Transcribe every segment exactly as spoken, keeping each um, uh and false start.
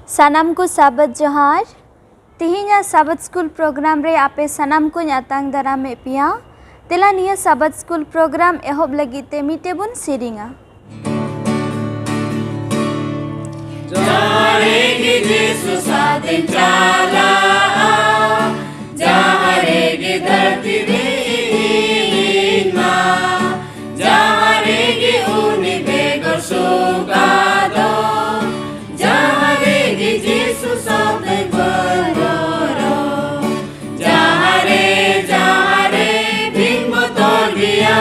ᱥᱟᱱᱟᱢ ᱠᱚ ᱥᱟᱵᱟᱫ ᱡᱚᱦᱟᱨ᱾ ᱛᱤᱦᱤᱧᱟᱜ ᱥᱟᱵᱟᱫ ᱥᱠᱩᱞ ᱯᱨᱳᱜᱨᱟᱢ ᱨᱮ ᱟᱯᱮ ᱥᱟᱱᱟᱢ ᱠᱚᱧ ᱟᱛᱟᱝ ᱫᱟᱨᱟᱢᱮᱫ ᱯᱮᱭᱟ᱾ ᱫᱮᱞᱟ, ᱱᱤᱭᱟᱹ ᱥᱟᱵᱟᱫ ᱥᱠᱩᱞ ᱯᱨᱳᱜᱨᱟᱢ ᱮᱦᱚᱵ ᱞᱟᱹᱜᱤᱫ ᱛᱮ ᱢᱤᱫᱴᱮᱡ ᱵᱚᱱ ᱥᱮᱨᱮᱧᱟ᱾ ᱡᱟᱦᱟᱸ ᱨᱮᱜᱮ ᱡᱤᱥᱩ ᱥᱟᱶᱛᱮᱧ ᱪᱟᱞᱟᱜᱼᱟ, ᱡᱟᱦᱟᱸ ᱨᱮᱜᱮ ᱫᱷᱟᱹᱨᱛᱤ ᱨᱮ ᱤᱧ ᱢᱟ, ᱡᱟᱦᱟᱸ ᱨᱮᱜᱮ ᱩᱱᱤ ᱵᱮᱜᱚᱨ ᱥᱩᱠ ᱟᱫᱚ, ᱡᱟᱦᱟᱸ ᱨᱮᱜᱮ ᱡᱤᱥᱩ ᱥᱟᱶᱛᱮ ᱵᱚᱱ ᱨᱚᱲ, ᱡᱟᱦᱟᱸ ᱨᱮ, ᱡᱟᱦᱟᱸ ᱨᱮ ᱵᱤᱱ ᱵᱚᱛᱚᱨ ᱜᱮᱭᱟ,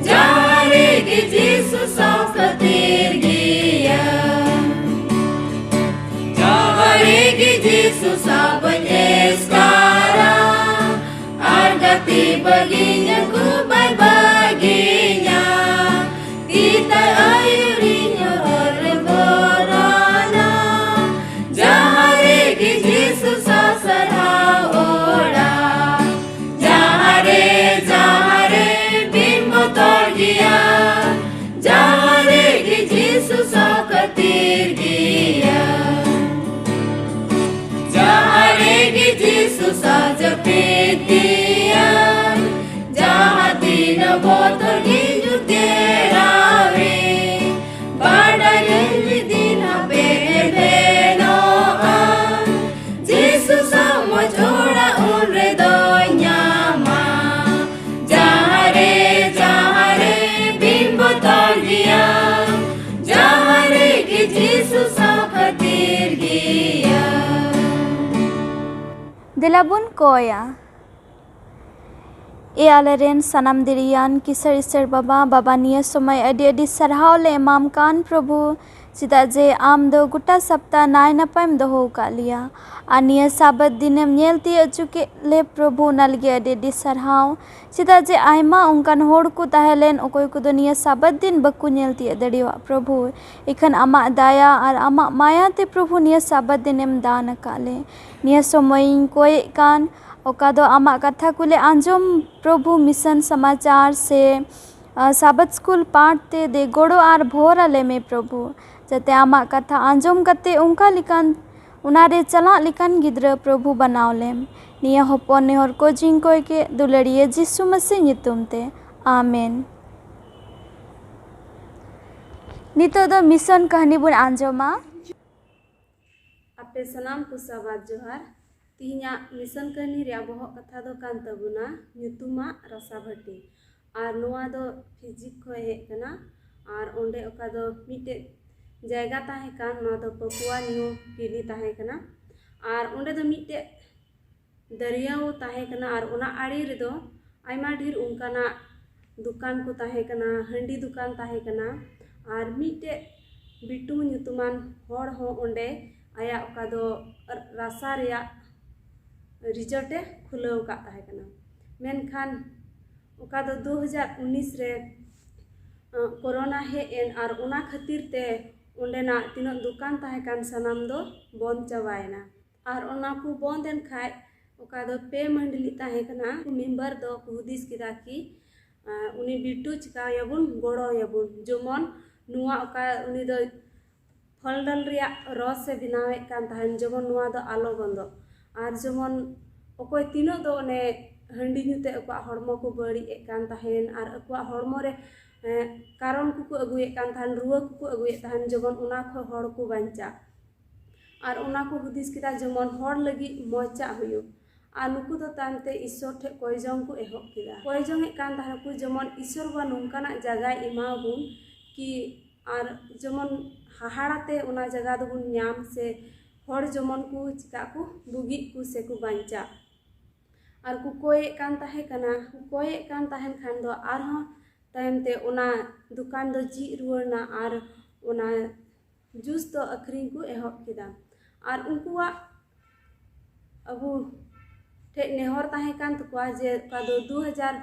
ᱡᱟᱦᱟᱸ ᱨᱮᱜᱮ ᱡᱤᱥᱩ ᱥᱟᱶ ᱠᱷᱟᱹᱛᱤᱨ ᱜᱮᱭᱟ, ᱡᱟᱦᱟᱸ ᱨᱮᱜᱮ ᱡᱤᱥᱩ ᱥᱟᱶ ᱵᱟᱹᱧ ᱮᱥᱠᱟᱨᱟ, ᱟᱨ ᱜᱟᱛᱮ ᱵᱟᱹᱜᱤᱧ ᱟᱹᱜᱩ ᱵᱟᱭ ᱵᱟᱹᱜᱤᱧᱟ᱾ ᱛᱤ ᱛᱟᱭ ᱟᱹᱭᱩᱨᱤᱧ ᱦᱚᱨ ᱵᱚᱨᱟᱱᱟ᱾ ᱡᱟᱦᱟᱸ ᱨᱮᱜᱮ ᱡᱤᱥᱩ ᱥᱟᱶ ᱥᱟᱨᱦᱟᱣ ᱚᱲᱟᱜ᱾ ᱡᱟᱦᱟᱸ ᱨᱮ, ᱡᱟᱦᱟᱸ ᱨᱮ ᱵᱤᱱ ᱵᱚᱛᱚᱨ ᱜᱮᱭᱟ᱾ ᱡᱟᱦᱟᱸ ᱨᱮᱜᱮ ᱡᱤᱥᱩ ᱥᱟᱶ ᱠᱷᱟᱹᱛᱤᱨ ᱜᱮᱭᱟ᱾ ᱡᱟᱦᱟᱸ ᱨᱮᱜᱮ ᱡᱤᱥᱩ ᱥᱟᱶ ᱡᱟᱹᱯᱤᱫ ᱜᱮᱭᱟ᱾ ᱡᱟᱦᱟᱸ ᱛᱤᱱᱟᱹᱜ ᱵᱚᱛᱚᱨ ᱜᱮ ᱧᱩᱨ ᱜᱷᱮᱨᱟᱣᱮ, ᱵᱟᱰᱟᱭᱟᱹᱧ ᱢᱤᱫ ᱫᱤᱱ ᱦᱟᱯᱮ ᱮᱵᱷᱮᱱᱚᱜᱼᱟ᱾ ᱡᱤᱥᱩ ᱥᱟᱶ ᱢᱚᱡᱽ ᱚᱲᱟᱜ ᱩᱱ ᱨᱮᱫᱚᱧ ᱧᱟᱢᱟ᱾ ᱡᱟᱦᱟᱸ ᱨᱮ, ᱡᱟᱦᱟᱸ ᱨᱮ ᱵᱤᱱ ᱵᱚᱛᱚᱨ ᱜᱮᱭᱟ᱾ ᱡᱟᱦᱟᱸ ᱨᱮᱜᱮ ᱡᱤᱥᱩ ᱥᱟᱶ ᱠᱷᱟᱹᱛᱤᱨ ᱜᱮᱭᱟ᱾ ᱫᱮᱞᱟ ᱵᱚᱱ ᱠᱚᱭᱟ᱾ ᱮ ᱟᱞᱮᱨᱮᱱ ᱥᱟᱱᱟᱢ ᱫᱤᱨᱤᱭᱟᱱ ᱠᱤᱥᱟᱹᱬ ᱤᱥᱟᱹᱬ ᱵᱟᱵᱟ, ᱵᱟᱵᱟ, ᱱᱤᱭᱟᱹ ᱥᱚᱢᱚᱭ ᱟᱹᱰᱤ ᱟᱹᱰᱤ ᱥᱟᱨᱦᱟᱣ ᱞᱮ ᱮᱢᱟᱢ ᱠᱟᱱ ᱯᱨᱚᱵᱷᱩ, ᱪᱮᱫᱟᱜ ᱡᱮ ᱟᱢ ᱫᱚ ᱜᱚᱴᱟ ᱥᱟᱯᱛᱟ ᱱᱟᱭ ᱱᱟᱯᱟᱭᱮᱢ ᱫᱚᱦᱚ ᱟᱠᱟᱫ ᱞᱮᱭᱟ᱾ ᱟᱨ ᱱᱤᱭᱟᱹ ᱥᱟᱵᱟᱫ ᱫᱤᱱᱮᱢ ᱧᱮᱞ ᱛᱤᱭᱳᱜ ᱦᱚᱪᱚ ᱠᱮᱫ ᱞᱮ ᱯᱨᱚᱵᱷᱩ, ᱚᱱᱟ ᱞᱟᱹᱜᱤᱫ ᱟᱹᱰᱤ ᱟᱹᱰᱤ ᱥᱟᱨᱦᱟᱣ᱾ ᱪᱮᱫᱟᱜ ᱡᱮ ᱟᱭᱢᱟ ᱚᱱᱠᱟᱱ ᱦᱚᱲ ᱠᱚ ᱛᱟᱦᱮᱸ ᱞᱮᱱ, ᱚᱠᱚᱭ ᱠᱚᱫᱚ ᱱᱤᱭᱟᱹ ᱥᱟᱵᱟᱫ ᱫᱤᱱ ᱵᱟᱠᱚ ᱧᱮᱞ ᱛᱤᱭᱳᱜ ᱫᱟᱲᱮᱭᱟᱜ ᱯᱨᱚᱵᱷᱩ᱾ ᱤᱠᱷᱟᱹᱱ ᱟᱢᱟᱜ ᱫᱟᱭᱟ ᱟᱨ ᱟᱢᱟᱜ ᱢᱟᱭᱟ ᱛᱮ ᱯᱨᱚᱵᱷᱩ ᱱᱤᱭᱟᱹ ᱥᱟᱵᱟᱫ ᱫᱤᱱᱮᱢ ᱫᱟᱱ ᱟᱠᱟᱫ ᱞᱮ᱾ ᱱᱤᱭᱟᱹ ᱥᱚᱢᱚᱭᱤᱧ ᱠᱚᱭᱮᱫ ᱠᱟᱱ, ᱚᱠᱟ ᱫᱚ ᱟᱢᱟᱜ ᱠᱟᱛᱷᱟ ᱠᱚᱞᱮ ᱟᱸᱡᱚᱢ ᱯᱨᱚᱵᱷᱩ, ᱢᱤᱥᱚᱱ ᱥᱚᱢᱟᱪᱟᱨ ᱥᱮ, ᱟ, ᱥᱟᱵᱟᱫ ᱥᱠᱩᱞ ᱯᱟᱴ ᱛᱮ ᱫᱮ ᱜᱚᱲᱚ ᱟᱨ ᱵᱷᱚᱨ ᱟᱞᱮ ᱢᱮ ᱯᱨᱚᱵᱷᱩ᱾ ᱡᱟᱛᱮ ᱟᱢᱟᱜ ᱠᱟᱛᱷᱟ ᱟᱸᱡᱚᱢ ᱠᱟᱛᱮ ᱚᱱᱠᱟ ᱞᱮᱠᱟᱱ, ᱚᱱᱟᱨᱮ ᱪᱟᱞᱟᱜ ᱞᱮᱠᱟᱱ ᱜᱤᱫᱽᱨᱟᱹ ᱯᱨᱚᱵᱷᱩ ᱵᱟᱱᱟᱣ ᱞᱮᱢ᱾ ᱱᱤᱭᱟᱹ ᱦᱚᱯᱚᱱ ᱱᱮᱦᱚᱨ ᱠᱚ ᱡᱤᱧ ᱠᱚᱭ ᱠᱮᱫ ᱫᱩᱞᱟᱹᱲᱤᱭᱟᱹ ᱡᱤᱥᱩ ᱢᱟᱹᱥᱤ ᱧᱩᱛᱩᱢ ᱛᱮ, ᱟᱢᱮᱱ᱾ ᱱᱤᱛᱚᱜ ᱫᱚ ᱢᱤᱥᱚᱱ ᱠᱟᱹᱦᱱᱤ ᱵᱚᱱ ᱟᱸᱡᱚᱢᱟ᱾ ᱟᱯᱮ ᱥᱟᱱᱟᱢ ᱠᱚ ᱥᱟᱵᱟᱫ ᱡᱚᱦᱟᱨ᱾ ᱛᱤᱦᱤᱧᱟᱜ ᱢᱤᱥᱚᱱ ᱠᱟᱹᱦᱱᱤ ᱨᱮᱭᱟᱜ ᱵᱚᱦᱚᱜ ᱠᱟᱛᱷᱟ ᱫᱚ ᱠᱟᱱ ᱛᱟᱵᱚᱱᱟ ᱧᱩᱛᱩᱢᱟᱜ ᱨᱟᱥᱟ ᱵᱷᱟᱹᱴᱤ᱾ ᱟᱨ ᱱᱚᱣᱟ ᱫᱚ ᱯᱷᱤᱡᱤ ᱠᱷᱚᱱ ᱦᱮᱡ ᱠᱟᱱᱟ᱾ ᱟᱨ ᱚᱸᱰᱮ ᱚᱠᱟ ᱫᱚ ᱢᱤᱫᱴᱮᱡ ᱡᱟᱭᱜᱟ ᱛᱟᱦᱮᱸ ᱠᱟᱱ, ᱱᱚᱣᱟ ᱫᱚ ᱯᱟᱯᱩᱣᱟ ᱱᱤᱭᱩ ᱜᱤᱱᱤ ᱛᱟᱦᱮᱸ ᱠᱟᱱᱟ᱾ ᱟᱨ ᱚᱸᱰᱮ ᱫᱚ ᱢᱤᱫᱴᱮᱡ ᱫᱚᱨᱭᱟᱣ ᱛᱟᱦᱮᱸ ᱠᱟᱱᱟ ᱟᱨ ᱚᱱᱟ ᱟᱲᱮ ᱨᱮᱫᱚ ᱟᱭᱢᱟ ᱰᱷᱮᱨ ᱚᱱᱠᱟᱱᱟᱜ ᱫᱚᱠᱟᱱ ᱠᱚ ᱛᱟᱦᱮᱸ ᱠᱟᱱᱟ, ᱦᱟᱺᱰᱤ ᱫᱚᱠᱟᱱ ᱛᱟᱦᱮᱸ ᱠᱟᱱᱟ᱾ ᱟᱨ ᱢᱤᱫᱴᱮᱡ ᱵᱤᱴᱩ ᱧᱩᱛᱩᱢᱟᱱ ᱦᱚᱲ ᱦᱚᱸ ᱚᱸᱰᱮ ᱟᱭᱟᱜ ᱚᱠᱟ ᱫᱚ ᱨᱟᱥᱟ ᱨᱮᱭᱟᱜ ᱨᱤᱡᱚᱨᱴ ᱮ ᱠᱷᱩᱞᱟᱹᱣ ᱟᱠᱟᱫ ᱛᱟᱦᱮᱸ ᱠᱟᱱᱟ᱾ ᱢᱮᱱᱠᱷᱟᱱ ᱚᱠᱟ ᱫᱚ ᱫᱩ ᱦᱟᱡᱟᱨ ᱩᱱᱤᱥ ᱨᱮ, ᱟᱸ, ᱠᱳᱨᱳᱱᱟ ᱦᱮᱡ ᱮᱱ ᱟᱨ ᱚᱱᱟ ᱠᱷᱟᱹᱛᱤᱨ ᱛᱮ ᱚᱸᱰᱮᱱᱟᱜ ᱛᱤᱱᱟᱹᱜ ᱫᱚᱠᱟᱱ ᱛᱟᱦᱮᱸ ᱠᱟᱱ ᱥᱟᱱᱟᱢ ᱫᱚ ᱵᱚᱱᱫ ᱪᱟᱵᱟᱭᱮᱱᱟ᱾ ᱟᱨ ᱚᱱᱟ ᱠᱚ ᱵᱚᱱᱫ ᱮᱱ ᱠᱷᱟᱡ ᱚᱠᱟ ᱫᱚ ᱯᱮ ᱢᱟᱹᱱᱰᱞᱤ ᱛᱟᱦᱮᱸ ᱠᱟᱱᱟ, ᱢᱮᱢᱵᱟᱨ ᱫᱚ ᱠᱚ ᱦᱩᱫᱤᱥ ᱠᱮᱫᱟ ᱠᱤ, ᱟᱸ, ᱩᱱᱤ ᱵᱤᱴᱩ ᱪᱤᱠᱟᱹᱭᱟᱵᱚᱱ, ᱜᱚᱲᱚᱭᱟᱵᱚᱱ, ᱡᱮᱢᱚᱱ ᱱᱚᱣᱟ ᱚᱠᱟ ᱩᱱᱤ ᱫᱚ ᱯᱷᱚᱞ ᱰᱚᱞ ᱨᱮᱭᱟᱜ ᱨᱚᱥ ᱮ ᱵᱮᱱᱟᱣᱮᱫ ᱠᱟᱱ ᱛᱟᱦᱮᱱ, ᱡᱮᱢᱚᱱ ᱱᱚᱣᱟ ᱫᱚ ᱟᱞᱚ ᱵᱚᱱᱫᱚᱜ᱾ ᱟᱨ ᱡᱮᱢᱚᱱ ᱚᱠᱚᱭ ᱛᱤᱱᱟᱹᱜ ᱫᱚ ᱚᱱᱮ ᱦᱟᱺᱰᱤ ᱧᱩ ᱛᱮ ᱟᱠᱚᱣᱟᱜ ᱦᱚᱲᱢᱚ ᱠᱚ ᱵᱟᱹᱲᱤᱡ ᱮᱫ ᱠᱟᱱ ᱛᱟᱦᱮᱱ ᱟᱨ ᱟᱠᱚᱣᱟᱜ ᱦᱚᱲᱢᱚ ᱨᱮ, ᱮᱸ, ᱠᱟᱨᱚᱱ ᱠᱚᱠᱚ ᱟᱹᱜᱩᱭᱮᱫ ᱠᱟᱱ ᱛᱟᱦᱮᱱ, ᱨᱩᱣᱟᱹ ᱠᱚᱠᱚ ᱟᱹᱜᱩᱭᱮᱫ ᱛᱟᱦᱮᱱ, ᱡᱮᱢᱚᱱ ᱚᱱᱟ ᱠᱷᱚᱱ ᱦᱚᱲ ᱠᱚ ᱵᱟᱧᱪᱟᱜ᱾ ᱟᱨ ᱚᱱᱟ ᱠᱚ ᱦᱩᱫᱤᱥ ᱠᱮᱫᱟ ᱡᱮᱢᱚᱱ ᱦᱚᱲ ᱞᱟᱹᱜᱤᱫ ᱢᱚᱡᱟᱜ ᱦᱩᱭᱩᱜ᱾ ᱟᱨ ᱱᱩᱠᱩ ᱫᱚ ᱛᱟᱭᱚᱢ ᱛᱮ ᱤᱥᱥᱚᱨ ᱴᱷᱮᱱ ᱠᱚᱭ ᱡᱚᱝ ᱠᱚ ᱮᱦᱚᱵ ᱠᱮᱫᱟ᱾ ᱠᱚᱭ ᱡᱚᱝ ᱮᱫ ᱠᱟᱱ ᱛᱟᱦᱮᱱᱟᱠᱚ ᱡᱮᱢᱚᱱ ᱤᱥᱥᱚᱨ ᱵᱟ ᱱᱚᱝᱠᱟᱱᱟᱜ ᱡᱟᱭᱜᱟᱭ ᱮᱢᱟᱣᱟᱵᱚᱱ ᱠᱤ ᱟᱨ ᱡᱮᱢᱚᱱ ᱦᱟᱦᱟᱲᱟ ᱛᱮ ᱚᱱᱟ ᱡᱟᱭᱜᱟ ᱫᱚᱵᱚᱱ ᱧᱟᱢ ᱥᱮ ᱦᱚᱲ ᱡᱮᱢᱚᱱ ᱠᱚ ᱪᱤᱠᱟᱜ ᱠᱚ ᱵᱩᱜᱤᱜ ᱠᱚ ᱥᱮᱠᱚ ᱵᱟᱧᱪᱟᱜ᱾ ᱟᱨ ᱠᱚ ᱠᱚᱭᱮᱫ ᱠᱟᱱ ᱛᱟᱦᱮᱸ ᱠᱟᱱᱟ, ᱠᱚ ᱠᱚᱭᱮᱫ ᱠᱟᱱ ᱛᱟᱦᱮᱱ ᱠᱷᱟᱱ ᱫᱚ ᱟᱨᱦᱚᱸ ᱛᱟᱭᱚᱢ ᱛᱮ ᱚᱱᱟ ᱫᱚᱠᱟᱱ ᱫᱚ ᱡᱷᱤᱡ ᱨᱩᱣᱟᱹᱲ ᱮᱱᱟ ᱟᱨ ᱚᱱᱟ ᱡᱩᱥ ᱫᱚ ᱟᱹᱠᱷᱨᱤᱧ ᱠᱚ ᱮᱦᱚᱵ ᱠᱮᱫᱟ᱾ ᱟᱨ ᱩᱱᱠᱩᱣᱟᱜ ᱟᱵᱚ ᱴᱷᱮᱡ ᱱᱮᱦᱚᱨ ᱛᱟᱦᱮᱸ ᱠᱟᱱ ᱛᱟᱠᱚᱣᱟ ᱡᱮ ᱚᱠᱟ ᱫᱚ ᱫᱩ ᱦᱟᱡᱟᱨ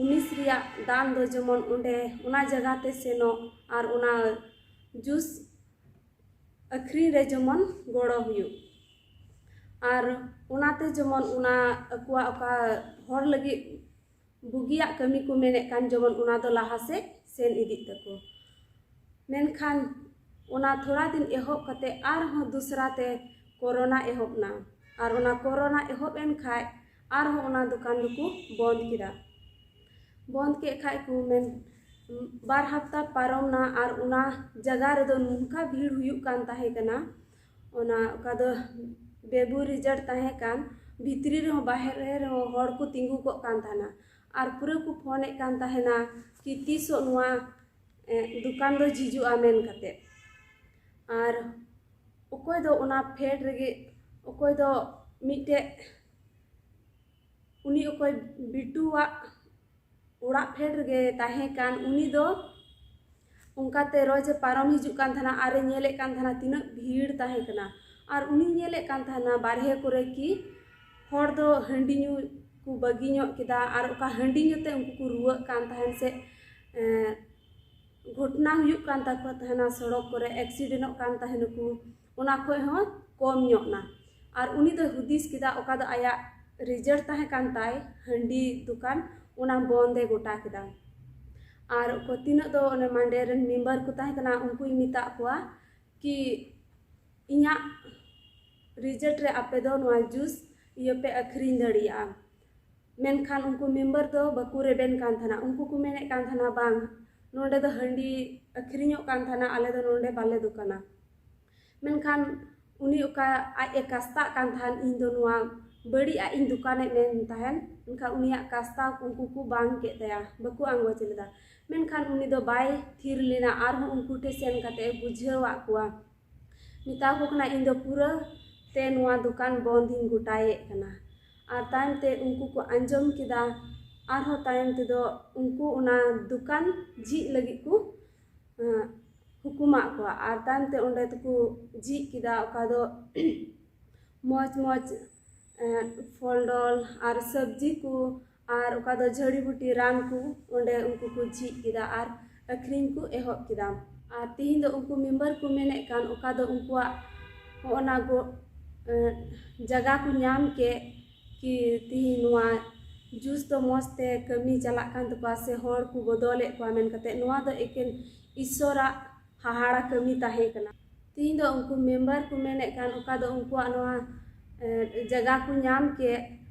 ᱩᱱᱤᱥ ᱨᱮᱭᱟᱜ ᱫᱟᱱ ᱫᱚ ᱡᱮᱢᱚᱱ ᱚᱸᱰᱮ ᱚᱱᱟ ᱡᱟᱭᱜᱟ ᱛᱮ ᱥᱮᱱᱚᱜ ᱟᱨ ᱚᱱᱟ ᱡᱩᱥ ᱟᱹᱠᱷᱨᱤᱧ ᱨᱮ ᱡᱮᱢᱚᱱ ᱜᱚᱲᱚ ᱦᱩᱭᱩᱜ᱾ ᱟᱨ ᱚᱱᱟᱛᱮ ᱡᱮᱢᱚᱱ ᱚᱱᱟ ᱟᱠᱚᱣᱟᱜ ᱚᱠᱟ ᱦᱚᱲ ᱞᱟᱹᱜᱤᱫ ᱵᱩᱜᱤᱭᱟᱜ ᱠᱟᱹᱢᱤ ᱠᱚ ᱢᱮᱱᱮᱫ ᱠᱟᱱ, ᱡᱮᱢᱚᱱ ᱚᱱᱟ ᱫᱚ ᱞᱟᱦᱟ ᱥᱮᱫ ᱥᱮᱱ ᱤᱫᱤᱜ ᱛᱟᱠᱚ᱾ ᱢᱮᱱᱠᱷᱟᱱ ᱚᱱᱟ ᱛᱷᱚᱲᱟ ᱫᱤᱱ ᱮᱦᱚᱵ ᱠᱟᱛᱮ ᱟᱨᱦᱚᱸ ᱫᱩᱥᱨᱟ ᱛᱮ ᱠᱳᱨᱳᱱᱟ ᱮᱦᱚᱵ ᱮᱱᱟ᱾ ᱟᱨ ᱚᱱᱟ ᱠᱳᱨᱳᱱᱟ ᱮᱦᱚᱵ ᱮᱱ ᱠᱷᱟᱡ ᱟᱨᱦᱚᱸ ᱚᱱᱟ ᱫᱚᱠᱟᱱ ᱫᱚᱠᱚ ᱵᱚᱱᱫ ᱠᱮᱫᱟ᱾ ᱵᱚᱱᱫ ᱠᱮᱫ ᱠᱷᱟᱡ ᱠᱚ ᱢᱮᱱ, ᱵᱟᱨ ᱦᱟᱯᱛᱟ ᱯᱟᱨᱚᱢ ᱱᱟ ᱟᱨ ᱚᱱᱟ ᱡᱟᱭᱜᱟ ᱨᱮᱫᱚ ᱱᱚᱝᱠᱟ ᱵᱷᱤᱲ ᱦᱩᱭᱩᱜ ᱠᱟᱱ ᱛᱟᱦᱮᱸ ᱠᱟᱱᱟ᱾ ᱚᱱᱟ ᱚᱠᱟ ᱫᱚ ᱵᱮᱵᱩ ᱨᱤᱡᱚᱨᱴ ᱛᱟᱦᱮᱸ ᱠᱟᱱ, ᱵᱷᱤᱛᱨᱤ ᱨᱮᱦᱚᱸ ᱵᱟᱦᱨᱮ ᱨᱮᱦᱚᱸ ᱦᱚᱲ ᱠᱚ ᱛᱤᱸᱜᱩ ᱠᱚᱜ ᱠᱟᱱ ᱛᱟᱦᱮᱱᱟ᱾ ᱟᱨ ᱯᱩᱨᱟᱹ ᱠᱚ ᱯᱷᱳᱱᱮᱫ ᱠᱟᱱ ᱛᱟᱦᱮᱱᱟ ᱠᱤ ᱛᱤᱥᱚᱜ ᱱᱚᱣᱟ, ᱮ, ᱫᱚᱠᱟᱱ ᱫᱚ ᱡᱷᱤᱡᱩᱜᱼᱟ ᱢᱮᱱ ᱠᱟᱛᱮ᱾ ᱟᱨ ᱚᱠᱚᱭ ᱫᱚ ᱚᱱᱟ ᱯᱷᱮᱰ ᱨᱮᱜᱮ, ᱚᱠᱚᱭ ᱫᱚ ᱢᱤᱫᱴᱮᱡ ᱩᱱᱤ ᱚᱠᱚᱭ ᱵᱤᱴᱩᱣᱟᱜ ᱚᱲᱟᱜ ᱯᱷᱮᱰ ᱨᱮᱜᱮ ᱛᱟᱦᱮᱸ ᱠᱟᱱ, ᱩᱱᱤ ᱫᱚ ᱚᱱᱠᱟᱛᱮ ᱨᱳᱡᱽ ᱮ ᱯᱟᱨᱚᱢ ᱦᱤᱡᱩᱜ ᱠᱟᱱ ᱛᱟᱦᱮᱱᱟ ᱟᱨ ᱮ ᱧᱮᱞᱮᱫ ᱠᱟᱱ ᱛᱟᱦᱮᱱᱟ ᱛᱤᱱᱟᱹᱜ ᱵᱷᱤᱲ ᱛᱟᱦᱮᱸ ᱠᱟᱱᱟ᱾ ᱟᱨ ᱩᱱᱤ ᱧᱮᱞᱮᱫ ᱠᱟᱱ ᱛᱟᱦᱮᱱᱟ ᱵᱟᱨᱦᱮ ᱠᱚᱨᱮ ᱠᱤ ᱦᱚᱲ ᱫᱚ ᱦᱟᱺᱰᱤ ᱧᱩ ᱠᱚ ᱵᱟᱹᱜᱤ ᱧᱚᱜ ᱠᱮᱫᱟ, ᱟᱨ ᱚᱠᱟ ᱦᱟᱺᱰᱤ ᱧᱩ ᱛᱮ ᱩᱱᱠᱩ ᱠᱚ ᱨᱩᱣᱟᱹᱜ ᱠᱟᱱ ᱛᱟᱦᱮᱱ ᱥᱮ, ᱮᱸ, ᱜᱷᱚᱴᱱᱟ ᱦᱩᱭᱩᱜ ᱠᱟᱱ ᱛᱟᱠᱚ ᱛᱟᱦᱮᱱᱟ ᱥᱚᱲᱚᱠ ᱠᱚᱨᱮ, ᱮᱠᱥᱤᱰᱮᱱᱴᱚᱜ ᱠᱟᱱ ᱛᱟᱦᱮᱱᱟᱠᱚ, ᱚᱱᱟ ᱠᱷᱚᱡ ᱦᱚᱸ ᱠᱚᱢ ᱧᱚᱜ ᱱᱟ᱾ ᱟᱨ ᱩᱱᱤ ᱫᱚᱭ ᱦᱩᱫᱤᱥ ᱠᱮᱫᱟ, ᱚᱠᱟ ᱫᱚ ᱟᱭᱟᱜ ᱨᱤᱡᱟᱨᱴ ᱛᱟᱦᱮᱸ ᱠᱟᱱ ᱛᱟᱭ ᱦᱟᱺᱰᱤ ᱫᱚᱠᱟᱱ, ᱚᱱᱟ ᱵᱚᱱᱫ ᱮ ᱜᱚᱴᱟ ᱠᱮᱫᱟ᱾ ᱟᱨ ᱠᱚ ᱛᱤᱱᱟᱹᱜ ᱫᱚ ᱚᱱᱮ ᱢᱟᱱᱰᱮ ᱨᱮᱱ ᱢᱮᱢᱵᱟᱨ ᱠᱚ ᱛᱟᱦᱮᱸ ᱠᱟᱱᱟ, ᱩᱱᱠᱩᱧ ᱢᱮᱛᱟᱜ ᱠᱚᱣᱟ ᱠᱤ ᱤᱧᱟᱹᱜ ᱨᱤᱡᱟᱨᱴ ᱨᱮ ᱟᱯᱮ ᱫᱚ ᱱᱚᱣᱟ ᱡᱩᱥ ᱤᱭᱟᱹ ᱯᱮ ᱟᱹᱠᱷᱨᱤᱧ ᱫᱟᱲᱮᱭᱟᱜᱼᱟ᱾ ᱢᱮᱱᱠᱷᱟᱱ ᱩᱱᱠᱩ ᱢᱮᱢᱵᱟᱨ ᱫᱚ ᱵᱟᱠᱚ ᱨᱮᱵᱮᱱ ᱠᱟᱱ ᱛᱟᱦᱮᱱᱟ᱾ ᱩᱱᱠᱩ ᱠᱚ ᱢᱮᱱᱮᱫ ᱠᱟᱱ ᱛᱟᱦᱮᱱᱟ, "ᱵᱟᱝ, ᱱᱚᱸᱰᱮ ᱫᱚ ᱦᱟᱺᱰᱤ ᱟᱹᱠᱷᱨᱤᱧᱚᱜ ᱠᱟᱱ ᱛᱟᱦᱮᱱᱟ, ᱟᱞᱮ ᱫᱚ ᱱᱚᱸᱰᱮ ᱵᱟᱞᱮ ᱫᱚᱠᱟᱱᱟ᱾" ᱢᱮᱱᱠᱷᱟᱱ ᱩᱱᱤ ᱚᱠᱟ ᱟᱡ ᱮ ᱠᱟᱥᱛᱟᱜ ᱠᱟᱱ ᱛᱟᱦᱮᱱ, "ᱤᱧ ᱫᱚ ᱱᱚᱣᱟ ᱵᱟᱹᱲᱤᱡ ᱟᱜ ᱤᱧ ᱫᱚᱠᱟᱱᱮᱫ" ᱢᱮᱱ ᱛᱟᱦᱮᱱ, ᱢᱮᱱᱠᱷᱟᱱ ᱩᱱᱤᱭᱟᱜ ᱠᱟᱥᱛᱟᱣ ᱩᱱᱠᱩ ᱠᱚ ᱵᱟᱝ ᱠᱮᱫ ᱛᱟᱭᱟ, ᱵᱟᱠᱚ ᱟᱸᱜᱚᱪ ᱞᱮᱫᱟ᱾ ᱢᱮᱱᱠᱷᱟᱱ ᱩᱱᱤ ᱫᱚ ᱵᱟᱭ ᱛᱷᱤᱨ ᱞᱮᱱᱟ, ᱟᱨᱦᱚᱸ ᱩᱱᱠᱩ ᱴᱷᱮᱱ ᱥᱮᱱ ᱠᱟᱛᱮ ᱮ ᱵᱩᱡᱷᱟᱹᱣᱟᱫ ᱠᱚᱣᱟ, ᱢᱮᱛᱟ ᱠᱚ ᱠᱟᱱᱟ, "ᱤᱧ ᱫᱚ ᱯᱩᱨᱟᱹ ᱛᱮ ᱱᱚᱣᱟ ᱫᱚᱠᱟᱱ ᱵᱚᱱᱫ ᱤᱧ ᱜᱚᱴᱟᱭᱮᱫ ᱠᱟᱱᱟ᱾" ᱟᱨ ᱛᱟᱭᱚᱢ ᱛᱮ ᱩᱱᱠᱩ ᱠᱚ ᱟᱸᱡᱚᱢ ᱠᱮᱫᱟ᱾ ᱟᱨᱦᱚᱸ ᱛᱟᱭᱚᱢ ᱛᱮᱫᱚ ᱩᱱᱠᱩ ᱚᱱᱟ ᱫᱚᱠᱟᱱ ᱡᱷᱤᱡ ᱞᱟᱹᱜᱤᱫ ᱠᱚ, ᱮᱸ, ᱦᱩᱠᱩᱢᱟᱜ ᱠᱚᱣᱟ᱾ ᱟᱨ ᱛᱟᱭᱚᱢ ᱛᱮ ᱚᱸᱰᱮ ᱫᱚᱠᱚ ᱡᱷᱤᱡ ᱠᱮᱫᱟ, ᱚᱠᱟ ᱫᱚ ᱢᱚᱡᱽ ᱢᱚᱡᱽ, ᱮᱸ, ᱯᱷᱚᱞ ᱰᱚᱞ ᱟᱨ ᱥᱚᱵᱽᱡᱤ ᱠᱚ ᱟᱨ ᱚᱠᱟ ᱫᱚ ᱡᱷᱟᱹᱲᱤ ᱵᱩᱴᱤ ᱨᱟᱱ ᱠᱚ ᱚᱸᱰᱮ ᱩᱱᱠᱩ ᱠᱚ ᱡᱷᱤᱡ ᱠᱮᱫᱟ ᱟᱨ ᱟᱹᱠᱷᱨᱤᱧ ᱠᱚ ᱮᱦᱚᱵ ᱠᱮᱫᱟ᱾ ᱟᱨ ᱛᱤᱦᱤᱧ ᱫᱚ ᱩᱱᱠᱩ ᱢᱮᱢᱵᱟᱨ ᱠᱚ ᱢᱮᱱᱮᱫ ᱠᱟᱱ, ᱚᱠᱟ ᱫᱚ ᱩᱱᱠᱩᱣᱟᱜ ᱦᱚᱸᱜᱼᱚ ᱱᱟ ᱜᱚ-, ᱮᱸ, ᱡᱟᱭᱜᱟ ᱠᱚ ᱧᱟᱢ ᱠᱮᱫ ᱠᱤ ᱛᱤᱦᱤᱧ ᱱᱚᱣᱟ ᱡᱩᱥ ᱫᱚ ᱢᱚᱡᱽ ᱛᱮ ᱠᱟᱹᱢᱤ ᱪᱟᱞᱟᱜ ᱠᱟᱱ ᱛᱟᱠᱚᱣᱟ ᱥᱮ ᱦᱚᱲ ᱠᱚ ᱵᱚᱫᱚᱞᱮᱫ ᱠᱚᱣᱟ ᱢᱮᱱ ᱠᱟᱛᱮ, ᱱᱚᱣᱟ ᱫᱚ ᱮᱠᱮᱱ ᱤᱥᱥᱚᱨᱟᱜ ᱦᱟᱦᱟᱲᱟ ᱠᱟᱹᱢᱤ ᱛᱟᱦᱮᱸ ᱠᱟᱱᱟ᱾ ᱛᱤᱦᱤᱧ ᱫᱚ ᱩᱱᱠᱩ ᱢᱮᱢᱵᱟᱨ ᱠᱚ ᱢᱮᱱᱮᱫ ᱠᱟᱱ, ᱚᱠᱟ ᱫᱚ ᱩᱱᱠᱩᱣᱟᱜ ᱱᱚᱣᱟ, ᱮ, ᱡᱟᱭᱜᱟ ᱠᱚ ᱧᱟᱢ ᱠᱮᱫ,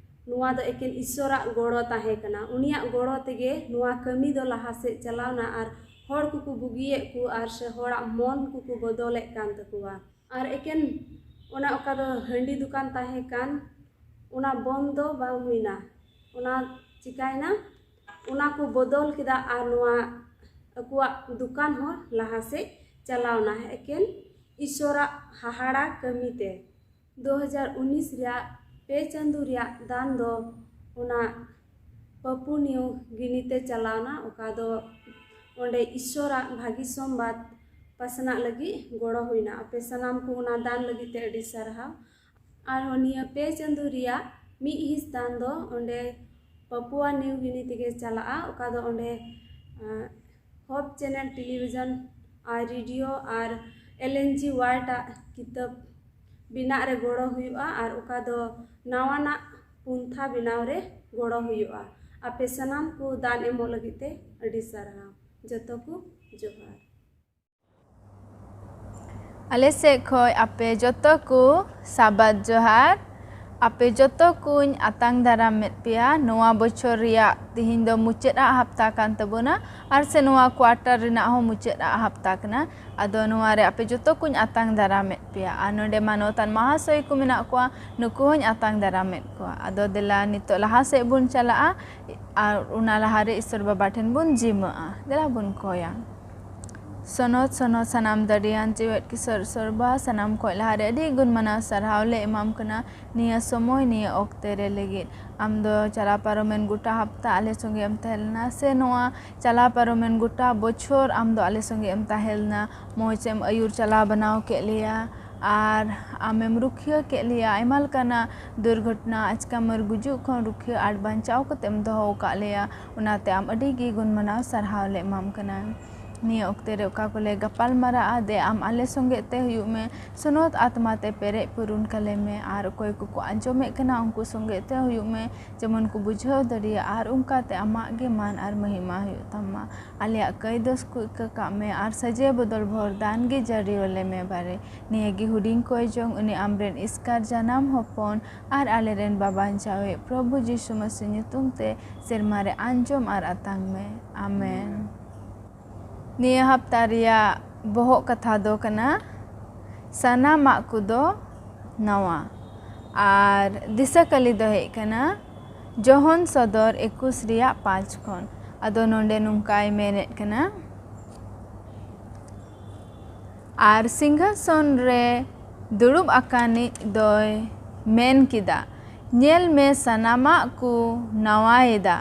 ᱱᱚᱣᱟ ᱫᱚ ᱮᱠᱮᱱ ᱤᱥᱥᱚᱨᱟᱜ ᱜᱚᱲᱚ ᱛᱟᱦᱮᱸ ᱠᱟᱱᱟ᱾ ᱩᱱᱤᱭᱟᱜ ᱜᱚᱲᱚ ᱛᱮᱜᱮ ᱱᱚᱣᱟ ᱠᱟᱹᱢᱤ ᱫᱚ ᱞᱟᱦᱟ ᱥᱮᱫ ᱪᱟᱞᱟᱣ ᱱᱟ ᱟᱨ ᱦᱚᱲ ᱠᱚᱠᱚ ᱵᱩᱜᱤᱭᱮᱫ ᱠᱚ ᱟᱨ ᱥᱮ ᱦᱚᱲᱟᱜ ᱢᱚᱱ ᱠᱚᱠᱚ ᱵᱚᱫᱚᱞᱮᱫ ᱠᱟᱱ ᱛᱟᱠᱚᱣᱟ᱾ ᱟᱨ ᱮᱠᱮᱱ ᱚᱱᱟ ᱚᱠᱟ ᱫᱚ ᱦᱟᱺᱰᱤ ᱫᱚᱠᱟᱱ ᱛᱟᱦᱮᱸ ᱠᱟᱱ, ᱚᱱᱟ ᱵᱚᱱᱫ ᱫᱚ ᱵᱟᱝ ᱦᱩᱭᱱᱟ᱾ ᱚᱱᱟ ᱪᱤᱠᱟᱭᱱᱟ? ᱚᱱᱟ ᱠᱚ ᱵᱚᱫᱚᱞ ᱠᱮᱫᱟ ᱟᱨ ᱱᱚᱣᱟ ᱟᱠᱚᱣᱟᱜ ᱫᱚᱠᱟᱱ ᱦᱚᱸ ᱞᱟᱦᱟ ᱥᱮᱫ ᱪᱟᱞᱟᱣᱱᱟ, ᱮᱠᱮᱱ ᱤᱥᱚᱨᱟᱜ ᱦᱟᱦᱟᱲᱟ ᱠᱟᱹᱢᱤ ᱛᱮ᱾ ᱫᱩ ᱦᱟᱡᱟᱨ ᱩᱱᱤᱥ ᱨᱮᱭᱟᱜ ᱯᱮ ᱪᱟᱸᱫᱳ ᱨᱮᱭᱟᱜ ᱫᱟᱱ ᱫᱚ ᱚᱱᱟ ᱯᱟᱯᱩ ᱱᱤᱭᱩ ᱜᱤᱱᱤ ᱛᱮ ᱪᱟᱞᱟᱣᱱᱟ, ᱚᱠᱟ ᱫᱚ ᱚᱸᱰᱮ ᱤᱥᱚᱨᱟᱜ ᱵᱷᱟᱹᱜᱤ ᱥᱚᱢᱵᱟᱫ ᱯᱟᱥᱱᱟᱜ ᱞᱟᱹᱜᱤᱫ ᱜᱚᱲᱚ ᱦᱩᱭᱱᱟ᱾ ᱟᱯᱮ ᱥᱟᱱᱟᱢ ᱠᱚ ᱚᱱᱟ ᱫᱟᱱ ᱞᱟᱹᱜᱤᱫ ᱛᱮ ᱟᱹᱰᱤ ᱥᱟᱨᱦᱟᱣ᱾ ᱟᱨᱦᱚᱸ ᱱᱤᱭᱟᱹ ᱯᱮ ᱪᱟᱸᱫᱳ ᱨᱮᱭᱟᱜ ᱢᱤᱫ ᱦᱤᱸᱥ ᱫᱟᱱ ᱫᱚ ᱚᱸᱰᱮ ᱯᱟᱯᱩᱣᱟ ᱱᱤᱭᱩ ᱜᱤᱱᱤ ᱛᱮᱜᱮ ᱪᱟᱞᱟᱜᱼᱟ, ᱚᱠᱟ ᱫᱚ ᱚᱸᱰᱮ, ᱟᱸ, ᱦᱳᱯ ᱪᱮᱱᱮᱞ ᱴᱮᱞᱤᱵᱷᱤᱡᱚᱱ ᱟᱨ ᱨᱮᱰᱤᱭᱳ ᱟᱨ ᱮᱞ ᱮᱱ ᱡᱤ ᱣᱟᱨᱞᱰ ᱟᱜ ᱠᱤᱛᱟᱹᱵ ᱵᱮᱱᱟᱜ ᱨᱮ ᱜᱚᱲᱚ ᱦᱩᱭᱩᱜᱼᱟ ᱟᱨ ᱚᱠᱟ ᱫᱚ ᱱᱟᱣᱟᱱᱟᱜ ᱯᱩᱱᱛᱷᱟ ᱵᱮᱱᱟᱣ ᱨᱮ ᱜᱚᱲᱚ ᱦᱩᱭᱩᱜᱼᱟ᱾ ᱟᱯᱮ ᱥᱟᱱᱟᱢ ᱠᱚ ᱫᱟᱱ ᱮᱢᱚᱜ ᱞᱟᱹᱜᱤᱫ ᱛᱮ ᱟᱹᱰᱤ ᱥᱟᱨᱦᱟᱣ᱾ ᱡᱚᱛᱚ ᱠᱚ ᱡᱚᱦᱟᱨ᱾ ᱟᱞᱮ ᱥᱮᱫ ᱠᱷᱚᱡ ᱟᱯᱮ ᱡᱚᱛᱚ ᱠᱚ ᱥᱟᱵᱟᱫ ᱡᱚᱦᱟᱨ᱾ ᱟᱯᱮ ᱡᱚᱛᱚ ᱠᱚᱧ ᱟᱛᱟᱝ ᱫᱟᱨᱟᱢᱮᱫ ᱯᱮᱭᱟ᱾ ᱱᱚᱣᱟ ᱵᱚᱪᱷᱚᱨ ᱨᱮᱭᱟᱜ ᱛᱤᱦᱤᱧ ᱫᱚ ᱢᱩᱪᱟᱹᱫ ᱟᱜ ᱦᱟᱯᱛᱟ ᱠᱟᱱ ᱛᱟᱵᱚᱱᱟ, ᱟᱨ ᱥᱮ ᱱᱚᱣᱟ ᱠᱣᱟᱴᱟᱨ ᱨᱮᱱᱟᱜ ᱦᱚᱸ ᱢᱩᱪᱟᱹᱫ ᱟᱜ ᱦᱟᱯᱛᱟ ᱠᱟᱱᱟ᱾ ᱟᱫᱚ ᱱᱚᱣᱟ ᱨᱮ ᱟᱯᱮ ᱡᱚᱛᱚ ᱠᱚᱧ ᱟᱛᱟᱝ ᱫᱟᱨᱟᱢᱮᱫ ᱯᱮᱭᱟ, ᱟᱨ ᱱᱚᱰᱮ ᱢᱟᱱᱚᱛᱟᱱ ᱢᱟᱦᱟᱥᱚᱭ ᱠᱚ ᱢᱮᱱᱟᱜ ᱠᱚᱣᱟ, ᱱᱩᱠᱩ ᱦᱚᱸᱧ ᱟᱛᱟᱝ ᱫᱟᱨᱟᱢᱮᱫ ᱠᱚᱣᱟ᱾ ᱟᱫᱚ ᱫᱮᱞᱟ ᱱᱤᱛᱚᱜ ᱞᱟᱦᱟ ᱥᱮᱫ ᱵᱚᱱ ᱪᱟᱞᱟᱜᱼᱟ, ᱟᱨ ᱚᱱᱟ ᱞᱟᱦᱟᱨᱮ ᱤᱥᱚᱨ ᱵᱟᱵᱟ ᱴᱷᱮᱱ ᱵᱚᱱ ᱡᱤᱢᱟᱹᱜᱼᱟ᱾ ᱫᱮᱞᱟ ᱵᱚᱱ ᱠᱚᱭᱟ᱾ ᱥᱚᱱᱚᱛ ᱥᱚᱱᱚᱛ ᱥᱟᱱᱟᱢ ᱫᱟᱲᱮᱭᱟᱱ ᱡᱮᱣᱮᱫ ᱠᱤᱥᱚᱨ ᱥᱚᱨᱵᱟ, ᱥᱟᱱᱟᱢ ᱠᱷᱚᱡ ᱞᱟᱦᱟᱨᱮ ᱟᱹᱰᱤ ᱜᱩᱱ ᱢᱟᱱᱟᱣ ᱥᱟᱨᱦᱟᱣ ᱞᱮ ᱮᱢᱟᱢ ᱠᱟᱱᱟ ᱱᱤᱭᱟᱹ ᱥᱚᱢᱚᱭ, ᱱᱤᱭᱟᱹ ᱚᱠᱛᱮ ᱨᱮ ᱞᱟᱹᱜᱤᱫ᱾ ᱟᱢ ᱫᱚ ᱪᱟᱞᱟᱣ ᱯᱟᱨᱚᱢᱮᱱ ᱜᱚᱴᱟ ᱦᱟᱯᱛᱟ ᱟᱞᱮ ᱥᱚᱸᱜᱮ ᱮᱢ ᱛᱟᱦᱮᱸ ᱞᱮᱱᱟ, ᱥᱮ ᱱᱚᱣᱟ ᱪᱟᱞᱟᱣ ᱯᱟᱨᱚᱢᱮᱱ ᱜᱚᱴᱟ ᱵᱚᱪᱷᱚᱨ ᱟᱢ ᱫᱚ ᱟᱞᱮ ᱥᱚᱸᱜᱮ ᱮᱢ ᱛᱟᱦᱮᱸ ᱞᱮᱱᱟ, ᱢᱚᱡᱽ ᱮᱢ ᱟᱹᱭᱩᱨ ᱪᱟᱞᱟᱣ ᱵᱟᱱᱟᱣ ᱠᱮᱫ ᱞᱮᱭᱟ, ᱟᱨ ᱟᱢᱮᱢ ᱨᱩᱠᱷᱤᱭᱟᱹ ᱠᱮᱫ ᱞᱮᱭᱟ ᱟᱭᱢᱟ ᱞᱮᱠᱟᱱᱟᱜ ᱫᱩᱨᱜᱷᱚᱴᱚᱱᱟ, ᱟᱪᱠᱟ ᱢᱟᱹᱨ ᱜᱩᱡᱩᱜ ᱠᱷᱚᱱ ᱨᱩᱠᱷᱤᱭᱟᱹ ᱟᱨ ᱵᱟᱧᱪᱟᱣ ᱠᱟᱛᱮᱢ ᱫᱚᱦᱚ ᱟᱠᱟᱫ ᱞᱮᱭᱟ᱾ ᱚᱱᱟᱛᱮ ᱟᱢ ᱟᱹᱰᱤ ᱜᱮ ᱜᱩᱱ ᱢᱟᱱᱟᱣ ᱥᱟᱨᱦᱟᱣ ᱞᱮ ᱮᱢᱟᱢ ᱠᱟᱱᱟ᱾ ᱱᱤᱭᱟᱹ ᱚᱠᱛᱮ ᱨᱮ ᱚᱠᱟ ᱠᱚᱞᱮ ᱜᱟᱯᱟᱞ ᱢᱟᱨᱟᱜᱼᱟ, ᱫᱮ ᱟᱢ ᱟᱞᱮ ᱥᱚᱸᱜᱮ ᱛᱮ ᱦᱩᱭᱩᱜ ᱢᱮ, ᱥᱚᱱᱚᱛ ᱟᱛᱢᱟ ᱛᱮ ᱯᱮᱨᱮᱡ ᱯᱩᱨᱩᱱ ᱠᱟᱞᱮ ᱢᱮ, ᱟᱨ ᱚᱠᱚᱭ ᱠᱚᱠᱚ ᱟᱸᱡᱚᱢᱮᱫ ᱠᱟᱱᱟ ᱩᱱᱠᱩ ᱥᱚᱸᱜᱮ ᱛᱮ ᱦᱩᱭᱩᱜ ᱢᱮ, ᱡᱮᱢᱚᱱ ᱠᱚ ᱵᱩᱡᱷᱟᱹᱣ ᱫᱟᱲᱮᱭᱟᱜ, ᱟᱨ ᱚᱱᱠᱟ ᱛᱮ ᱟᱢᱟᱜ ᱜᱮ ᱢᱟᱱ ᱟᱨ ᱢᱟᱹᱦᱤᱢᱟ ᱦᱩᱭᱩᱜ ᱛᱟᱢᱟ᱾ ᱟᱞᱮᱭᱟᱜ ᱠᱟᱹᱭ ᱫᱚᱥ ᱠᱚ ᱤᱠᱟᱹ ᱠᱟᱜ ᱢᱮ, ᱟᱨ ᱥᱟᱡᱮ ᱵᱚᱫᱚᱞ ᱵᱷᱚᱨ ᱫᱟᱱ ᱜᱮ ᱡᱟᱹᱨᱤ ᱟᱞᱮ ᱢᱮ ᱵᱟᱨᱮ᱾ ᱱᱤᱭᱟᱹ ᱜᱮ ᱦᱩᱰᱤᱧ ᱠᱚᱭ ᱡᱚᱝ ᱩᱱᱤ ᱟᱢᱨᱮᱱ ᱤᱥᱠᱟᱨ ᱡᱟᱱᱟᱢ ᱦᱚᱯᱚᱱ ᱟᱨ ᱟᱞᱮᱨᱮᱱ ᱵᱟᱵᱟᱧᱪᱟᱣᱤᱡ ᱯᱨᱚᱵᱷᱩ ᱡᱤᱥᱩ ᱢᱟᱹᱥᱤ ᱧᱩᱛᱩᱢ ᱛᱮ ᱥᱮᱨᱢᱟ ᱨᱮ ᱟᱸᱡᱚᱢ ᱟᱨ ᱟᱛᱟᱝ ᱢᱮ᱾ ᱟᱢᱮᱱ᱾ ᱱᱤᱭᱟᱹ ᱦᱟᱯᱛᱟ ᱨᱮᱭᱟᱜ ᱵᱚᱦᱚᱜ ᱠᱟᱛᱷᱟ ᱫᱚ ᱠᱟᱱᱟ, ᱥᱟᱱᱟᱢᱟᱜ ᱠᱚᱫᱚ ᱱᱟᱣᱟ᱾ ᱟᱨ ᱫᱤᱥᱟᱹ ᱠᱟᱹᱞᱤ ᱫᱚ ᱦᱮᱡ ᱠᱟᱱᱟ ᱡᱚᱦᱚᱱ ᱥᱚᱫᱚᱨ ᱮᱠᱩᱥ ᱨᱮᱭᱟᱜ ᱯᱟᱸᱪ ᱠᱷᱚᱱ᱾ ᱟᱫᱚ ᱱᱚᱰᱮ ᱱᱚᱝᱠᱟᱭ ᱢᱮᱱᱮᱫ ᱠᱟᱱᱟ, ᱟᱨ ᱥᱤᱝᱦᱟᱥᱚᱱ ᱨᱮ ᱫᱩᱲᱩᱵ ᱟᱠᱟᱱᱤᱡ ᱫᱚᱭ ᱢᱮᱱ ᱠᱮᱫᱟ, ᱧᱮᱞ ᱢᱮ, ᱥᱟᱱᱟᱢᱟᱜ ᱠᱚ ᱱᱟᱣᱟᱭᱮᱫᱟ᱾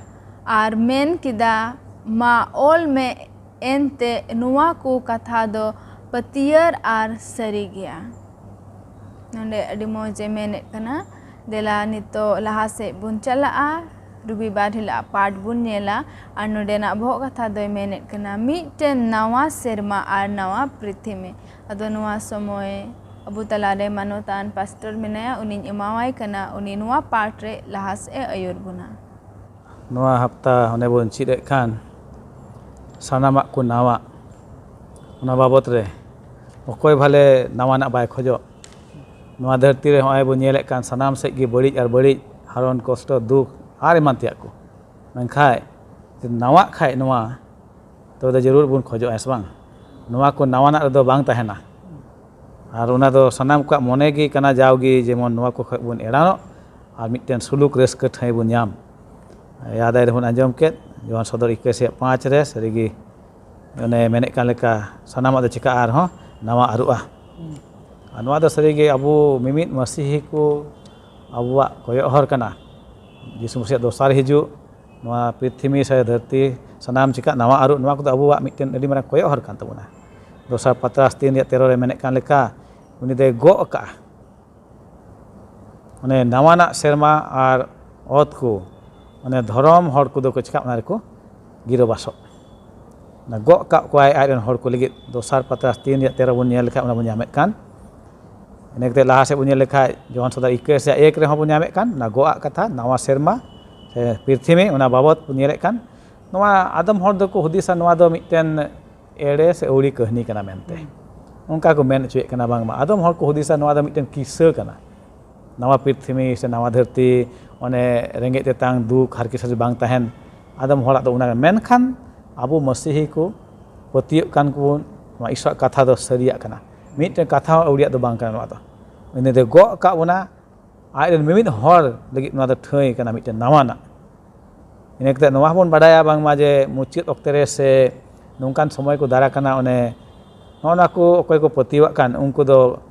ᱟᱨ ᱢᱮᱱ ᱠᱮᱫᱟ, ᱢᱟ ᱚᱞ ᱢᱮ, ᱮᱱᱛᱮ ᱱᱚᱣᱟ ᱠᱚ ᱠᱟᱛᱷᱟ ᱫᱚ ᱯᱟᱹᱛᱭᱟᱹᱨ ᱟᱨ ᱥᱟᱹᱨᱤ ᱜᱮᱭᱟ᱾ ᱱᱚᱰᱮ ᱟᱹᱰᱤ ᱢᱚᱡᱽ ᱮ ᱢᱮᱱᱮᱫ ᱠᱟᱱᱟ᱾ ᱫᱮᱞᱟ ᱱᱤᱛᱚᱜ ᱞᱟᱦᱟ ᱥᱮᱫ ᱵᱚᱱ ᱪᱟᱞᱟᱜᱼᱟ᱾ ᱨᱚᱵᱤᱵᱟᱨ ᱦᱤᱞᱳᱜ ᱯᱟᱴ ᱵᱚᱱ ᱧᱮᱞᱟ᱾ ᱟᱨ ᱱᱚᱰᱮᱱᱟᱜ ᱵᱚᱦᱚᱜ ᱠᱟᱛᱷᱟ ᱫᱚᱭ ᱢᱮᱱᱮᱫ ᱠᱟᱱᱟ, ᱢᱤᱫᱴᱮᱱ ᱱᱟᱣᱟ ᱥᱮᱨᱢᱟ ᱟᱨ ᱱᱟᱣᱟ ᱯᱨᱤᱛᱷᱤᱢᱤ᱾ ᱟᱫᱚ ᱱᱚᱣᱟ ᱥᱚᱢᱚᱭ ᱟᱵᱚ ᱛᱟᱞᱟᱨᱮ ᱢᱟᱱᱚᱛᱟᱱ ᱯᱟᱥᱴᱚᱨ ᱢᱮᱱᱟᱭᱟ, ᱩᱱᱤᱧ ᱮᱢᱟᱣᱟᱭ ᱠᱟᱱᱟ, ᱩᱱᱤ ᱱᱚᱣᱟ ᱯᱟᱴ ᱨᱮ ᱞᱟᱦᱟ ᱥᱮᱫ ᱮ ᱟᱹᱭᱩᱨ ᱵᱚᱱᱟ᱾ ᱱᱚᱣᱟ ᱦᱟᱯᱛᱟ ᱚᱱᱮ ᱵᱚᱱ ᱪᱮᱫ ᱮᱫ ᱠᱟᱱ ᱥᱟᱱᱟᱢᱟᱜ ᱠᱚ ᱱᱟᱣᱟ, ᱚᱱᱟ ᱵᱟᱵᱚᱛ ᱨᱮ ᱚᱠᱚᱭ ᱵᱷᱟᱞᱮ ᱱᱟᱣᱟᱱᱟᱜ ᱵᱟᱭ ᱠᱷᱚᱡᱚᱜ? ᱱᱚᱣᱟ ᱫᱷᱟᱹᱨᱛᱤ ᱨᱮ ᱦᱚᱸᱜᱼᱚᱭ ᱵᱚᱱ ᱧᱮᱞᱮᱫ ᱠᱟᱱ ᱥᱟᱱᱟᱢ ᱥᱮᱫ ᱜᱮ ᱵᱟᱹᱲᱤᱡ ᱟᱨ ᱵᱟᱹᱲᱤᱡ, ᱦᱟᱨᱚᱱ, ᱠᱚᱥᱴᱚ, ᱫᱩᱠ ᱟᱨ ᱮᱢᱟᱱ ᱛᱮᱭᱟᱜ ᱠᱚ᱾ ᱢᱮᱱᱠᱷᱟᱡ ᱱᱟᱣᱟᱜ ᱠᱷᱟᱡ ᱱᱚᱣᱟ, ᱛᱚᱵᱮ ᱫᱚ ᱡᱟᱹᱨᱩᱲ ᱵᱚᱱ ᱠᱷᱚᱡᱚᱜᱼᱟ, ᱦᱮᱸ ᱥᱮ ᱵᱟᱝ? ᱱᱚᱣᱟ ᱠᱚ ᱱᱟᱣᱟᱱᱟᱜ ᱨᱮᱫᱚ ᱵᱟᱝ ᱛᱟᱦᱮᱱᱟ᱾ ᱟᱨ ᱚᱱᱟ ᱫᱚ ᱥᱟᱱᱟᱢ ᱠᱚᱣᱟᱜ ᱢᱚᱱᱮ ᱜᱮ ᱠᱟᱱᱟ, ᱡᱟᱣᱜᱮ ᱡᱮᱢᱚᱱ ᱱᱚᱣᱟ ᱠᱚ ᱠᱷᱚᱡ ᱵᱚᱱ ᱮᱲᱟᱱᱚᱜ ᱟᱨ ᱢᱤᱫᱴᱮᱱ ᱥᱩᱞᱩᱠ ᱨᱟᱹᱥᱠᱟᱹ ᱴᱷᱟᱹᱭ ᱵᱚᱱ ᱧᱟᱢ᱾ ᱭᱟᱫᱟᱭ ᱨᱮᱵᱚᱱ ᱟᱸᱡᱚᱢ ᱠᱮᱫ, ᱡᱮᱢᱚᱱ ᱥᱚᱫᱚᱨ ᱤᱠᱟᱹᱥᱤᱭᱟᱜ ᱯᱟᱸᱪ ᱨᱮ ᱥᱟᱹᱨᱤᱜᱮ ᱚᱱᱮ ᱢᱮᱱᱮᱫ ᱠᱟᱱ ᱞᱮᱠᱟ, ᱥᱟᱱᱟᱢᱟᱜ ᱫᱚ ᱪᱤᱠᱟᱹᱜᱼᱟ ᱟᱨᱦᱚᱸ ᱱᱟᱣᱟ ᱟᱹᱨᱩᱜᱼᱟ᱾ ᱟᱨ ᱱᱚᱣᱟ ᱫᱚ ᱥᱟᱹᱨᱤᱜᱮ ᱟᱵᱚ ᱢᱤᱢᱤᱫ ᱢᱟᱹᱥᱤᱦᱤ ᱠᱚ ᱟᱵᱚᱣᱟᱜ ᱠᱚᱭᱚᱜ ᱦᱚᱨ ᱠᱟᱱᱟ᱾ ᱡᱤᱥᱩ ᱢᱟᱹᱥᱤᱭᱟᱜ ᱫᱚᱥᱟᱨ ᱦᱤᱡᱩᱜ, ᱱᱚᱣᱟ ᱯᱨᱤᱛᱷᱤᱵᱤ ᱥᱮ ᱫᱷᱟᱹᱨᱛᱤ ᱥᱟᱱᱟᱢ ᱪᱤᱠᱟᱹᱜ ᱱᱟᱣᱟ ᱟᱹᱨᱩ, ᱱᱚᱣᱟ ᱠᱚᱫᱚ ᱟᱵᱚᱣᱟᱜ ᱢᱤᱫᱴᱮᱱ ᱟᱹᱰᱤ ᱢᱟᱨᱟᱝ ᱠᱚᱭᱚᱜ ᱦᱚᱨ ᱠᱟᱱ ᱛᱟᱵᱚᱱᱟ᱾ ᱫᱚᱥᱟᱨ ᱯᱟᱛᱨᱟᱥ ᱛᱤᱱ ᱨᱮᱭᱟᱜ ᱛᱮᱨᱚ ᱨᱮ ᱢᱮᱱᱮᱫ ᱠᱟᱱ ᱞᱮᱠᱟ, ᱩᱱᱤ ᱫᱚᱭ ᱜᱚᱜ ᱟᱠᱟᱜᱼᱟ᱾ ᱚᱱᱮ ᱱᱟᱣᱟᱱᱟᱜ ᱥᱮᱨᱢᱟ ᱟᱨ ᱚᱛ ᱠᱚ, ᱚᱱᱮ ᱫᱷᱚᱨᱚᱢ ᱦᱚᱲ ᱠᱚᱫᱚ ᱠᱚ ᱪᱤᱠᱟᱹᱜ, ᱚᱱᱟ ᱨᱮᱠᱚ ᱜᱤᱨᱟᱹᱵᱟᱥᱚᱜ᱾ ᱚᱱᱟ ᱜᱚᱜ ᱠᱟᱜ ᱠᱚᱣᱟᱭ ᱟᱡ ᱨᱮᱱ ᱦᱚᱲ ᱠᱚ ᱞᱟᱹᱜᱤᱫ᱾ ᱫᱚᱥᱟᱨ ᱯᱟᱛᱨᱟᱥ ᱛᱤᱱ ᱨᱮᱭᱟᱜ ᱛᱮᱨᱚ ᱵᱚᱱ ᱧᱮᱞ ᱞᱮᱠᱷᱟᱱ ᱚᱱᱟ ᱵᱚᱱ ᱧᱟᱢᱮᱫ ᱠᱟᱱ᱾ ᱤᱱᱟᱹ ᱠᱟᱛᱮ ᱞᱟᱦᱟ ᱥᱮᱫ ᱵᱚᱱ ᱧᱮᱞ ᱞᱮᱠᱷᱟᱱ ᱡᱚᱦᱚᱱ ᱥᱚᱫᱚᱨ ᱤᱠᱟᱹᱭ ᱨᱮᱭᱟᱜ ᱮᱠ ᱨᱮᱦᱚᱸ ᱵᱚᱱ ᱧᱟᱢᱮᱫ ᱠᱟᱱ ᱚᱱᱟ ᱜᱚᱜ ᱟᱜ ᱠᱟᱛᱷᱟ, ᱱᱟᱣᱟ ᱥᱮᱨᱢᱟ ᱥᱮ ᱯᱨᱤᱛᱷᱤᱵᱤ, ᱚᱱᱟ ᱵᱟᱵᱚᱛ ᱵᱚᱱ ᱧᱮᱞᱮᱫ ᱠᱟᱱ᱾ ᱱᱚᱣᱟ ᱟᱫᱚᱢ ᱦᱚᱲ ᱫᱚᱠᱚ ᱦᱩᱫᱤᱥᱟ ᱱᱚᱣᱟ ᱫᱚ ᱢᱤᱫᱴᱮᱱ ᱮᱲᱮ ᱥᱮ ᱟᱹᱣᱲᱤ ᱠᱟᱹᱦᱱᱤ ᱠᱟᱱᱟ ᱢᱮᱱᱛᱮ᱾ ᱦᱩᱸ᱾ ᱚᱱᱠᱟ ᱠᱚ ᱢᱮᱱ ᱦᱚᱪᱚᱭᱮᱫ ᱠᱟᱱᱟ, ᱵᱟᱝᱢᱟ ᱟᱫᱚᱢ ᱦᱚᱲ ᱠᱚ ᱦᱩᱫᱤᱥᱟ ᱱᱚᱣᱟ ᱫᱚ ᱢᱤᱫᱴᱮᱱ ᱠᱤᱥᱟᱹ ᱠᱟᱱᱟ, ᱱᱟᱣᱟ ᱯᱨᱤᱛᱷᱤᱵᱤ ᱥᱮ ᱱᱟᱣᱟ ᱫᱷᱟᱹᱨᱛᱤ, ᱚᱱᱮ ᱨᱮᱸᱜᱮᱡ ᱛᱮᱛᱟᱝ, ᱫᱩᱠ, ᱦᱟᱨᱠᱮᱛ ᱥᱟᱥᱮᱛ ᱵᱟᱝ ᱛᱟᱦᱮᱱ ᱟᱫᱚᱢ ᱦᱚᱲᱟᱜ ᱫᱚ ᱚᱱᱟ᱾ ᱢᱮᱱᱠᱷᱟᱱ ᱟᱵᱚ ᱢᱟᱹᱥᱤᱦᱤ ᱠᱚ ᱯᱟᱹᱛᱭᱟᱹᱜ ᱠᱟᱱ ᱠᱚᱵᱚᱱ, ᱱᱚᱣᱟ ᱤᱥᱚᱨᱟᱜ ᱠᱟᱛᱷᱟ ᱫᱚ ᱥᱟᱹᱨᱤᱭᱟᱜ ᱠᱟᱱᱟ, ᱢᱤᱫᱴᱮᱱ ᱠᱟᱛᱷᱟ ᱦᱚᱸ ᱟᱹᱣᱲᱤᱭᱟᱜ ᱫᱚ ᱵᱟᱝ ᱠᱟᱱᱟ᱾ ᱱᱚᱣᱟ ᱫᱚ ᱩᱱᱤ ᱫᱚ ᱜᱚᱜ ᱟᱠᱟᱫ ᱵᱚᱱᱟ, ᱟᱡ ᱨᱮᱱ ᱢᱤᱢᱤᱫ ᱦᱚᱲ ᱞᱟᱹᱜᱤᱫ ᱱᱚᱣᱟ ᱫᱚ ᱴᱷᱟᱹᱭ ᱠᱟᱱᱟ ᱢᱤᱫᱴᱮᱱ ᱱᱟᱣᱟᱱᱟᱜ᱾ ᱤᱱᱟᱹ ᱠᱟᱛᱮ ᱱᱚᱣᱟ ᱦᱚᱸᱵᱚᱱ ᱵᱟᱰᱟᱭᱟ ᱵᱟᱝᱢᱟ ᱡᱮ ᱢᱩᱪᱟᱹᱫ ᱚᱠᱛᱮ ᱨᱮ ᱥᱮ ᱱᱚᱝᱠᱟᱱ ᱥᱚᱢᱚᱭ ᱠᱚ ᱫᱟᱨᱟ ᱠᱟᱱᱟ, ᱚᱱᱮ ᱱᱚᱜᱼᱚ ᱱᱚᱣᱟ ᱠᱚ ᱚᱠᱚᱭ ᱠᱚ ᱯᱟᱹᱛᱭᱟᱹᱣᱟᱜ ᱠᱟᱱ ᱩᱱᱠᱩ ᱫᱚ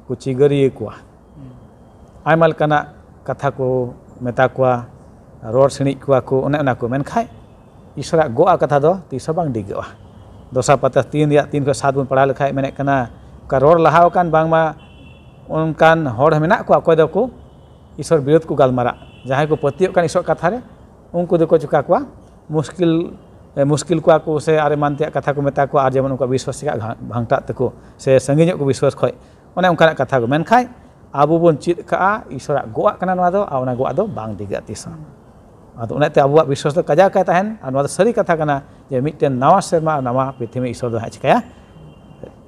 ᱠᱚ ᱪᱤᱜᱟᱹᱨᱤᱭᱟᱹ ᱠᱚᱣᱟ, ᱟᱭᱢᱟ ᱞᱮᱠᱟᱱᱟᱜ ᱠᱟᱛᱷᱟ ᱠᱚ ᱢᱮᱛᱟ ᱠᱚᱣᱟ, ᱨᱚᱲ ᱥᱤᱬᱤᱡ ᱠᱚᱣᱟ ᱠᱚ, ᱚᱱᱮ ᱚᱱᱟ ᱠᱚ᱾ ᱢᱮᱱᱠᱷᱟᱱ ᱤᱥᱚᱨᱟᱜ ᱜᱚᱜ ᱟᱜ ᱠᱟᱛᱷᱟ ᱫᱚ ᱛᱤᱥ ᱦᱚᱸ ᱵᱟᱝ ᱰᱤᱜᱟᱹᱜᱼᱟ᱾ ᱫᱚᱥᱟᱨ ᱯᱟᱛᱨᱟᱥ ᱛᱤᱱ ᱨᱮᱭᱟᱜ ᱛᱤᱱ ᱠᱷᱚᱱ ᱥᱟᱛ ᱵᱚᱱ ᱯᱟᱲᱦᱟᱣ ᱞᱮᱠᱷᱟᱱ ᱢᱮᱱᱮᱫ ᱠᱟᱱᱟ, ᱚᱠᱟ ᱨᱚᱲ ᱞᱟᱦᱟ ᱟᱠᱟᱱ ᱵᱟᱝᱢᱟ ᱚᱱᱠᱟᱱ ᱦᱚᱲ ᱢᱮᱱᱟᱜ ᱠᱚᱣᱟ ᱚᱠᱚᱭ ᱫᱚᱠᱚ ᱤᱥᱚᱨ ᱵᱤᱨᱳᱫᱷ ᱠᱚ ᱜᱟᱞᱢᱟᱨᱟᱜ, ᱡᱟᱦᱟᱸᱭ ᱠᱚ ᱯᱟᱹᱛᱭᱟᱹᱜ ᱠᱟᱱ ᱤᱥᱚᱨ ᱠᱟᱛᱷᱟ ᱨᱮ, ᱩᱱᱠᱩ ᱫᱚᱠᱚ ᱪᱤᱠᱟ ᱠᱚᱣᱟ, ᱢᱩᱥᱠᱤᱞ, ᱮ, ᱢᱩᱥᱠᱤᱞ ᱠᱚᱣᱟ ᱠᱚ ᱥᱮ ᱟᱨ ᱮᱢᱟᱱ ᱛᱮᱭᱟᱜ ᱠᱟᱛᱷᱟ ᱠᱚ ᱢᱮᱛᱟ ᱠᱚᱣᱟ, ᱟᱨ ᱡᱮᱢᱚᱱ ᱩᱱᱠᱩᱣᱟᱜ ᱵᱤᱥᱣᱟᱥ ᱪᱤᱠᱟ ᱜᱷᱟ-, ᱵᱷᱟᱝᱴᱟᱜ ᱛᱟᱠᱚ ᱥᱮ ᱥᱟᱺᱜᱤᱧᱚᱜ ᱠᱚ ᱵᱤᱥᱣᱟᱥ ᱠᱷᱚᱡ, ᱚᱱᱮ ᱚᱱᱠᱟᱱᱟᱜ ᱠᱟᱛᱷᱟ ᱠᱚ᱾ ᱢᱮᱱᱠᱷᱟᱱ ᱟᱵᱚ ᱵᱚᱱ ᱪᱮᱫ ᱠᱟᱜᱼᱟ, ᱤᱥᱚᱨᱟᱜ ᱜᱚᱜ ᱟᱜ ᱠᱟᱱᱟ ᱱᱚᱣᱟ ᱫᱚ, ᱟᱨ ᱚᱱᱟ ᱜᱚᱜ ᱟᱜ ᱫᱚ ᱵᱟᱝ ᱰᱤᱜᱟᱹᱜᱼᱟ ᱛᱤᱥ ᱦᱚᱸ᱾ ᱟᱫᱚ ᱚᱱᱟᱛᱮ ᱟᱵᱚᱣᱟᱜ ᱵᱤᱥᱣᱟᱥ ᱫᱚ ᱠᱟᱡᱟᱠ ᱮ ᱛᱟᱦᱮᱱ, ᱟᱨ ᱱᱚᱣᱟ ᱫᱚ ᱥᱟᱹᱨᱤ ᱠᱟᱛᱷᱟ ᱠᱟᱱᱟ ᱡᱮ ᱢᱤᱫᱴᱮᱱ ᱱᱟᱣᱟ ᱥᱮᱨᱢᱟ ᱟᱨ ᱱᱟᱣᱟ ᱯᱨᱤᱛᱷᱤᱵᱤ ᱤᱥᱚᱨ ᱫᱚ ᱦᱟᱸᱜ ᱪᱤᱠᱟᱹᱭᱟ,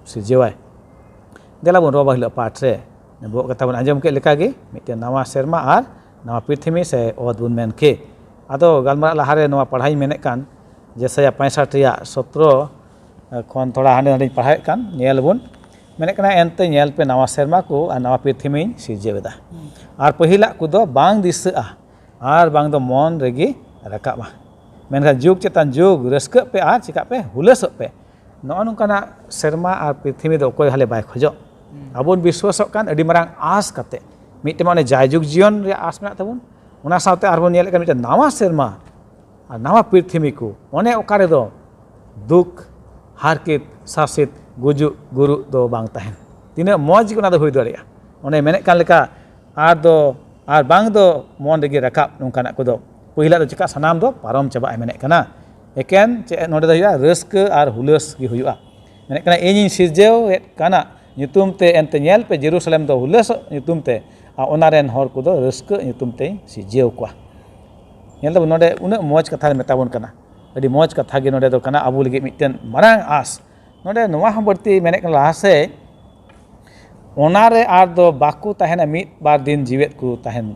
ᱥᱤᱨᱡᱟᱹᱣᱟᱭ᱾ ᱫᱮᱞᱟ ᱵᱚᱱ ᱨᱚᱵᱟ ᱦᱤᱞᱳᱜ ᱯᱟᱴ ᱨᱮ ᱵᱚᱦᱚᱜ ᱠᱟᱛᱷᱟ ᱵᱚᱱ ᱟᱸᱡᱚᱢ ᱠᱮᱫ ᱞᱮᱠᱟᱜᱮ, ᱢᱤᱫᱴᱮᱱ ᱱᱟᱣᱟ ᱥᱮᱨᱢᱟ ᱟᱨ ᱱᱟᱣᱟ ᱯᱨᱤᱛᱷᱤᱵᱤ ᱥᱮ ᱚᱛ ᱵᱚᱱ ᱢᱮᱱ ᱠᱮ᱾ ᱟᱫᱚ ᱜᱟᱞᱢᱟᱨᱟᱜ ᱞᱟᱦᱟᱨᱮ ᱱᱚᱣᱟ ᱯᱟᱲᱦᱟᱣ ᱤᱧ ᱢᱮᱱᱮᱫ ᱠᱟᱱ, ᱡᱮᱥᱟᱭᱟ ᱯᱚᱸᱭᱥᱚᱴᱴᱤ ᱨᱮᱭᱟᱜ ᱥᱚᱛᱨᱚ ᱠᱷᱚᱱ ᱛᱷᱚᱲᱟ ᱦᱟᱸᱰᱮ ᱱᱟᱰᱮᱧ ᱯᱟᱲᱦᱟᱣᱮᱫ ᱠᱟᱱ, ᱧᱮᱞ ᱵᱚᱱ᱾ ᱢᱮᱱᱮᱫ ᱠᱟᱱᱟ, ᱮᱱᱛᱮ ᱧᱮᱞ ᱯᱮ, ᱱᱟᱣᱟ ᱥᱮᱨᱢᱟ ᱠᱚ ᱟᱨ ᱱᱟᱣᱟ ᱯᱨᱤᱛᱷᱤᱵᱤᱧ ᱥᱤᱨᱡᱟᱹᱣ ᱮᱫᱟ᱾ ᱟᱨ ᱯᱟᱹᱦᱤᱞᱟᱜ ᱠᱚᱫᱚ ᱵᱟᱝ ᱫᱤᱥᱟᱹᱜᱼᱟ ᱟᱨ ᱵᱟᱝ ᱫᱚ ᱢᱚᱱ ᱨᱮᱜᱮ ᱨᱟᱠᱟᱵᱼᱟ᱾ ᱢᱮᱱᱠᱷᱟᱱ ᱡᱩᱜᱽ ᱪᱮᱛᱟᱱ ᱡᱩᱜᱽ ᱨᱟᱹᱥᱠᱟᱹᱜ ᱯᱮ ᱟᱨ ᱪᱤᱠᱟᱜ ᱯᱮ, ᱦᱩᱞᱟᱹᱥᱚᱜ ᱯᱮ᱾ ᱱᱚᱜᱼᱚ ᱱᱚᱝᱠᱟᱱᱟᱜ ᱥᱮᱨᱢᱟ ᱟᱨ ᱯᱨᱤᱛᱷᱤᱵᱤ ᱫᱚ ᱚᱠᱚᱭ ᱦᱟᱞᱮ ᱵᱟᱭ ᱠᱷᱚᱡᱚᱜ᱾ ᱦᱩᱸ᱾ ᱟᱵᱚ ᱵᱚᱱ ᱵᱤᱥᱣᱟᱥᱚᱜ ᱠᱟᱱ ᱟᱹᱰᱤ ᱢᱟᱨᱟᱝ ᱟᱸᱥ ᱠᱟᱛᱮ, ᱢᱤᱫᱴᱮᱱ ᱢᱟ ᱚᱱᱮ ᱡᱟᱭᱡᱩᱜᱽ ᱡᱤᱭᱚᱱ ᱨᱮᱭᱟᱜ ᱟᱸᱥ ᱢᱮᱱᱟᱜ ᱛᱟᱵᱚᱱ, ᱚᱱᱟ ᱥᱟᱶᱛᱮ ᱟᱨᱵᱚᱱ ᱧᱮᱞᱮᱫ ᱠᱟᱱ ᱢᱤᱫᱴᱮᱱ ᱱᱟᱣᱟ ᱥᱮᱨᱢᱟ ᱟᱨ ᱱᱟᱣᱟ ᱯᱨᱤᱛᱷᱤᱵᱤ ᱠᱚ, ᱚᱱᱮ ᱚᱠᱟ ᱨᱮᱫᱚ ᱫᱩᱠ, ᱦᱟᱨᱠᱮᱛ, ᱥᱟᱥᱮᱛ, ᱜᱩᱡᱩᱜ, ᱜᱩᱨᱩᱜ ᱫᱚ ᱵᱟᱝ ᱛᱟᱦᱮᱱ᱾ ᱛᱤᱱᱟᱹᱜ ᱢᱚᱡᱽ ᱜᱮ ᱚᱱᱟ ᱫᱚ ᱦᱩᱭ ᱫᱟᱲᱮᱭᱟᱜᱼᱟ᱾ ᱚᱱᱮ ᱢᱮᱱᱮᱫ ᱠᱟᱱ ᱞᱮᱠᱟ, ᱟᱨ ᱫᱚ, ᱟᱨ ᱵᱟᱝ ᱫᱚ ᱢᱚᱱ ᱨᱮᱜᱮ ᱨᱟᱠᱟᱵ, ᱱᱚᱝᱠᱟᱱᱟᱜ ᱠᱚᱫᱚ ᱯᱟᱹᱦᱤᱞᱟᱜ ᱫᱚ ᱪᱮᱠᱟ ᱥᱟᱱᱟᱢ ᱫᱚ ᱯᱟᱨᱚᱢ ᱪᱟᱵᱟᱜᱼᱟ ᱢᱮᱱᱮᱫ ᱠᱟᱱᱟ᱾ ᱮᱠᱮᱱ ᱪᱮᱫ ᱱᱚᱰᱮ ᱫᱚ ᱦᱩᱭᱩᱜᱼᱟ? ᱨᱟᱹᱥᱠᱟᱹ ᱟᱨ ᱦᱩᱞᱟᱹᱥ ᱜᱮ ᱦᱩᱭᱩᱜᱼᱟ᱾ ᱢᱮᱱᱮᱫ ᱠᱟᱱᱟ, ᱤᱧᱤᱧ ᱥᱤᱨᱡᱟᱹᱣᱮᱫ ᱠᱟᱱᱟ ᱧᱩᱛᱩᱢ ᱛᱮ, ᱮᱱᱛᱮ ᱧᱮᱞ ᱯᱮ, ᱡᱮᱨᱩᱥᱟᱞᱮᱢ ᱫᱚ ᱦᱩᱞᱟᱹᱥᱚᱜ ᱧᱩᱛᱩᱢ ᱛᱮ, ᱟᱨ ᱚᱱᱟ ᱨᱮᱱ ᱦᱚᱲ ᱠᱚᱫᱚ ᱨᱟᱹᱥᱠᱟᱹ ᱧᱩᱛᱩᱢ ᱛᱮᱧ ᱥᱤᱨᱡᱟᱹᱣ ᱠᱚᱣᱟ᱾ ᱧᱮᱞ ᱫᱟᱵᱚᱱ, ᱱᱚᱰᱮ ᱩᱱᱟᱹᱜ ᱢᱚᱡᱽ ᱠᱟᱛᱷᱟ ᱢᱮᱛᱟ ᱵᱚᱱ ᱠᱟᱱᱟ᱾ ᱟᱹᱰᱤ ᱢᱚᱡᱽ ᱠᱟᱛᱷᱟ ᱜᱮ ᱱᱚᱰᱮ ᱫᱚ ᱠᱟᱱᱟ, ᱟᱵᱚ ᱞᱟᱹᱜᱤᱫ ᱢᱤᱫᱴᱮᱱ ᱢᱟᱨᱟᱝ ᱟᱸᱥ᱾ ᱱᱚᱰᱮ ᱱᱚᱣᱟ ᱦᱚᱸ ᱵᱟᱹᱲᱛᱤ ᱢᱮᱱᱮᱫ ᱠᱟᱱᱟ, ᱞᱟᱦᱟ ᱥᱮᱫ, ᱚᱱᱟ ᱨᱮ ᱟᱨ ᱫᱚ ᱵᱟᱠᱚ ᱛᱟᱦᱮᱱᱟ, ᱢᱤᱫ ᱵᱟᱨ ᱫᱤᱱ ᱡᱤᱣᱮᱫ ᱠᱚ ᱛᱟᱦᱮᱱ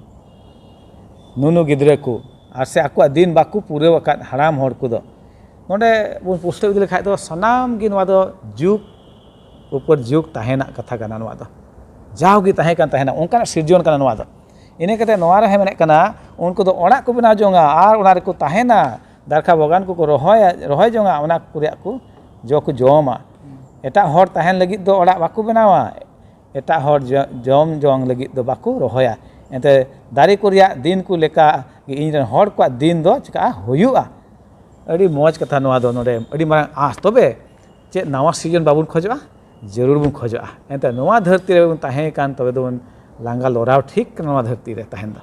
ᱱᱩᱱᱩ ᱜᱤᱫᱽᱨᱟᱹ ᱠᱚ, ᱟᱨ ᱥᱮ ᱟᱠᱚᱣᱟᱜ ᱫᱤᱱ ᱵᱟᱠᱚ ᱯᱩᱨᱟᱹᱣ ᱟᱠᱟᱫ ᱦᱟᱲᱟᱢ ᱦᱚᱲ ᱠᱚᱫᱚ᱾ ᱱᱚᱰᱮ ᱵᱚᱱ ᱯᱩᱥᱴᱟᱹᱣ ᱤᱫᱤ ᱞᱮᱠᱷᱟᱡ ᱫᱚ, ᱥᱟᱱᱟᱢ ᱜᱮ ᱱᱚᱣᱟ ᱫᱚ ᱡᱩᱜᱽ ᱩᱯᱚᱨ ᱡᱩᱜᱽ ᱛᱟᱦᱮᱱᱟᱜ ᱠᱟᱛᱷᱟ ᱠᱟᱱᱟ᱾ ᱱᱚᱣᱟ ᱫᱚ ᱡᱟᱣᱜᱮ ᱛᱟᱦᱮᱸ ᱠᱟᱱ ᱛᱟᱦᱮᱱᱟ, ᱚᱱᱠᱟᱱᱟᱜ ᱥᱤᱨᱡᱚᱱ ᱠᱟᱱᱟ ᱱᱚᱣᱟ ᱫᱚ᱾ ᱤᱱᱟᱹ ᱠᱟᱛᱮ ᱱᱚᱣᱟ ᱨᱮᱦᱚᱸ ᱢᱮᱱᱮᱫ ᱠᱟᱱᱟ, ᱩᱱᱠᱩ ᱫᱚ ᱚᱲᱟᱜ ᱠᱚ ᱵᱮᱱᱟᱣ ᱡᱚᱝᱟ ᱟᱨ ᱚᱱᱟ ᱨᱮᱠᱚ ᱛᱟᱦᱮᱱᱟ, ᱫᱟᱨᱠᱷᱟ ᱵᱟᱜᱟᱱ ᱠᱚᱠᱚ ᱨᱚᱦᱚᱭᱟ, ᱨᱚᱦᱚᱭ ᱡᱚᱝᱟ, ᱚᱱᱟ ᱠᱚ ᱨᱮᱭᱟᱜ ᱠᱚ ᱡᱚ ᱠᱚ ᱡᱚᱢᱟ᱾ ᱮᱴᱟᱜ ᱦᱚᱲ ᱛᱟᱦᱮᱱ ᱞᱟᱹᱜᱤᱫ ᱫᱚ ᱚᱲᱟᱜ ᱵᱟᱠᱚ ᱵᱮᱱᱟᱣᱟ, ᱮᱴᱟᱜ ᱦᱚᱲ ᱡᱚ-, ᱡᱚᱢ ᱡᱚᱝ ᱞᱟᱹᱜᱤᱫ ᱫᱚ ᱵᱟᱠᱚ ᱨᱚᱦᱚᱭᱟ᱾ ᱮᱱᱛᱮ ᱫᱟᱨᱮ ᱠᱚ ᱨᱮᱭᱟᱜ ᱫᱤᱱ ᱠᱚ ᱞᱮᱠᱟ ᱜᱮ ᱤᱧ ᱨᱮᱱ ᱦᱚᱲ ᱠᱚᱣᱟᱜ ᱫᱤᱱ ᱫᱚ ᱪᱤᱠᱟᱹᱜᱼᱟ? ᱦᱩᱭᱩᱜᱼᱟ᱾ ᱟᱹᱰᱤ ᱢᱚᱡᱽ ᱠᱟᱛᱷᱟ ᱱᱚᱣᱟ ᱫᱚ, ᱱᱚᱰᱮ ᱟᱹᱰᱤ ᱢᱟᱨᱟᱝ ᱟᱸᱥ᱾ ᱛᱚᱵᱮ ᱪᱮᱫ ᱱᱟᱣᱟ ᱥᱤᱨᱡᱚᱱ ᱵᱟᱵᱚᱱ ᱠᱷᱚᱡᱚᱜᱼᱟ? ᱡᱟᱹᱨᱩᱲ ᱵᱚᱱ ᱠᱷᱚᱡᱚᱜᱼᱟ᱾ ᱮᱱᱛᱮ ᱱᱚᱣᱟ ᱫᱷᱟᱹᱨᱛᱤ ᱨᱮᱵᱚᱱ ᱛᱟᱦᱮᱸ ᱠᱟᱱ, ᱛᱚᱵᱮ ᱫᱚᱵᱚᱱ ᱞᱟᱸᱜᱟ ᱞᱚᱨᱟᱣ ᱴᱷᱤᱠ ᱠᱟᱱᱟ ᱱᱚᱣᱟ ᱫᱷᱟᱹᱨᱛᱤ ᱨᱮ ᱛᱟᱦᱮᱱ ᱫᱚ᱾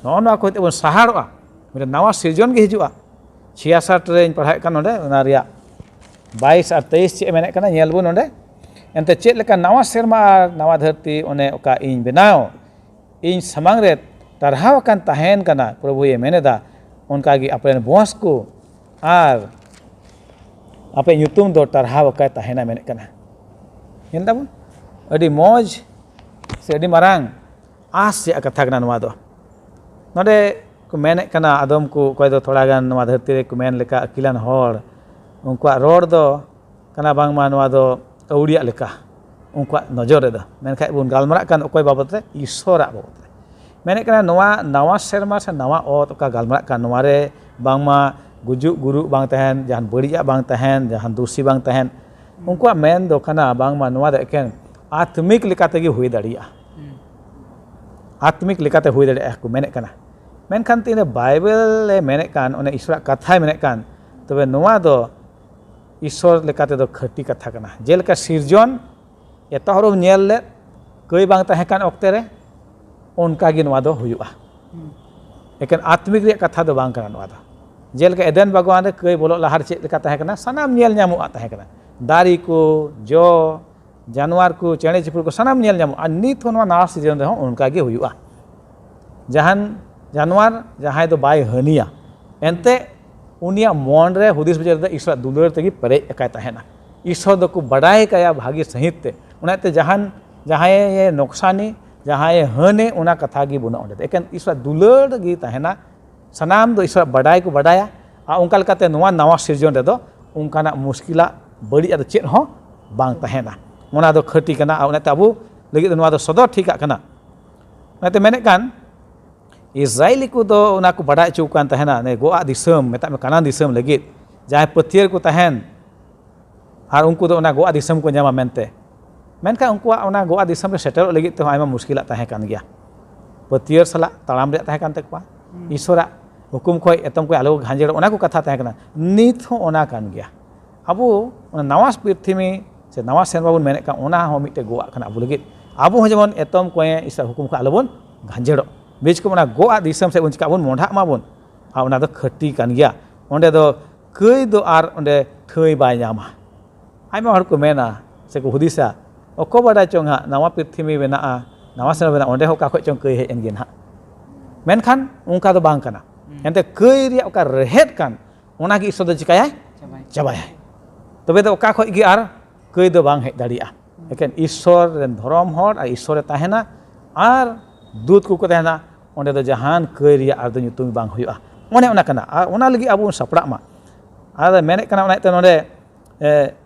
ᱱᱚᱜᱼᱚ ᱱᱚᱣᱟ ᱠᱚ ᱦᱚᱛᱮ ᱵᱚᱱ ᱥᱟᱦᱟᱲᱚᱜᱼᱟ, ᱢᱤᱫᱴᱮᱱ ᱱᱟᱣᱟ ᱥᱤᱨᱡᱚᱱ ᱜᱮ ᱦᱤᱡᱩᱜᱼᱟ᱾ ᱪᱷᱤᱭᱟᱥᱟᱴ ᱨᱮᱧ ᱯᱟᱲᱦᱟᱣᱮᱫ ᱠᱟᱱ ᱱᱚᱰᱮ, ᱚᱱᱟ ᱨᱮᱭᱟᱜ ᱵᱟᱭᱤᱥ ᱟᱨ ᱛᱮᱭᱤᱥ ᱪᱮᱫ ᱮ ᱢᱮᱱᱮᱫ ᱠᱟᱱᱟ, ᱧᱮᱞ ᱵᱚᱱ ᱱᱚᱰᱮ᱾ ᱮᱱᱛᱮ ᱪᱮᱫ ᱞᱮᱠᱟ ᱱᱟᱣᱟ ᱥᱮᱨᱢᱟ ᱟᱨ ᱱᱟᱣᱟ ᱫᱷᱟᱹᱨᱛᱤ, ᱚᱱᱮ ᱚᱠᱟ ᱤᱧ ᱵᱮᱱᱟᱣ, ᱤᱧ ᱥᱟᱢᱟᱝ ᱨᱮ ᱴᱟᱨᱦᱟᱣ ᱟᱠᱟᱱ ᱛᱟᱦᱮᱱ ᱠᱟᱱᱟ, ᱯᱨᱚᱵᱷᱩᱭᱮ ᱢᱮᱱᱮᱫᱟ, ᱚᱱᱠᱟ ᱜᱮ ᱟᱯᱮ ᱨᱮᱱ ᱵᱚᱸᱥ ᱠᱚ ᱟᱨ ᱟᱯᱮ ᱧᱩᱛᱩᱢ ᱫᱚ ᱴᱟᱨᱦᱟᱣ ᱟᱠᱟᱭ ᱛᱟᱦᱮᱱᱟ, ᱢᱮᱱᱮᱫ ᱠᱟᱱᱟ᱾ ᱧᱮᱞ ᱫᱟᱵᱚᱱ, ᱟᱹᱰᱤ ᱢᱚᱡᱽ ᱥᱮ ᱟᱹᱰᱤ ᱢᱟᱨᱟᱝ ᱟᱸᱥ ᱨᱮᱭᱟᱜ ᱠᱟᱛᱷᱟ ᱠᱟᱱᱟ ᱱᱚᱣᱟ ᱫᱚ᱾ ᱱᱚᱰᱮ ᱠᱚ ᱢᱮᱱᱮᱫ ᱠᱟᱱᱟ, ᱟᱫᱚᱢ ᱠᱚ, ᱚᱠᱚᱭ ᱫᱚ ᱛᱷᱚᱲᱟ ᱜᱟᱱ ᱱᱚᱣᱟ ᱫᱷᱟᱹᱨᱛᱤ ᱨᱮᱠᱚ ᱢᱮᱱ ᱞᱮᱠᱟ ᱟᱹᱠᱤᱞᱟᱱ ᱦᱚᱲ, ᱩᱱᱠᱩᱣᱟᱜ ᱨᱚᱲ ᱫᱚ ᱠᱟᱱᱟ ᱵᱟᱝᱢᱟ ᱱᱚᱣᱟ ᱫᱚ ᱟᱹᱣᱲᱤᱭᱟᱜ ᱞᱮᱠᱟ, ᱩᱱᱠᱩᱣᱟᱜ ᱱᱚᱡᱚᱨ ᱨᱮᱫᱚ᱾ ᱢᱮᱱᱠᱷᱟᱡ ᱵᱚᱱ ᱜᱟᱞᱢᱟᱨᱟᱜ ᱠᱟᱱ ᱚᱠᱚᱭ ᱵᱟᱵᱚᱫ ᱨᱮ? ᱤᱥᱥᱚᱨᱟᱜ ᱵᱟᱵᱚᱫ ᱨᱮ᱾ ᱢᱮᱱᱮᱫ ᱠᱟᱱᱟ, ᱱᱚᱣᱟ ᱱᱟᱣᱟ ᱥᱮᱨᱢᱟ ᱥᱮ ᱱᱟᱣᱟ ᱚᱛ ᱚᱠᱟ ᱜᱟᱞᱢᱟᱨᱟᱜ ᱠᱟᱱ, ᱱᱚᱣᱟ ᱨᱮ ᱵᱟᱝᱢᱟ ᱜᱩᱡᱩᱜ ᱜᱩᱨᱩᱜ ᱵᱟᱝ ᱛᱟᱦᱮᱱ, ᱡᱟᱦᱟᱱ ᱵᱟᱹᱲᱤᱡᱟᱜ ᱵᱟᱝ ᱛᱟᱦᱮᱱ, ᱡᱟᱦᱟᱱ ᱫᱩᱥᱤ ᱵᱟᱝ ᱛᱟᱦᱮᱱ᱾ ᱩᱱᱠᱩᱣᱟᱜ ᱢᱮᱱ ᱫᱚ ᱠᱟᱱᱟ ᱵᱟᱝᱢᱟ ᱱᱚᱣᱟ ᱫᱚ ᱮᱠᱮᱱ ᱟᱛᱢᱤᱠ ᱞᱮᱠᱟ ᱛᱮᱜᱮ ᱦᱩᱭ ᱫᱟᱲᱮᱭᱟᱜᱼᱟ᱾ ᱟᱛᱢᱤᱠ ᱞᱮᱠᱟᱛᱮ ᱦᱩᱭ ᱫᱟᱲᱮᱭᱟᱜᱼᱟ ᱠᱚ ᱢᱮᱱᱮᱫ ᱠᱟᱱᱟ᱾ ᱢᱮᱱᱠᱷᱟᱱ ᱛᱤᱱᱟᱹᱜ ᱵᱟᱭᱵᱮᱞ ᱮ ᱢᱮᱱᱮᱫ ᱠᱟᱱ, ᱚᱱᱮ ᱤᱥᱚᱨᱟᱜ ᱠᱟᱛᱷᱟᱭ ᱢᱮᱱᱮᱫ ᱠᱟᱱ, ᱛᱚᱵᱮ ᱱᱚᱣᱟ ᱫᱚ ᱤᱥᱚᱨ ᱞᱮᱠᱟ ᱛᱮᱫᱚ ᱠᱷᱟᱹᱴᱤ ᱠᱟᱛᱷᱟ ᱠᱟᱱᱟ᱾ ᱡᱮᱞᱮᱠᱟ ᱥᱤᱨᱡᱚᱱ ᱮᱛᱚᱦᱚᱵ ᱨᱮᱢ ᱧᱮᱞ ᱞᱮᱫ, ᱠᱟᱹᱭ ᱵᱟᱝ ᱛᱟᱦᱮᱸ ᱠᱟᱱ ᱚᱠᱛᱮ ᱨᱮ, ᱚᱱᱠᱟ ᱜᱮ ᱱᱚᱣᱟ ᱫᱚ ᱦᱩᱭᱩᱜᱼᱟ᱾ ᱮᱠᱮᱱ ᱟᱛᱢᱤᱠ ᱨᱮᱭᱟᱜ ᱠᱟᱛᱷᱟ ᱫᱚ ᱵᱟᱝ ᱠᱟᱱᱟ ᱱᱚᱣᱟ ᱫᱚ᱾ ᱡᱮᱞᱮᱠᱟ ᱮᱫᱮᱱ ᱵᱟᱜᱽᱣᱟᱱ ᱨᱮ ᱠᱟᱹᱭ ᱵᱚᱞᱚᱜ ᱞᱟᱦᱟ ᱨᱮ ᱪᱮᱫ ᱞᱮᱠᱟ ᱛᱟᱦᱮᱸ ᱠᱟᱱᱟ, ᱥᱟᱱᱟᱢ ᱧᱮᱞ ᱧᱟᱢᱚᱜᱼᱟ ᱛᱟᱦᱮᱸ ᱠᱟᱱᱟ, ᱫᱟᱨᱮ ᱠᱚ, ᱡᱚ, ᱡᱟᱱᱣᱟᱨ ᱠᱚ, ᱪᱮᱬᱮ ᱪᱤᱯᱨᱩ ᱠᱚ, ᱥᱟᱱᱟᱢ ᱧᱮᱞ ᱧᱟᱢᱚᱜᱼᱟ᱾ ᱟᱨ ᱱᱤᱛ ᱦᱚᱸ ᱱᱚᱣᱟ ᱱᱟᱣᱟ ᱥᱤᱨᱡᱚᱱ ᱨᱮᱦᱚᱸ ᱚᱱᱠᱟ ᱜᱮ ᱦᱩᱭᱩᱜᱼᱟ᱾ ᱡᱟᱦᱟᱱ ᱡᱟᱱᱣᱟᱨ ᱡᱟᱦᱟᱸᱭ ᱫᱚ ᱵᱟᱭ ᱦᱟᱹᱱᱤᱭᱟ, ᱮᱱᱛᱮ ᱩᱱᱤᱭᱟᱜ ᱢᱚᱱ ᱨᱮ ᱦᱩᱫᱤᱥ ᱵᱤᱪᱟᱹᱨ ᱫᱚ ᱤᱥᱚᱨᱟᱜ ᱫᱩᱞᱟᱹᱲ ᱛᱮᱜᱮ ᱯᱮᱨᱮᱡ ᱟᱠᱟᱭ ᱛᱟᱦᱮᱱᱟ᱾ ᱤᱥᱚᱨ ᱫᱚᱠᱚ ᱵᱟᱰᱟᱭ ᱠᱟᱭᱟ ᱵᱷᱟᱹᱜᱤ ᱥᱟᱺᱦᱤᱡ ᱛᱮ᱾ ᱚᱱᱟᱛᱮ ᱡᱟᱦᱟᱱ, ᱡᱟᱦᱟᱸᱭᱮ ᱱᱚᱠᱥᱟᱱᱤ, ᱡᱟᱦᱟᱸᱭᱮ ᱦᱟᱹᱱᱮ, ᱚᱱᱟ ᱠᱟᱛᱷᱟ ᱜᱮ ᱵᱟᱹᱱᱩᱜᱼᱟ ᱚᱸᱰᱮ ᱫᱚ᱾ ᱮᱠᱮᱱ ᱤᱥᱚᱨᱟᱜ ᱫᱩᱞᱟᱹᱲ ᱜᱮ ᱛᱟᱦᱮᱱᱟ᱾ ᱥᱟᱱᱟᱢ ᱫᱚ ᱤᱥᱚᱨᱟᱜ ᱵᱟᱰᱟᱭ ᱠᱚ ᱵᱟᱰᱟᱭᱟ᱾ ᱟᱨ ᱚᱱᱠᱟ ᱞᱮᱠᱟᱛᱮ ᱱᱚᱣᱟ ᱱᱟᱣᱟ ᱥᱤᱨᱡᱚᱱ ᱨᱮᱫᱚ ᱚᱱᱠᱟᱱᱟᱜ ᱢᱩᱥᱠᱤᱞᱟᱜ, ᱵᱟᱹᱲᱤᱡᱟᱜ ᱫᱚ ᱪᱮᱫ ᱦᱚᱸ ᱵᱟᱝ ᱛᱟᱦᱮᱱᱟ᱾ ᱚᱱᱟ ᱫᱚ ᱠᱷᱟᱹᱴᱤ ᱠᱟᱱᱟ᱾ ᱟᱨ ᱚᱱᱟᱛᱮ ᱟᱵᱚ ᱞᱟᱹᱜᱤᱫ ᱫᱚ ᱱᱚᱣᱟ ᱫᱚ ᱥᱚᱫᱚᱨ ᱴᱷᱤᱠᱟᱜ ᱠᱟᱱᱟ᱾ ᱚᱱᱟᱛᱮ ᱢᱮᱱᱮᱫ ᱠᱟᱱ, ᱤᱥᱨᱟᱭᱮᱞᱤ ᱠᱚᱫᱚ ᱚᱱᱟ ᱠᱚ ᱵᱟᱰᱟᱭ ᱦᱚᱪᱚ ᱠᱟᱱ ᱛᱟᱦᱮᱱᱟ, ᱱᱮ ᱜᱚᱜᱼᱟᱜ ᱫᱤᱥᱚᱢ, ᱢᱮᱛᱟᱜ ᱢᱮ ᱠᱟᱱᱟᱱ ᱫᱤᱥᱚᱢ ᱞᱟᱹᱜᱤᱫ ᱡᱟᱦᱟᱸᱭ ᱯᱟᱹᱛᱭᱟᱹᱨ ᱠᱚ ᱛᱟᱦᱮᱱ, ᱟᱨ ᱩᱱᱠᱩ ᱫᱚ ᱚᱱᱟ ᱜᱚᱜᱼᱟᱜ ᱫᱤᱥᱚᱢ ᱠᱚ ᱧᱟᱢᱟ ᱢᱮᱱᱛᱮ᱾ ᱢᱮᱱᱠᱷᱟᱱ ᱩᱱᱠᱩᱣᱟᱜ ᱚᱱᱟ ᱜᱚᱜᱼᱟᱜ ᱫᱤᱥᱚᱢ ᱨᱮ ᱥᱮᱴᱮᱨᱚᱜ ᱞᱟᱹᱜᱤᱫ ᱛᱮᱦᱚᱸ ᱟᱭᱢᱟ ᱢᱩᱥᱠᱤᱞᱟᱜ ᱛᱟᱦᱮᱸ ᱠᱟᱱ ᱜᱮᱭᱟ᱾ ᱯᱟᱹᱛᱭᱟᱹᱨ ᱥᱟᱞᱟᱜ ᱛᱟᱲᱟᱢ ᱨᱮᱭᱟᱜ ᱛᱟᱦᱮᱸ ᱠᱟᱱ ᱛᱟᱠᱚᱣᱟ᱾ ᱤᱥᱚᱨᱟᱜ ᱦᱩᱠᱩᱢ ᱠᱷᱚᱱ ᱮᱛᱚᱢ ᱠᱚ ᱟᱞᱚ ᱠᱚ ᱜᱷᱟᱸᱡᱮᱲᱚᱜ, ᱚᱱᱟ ᱠᱚ ᱠᱟᱛᱷᱟ ᱛᱟᱦᱮᱸ ᱠᱟᱱᱟ᱾ ᱱᱤᱛ ᱦᱚᱸ ᱚᱱᱟ ᱠᱟᱱ ᱜᱮᱭᱟ᱾ ᱟᱵᱚ ᱚᱱᱟ ᱱᱟᱣᱟ ᱯᱨᱤᱛᱷᱤᱵᱤ ᱥᱮ ᱱᱟᱣᱟ ᱥᱮᱨᱢᱟ ᱵᱚᱱ ᱢᱮᱱᱮᱫ ᱠᱟᱱ, ᱚᱱᱟ ᱦᱚᱸ ᱢᱤᱫᱴᱮᱡ ᱜᱚᱜᱼᱟᱜ ᱠᱟᱱᱟ ᱟᱵᱚ ᱞᱟᱹᱜᱤᱫ᱾ ᱟᱵᱚ ᱦᱚᱸ ᱡᱮᱢᱚᱱ ᱮᱛᱚᱢ ᱠᱚᱭᱮ ᱤᱥᱚᱨᱟᱜ ᱦᱩᱠᱩᱢ ᱠᱷᱚᱱ ᱟᱞᱚᱵᱚᱱ ᱜᱷᱟᱸᱡᱮᱲᱚᱜ᱾ ᱵᱮᱥ ᱠᱚ ᱚᱱᱟ ᱜᱚᱜᱼᱟᱜ ᱫᱤᱥᱚᱢ ᱥᱮᱫ ᱵᱚᱱ ᱪᱤᱠᱟᱜ ᱵᱚᱱ ᱢᱚᱸᱰᱷᱟᱜ ᱢᱟᱵᱚᱱ᱾ ᱟᱨ ᱚᱱᱟ ᱫᱚ ᱠᱷᱟᱹᱴᱤ ᱠᱟᱱ ᱜᱮᱭᱟ᱾ ᱚᱸᱰᱮ ᱫᱚ ᱠᱟᱹᱭ ᱫᱚ ᱟᱨ ᱚᱸᱰᱮ ᱴᱷᱟᱹᱭ ᱵᱟᱭ ᱧᱟᱢᱟ᱾ ᱟᱭᱢᱟ ᱦᱚᱲ ᱠᱚ ᱢᱮᱱᱟ ᱥᱮ ᱠᱚ ᱦᱩᱫᱤᱥᱟ, ᱚᱠᱚᱭ ᱵᱟᱰᱟᱭ ᱪᱚᱝ ᱦᱟᱸᱜ, ᱱᱟᱣᱟ ᱯᱨᱤᱛᱷᱤᱵᱤ ᱢᱮᱱᱟᱜᱼᱟ, ᱱᱟᱣᱟ ᱥᱮᱨᱢᱟ ᱢᱮᱱᱟᱜᱼᱟ, ᱚᱸᱰᱮ ᱦᱚᱸ ᱚᱠᱟ ᱠᱷᱚᱡ ᱪᱚᱝ ᱠᱟᱹᱭ ᱦᱮᱡ ᱮᱱ ᱜᱮ ᱱᱟᱦᱟᱜ᱾ ᱢᱮᱱᱠᱷᱟᱱ ᱚᱱᱠᱟ ᱫᱚ ᱵᱟᱝ ᱠᱟᱱᱟ᱾ ᱮᱱᱛᱮ ᱠᱟᱹᱭ ᱨᱮᱭᱟᱜ ᱚᱠᱟ ᱨᱮᱦᱮᱫ ᱠᱟᱱ, ᱚᱱᱟ ᱜᱮ ᱤᱥᱚᱨ ᱫᱚ ᱪᱤᱠᱟᱭᱟᱭ? ᱪᱟᱵᱟᱭ᱾ ᱪᱟᱵᱟᱭᱟᱭ᱾ ᱛᱚᱵᱮ ᱫᱚ ᱚᱠᱟ ᱠᱷᱚᱡ ᱜᱮ ᱟᱨ ᱠᱟᱹᱭ ᱫᱚ ᱵᱟᱝ ᱦᱮᱡ ᱫᱟᱲᱮᱭᱟᱜᱼᱟ᱾ ᱮᱠᱮᱱ ᱤᱥᱚᱨ ᱨᱮᱱ ᱫᱷᱚᱨᱚᱢ ᱦᱚᱲ ᱟᱨ ᱤᱥᱚᱨ ᱨᱮ ᱛᱟᱦᱮᱱᱟ, ᱟᱨ ᱫᱩᱛ ᱠᱚᱠᱚ ᱛᱟᱦᱮᱱᱟ, ᱚᱸᱰᱮ ᱫᱚ ᱡᱟᱦᱟᱱ ᱠᱟᱹᱭ ᱨᱮᱭᱟᱜ ᱟᱨ ᱫᱚ ᱧᱩᱛᱩᱢ ᱵᱟᱝ ᱦᱩᱭᱩᱜᱼᱟ᱾ ᱚᱱᱮ ᱚᱱᱟ ᱠᱟᱱᱟ᱾ ᱟᱨ ᱚᱱᱟ ᱞᱟᱹᱜᱤᱫ ᱟᱵᱚ ᱵᱚᱱ ᱥᱟᱯᱲᱟᱜ ᱢᱟ᱾ ᱟᱨ ᱢᱮᱱᱮᱫ ᱠᱟᱱᱟ ᱚᱱᱟ ᱤᱭᱟᱹᱛᱮ ᱱᱚᱰᱮ, ᱮ,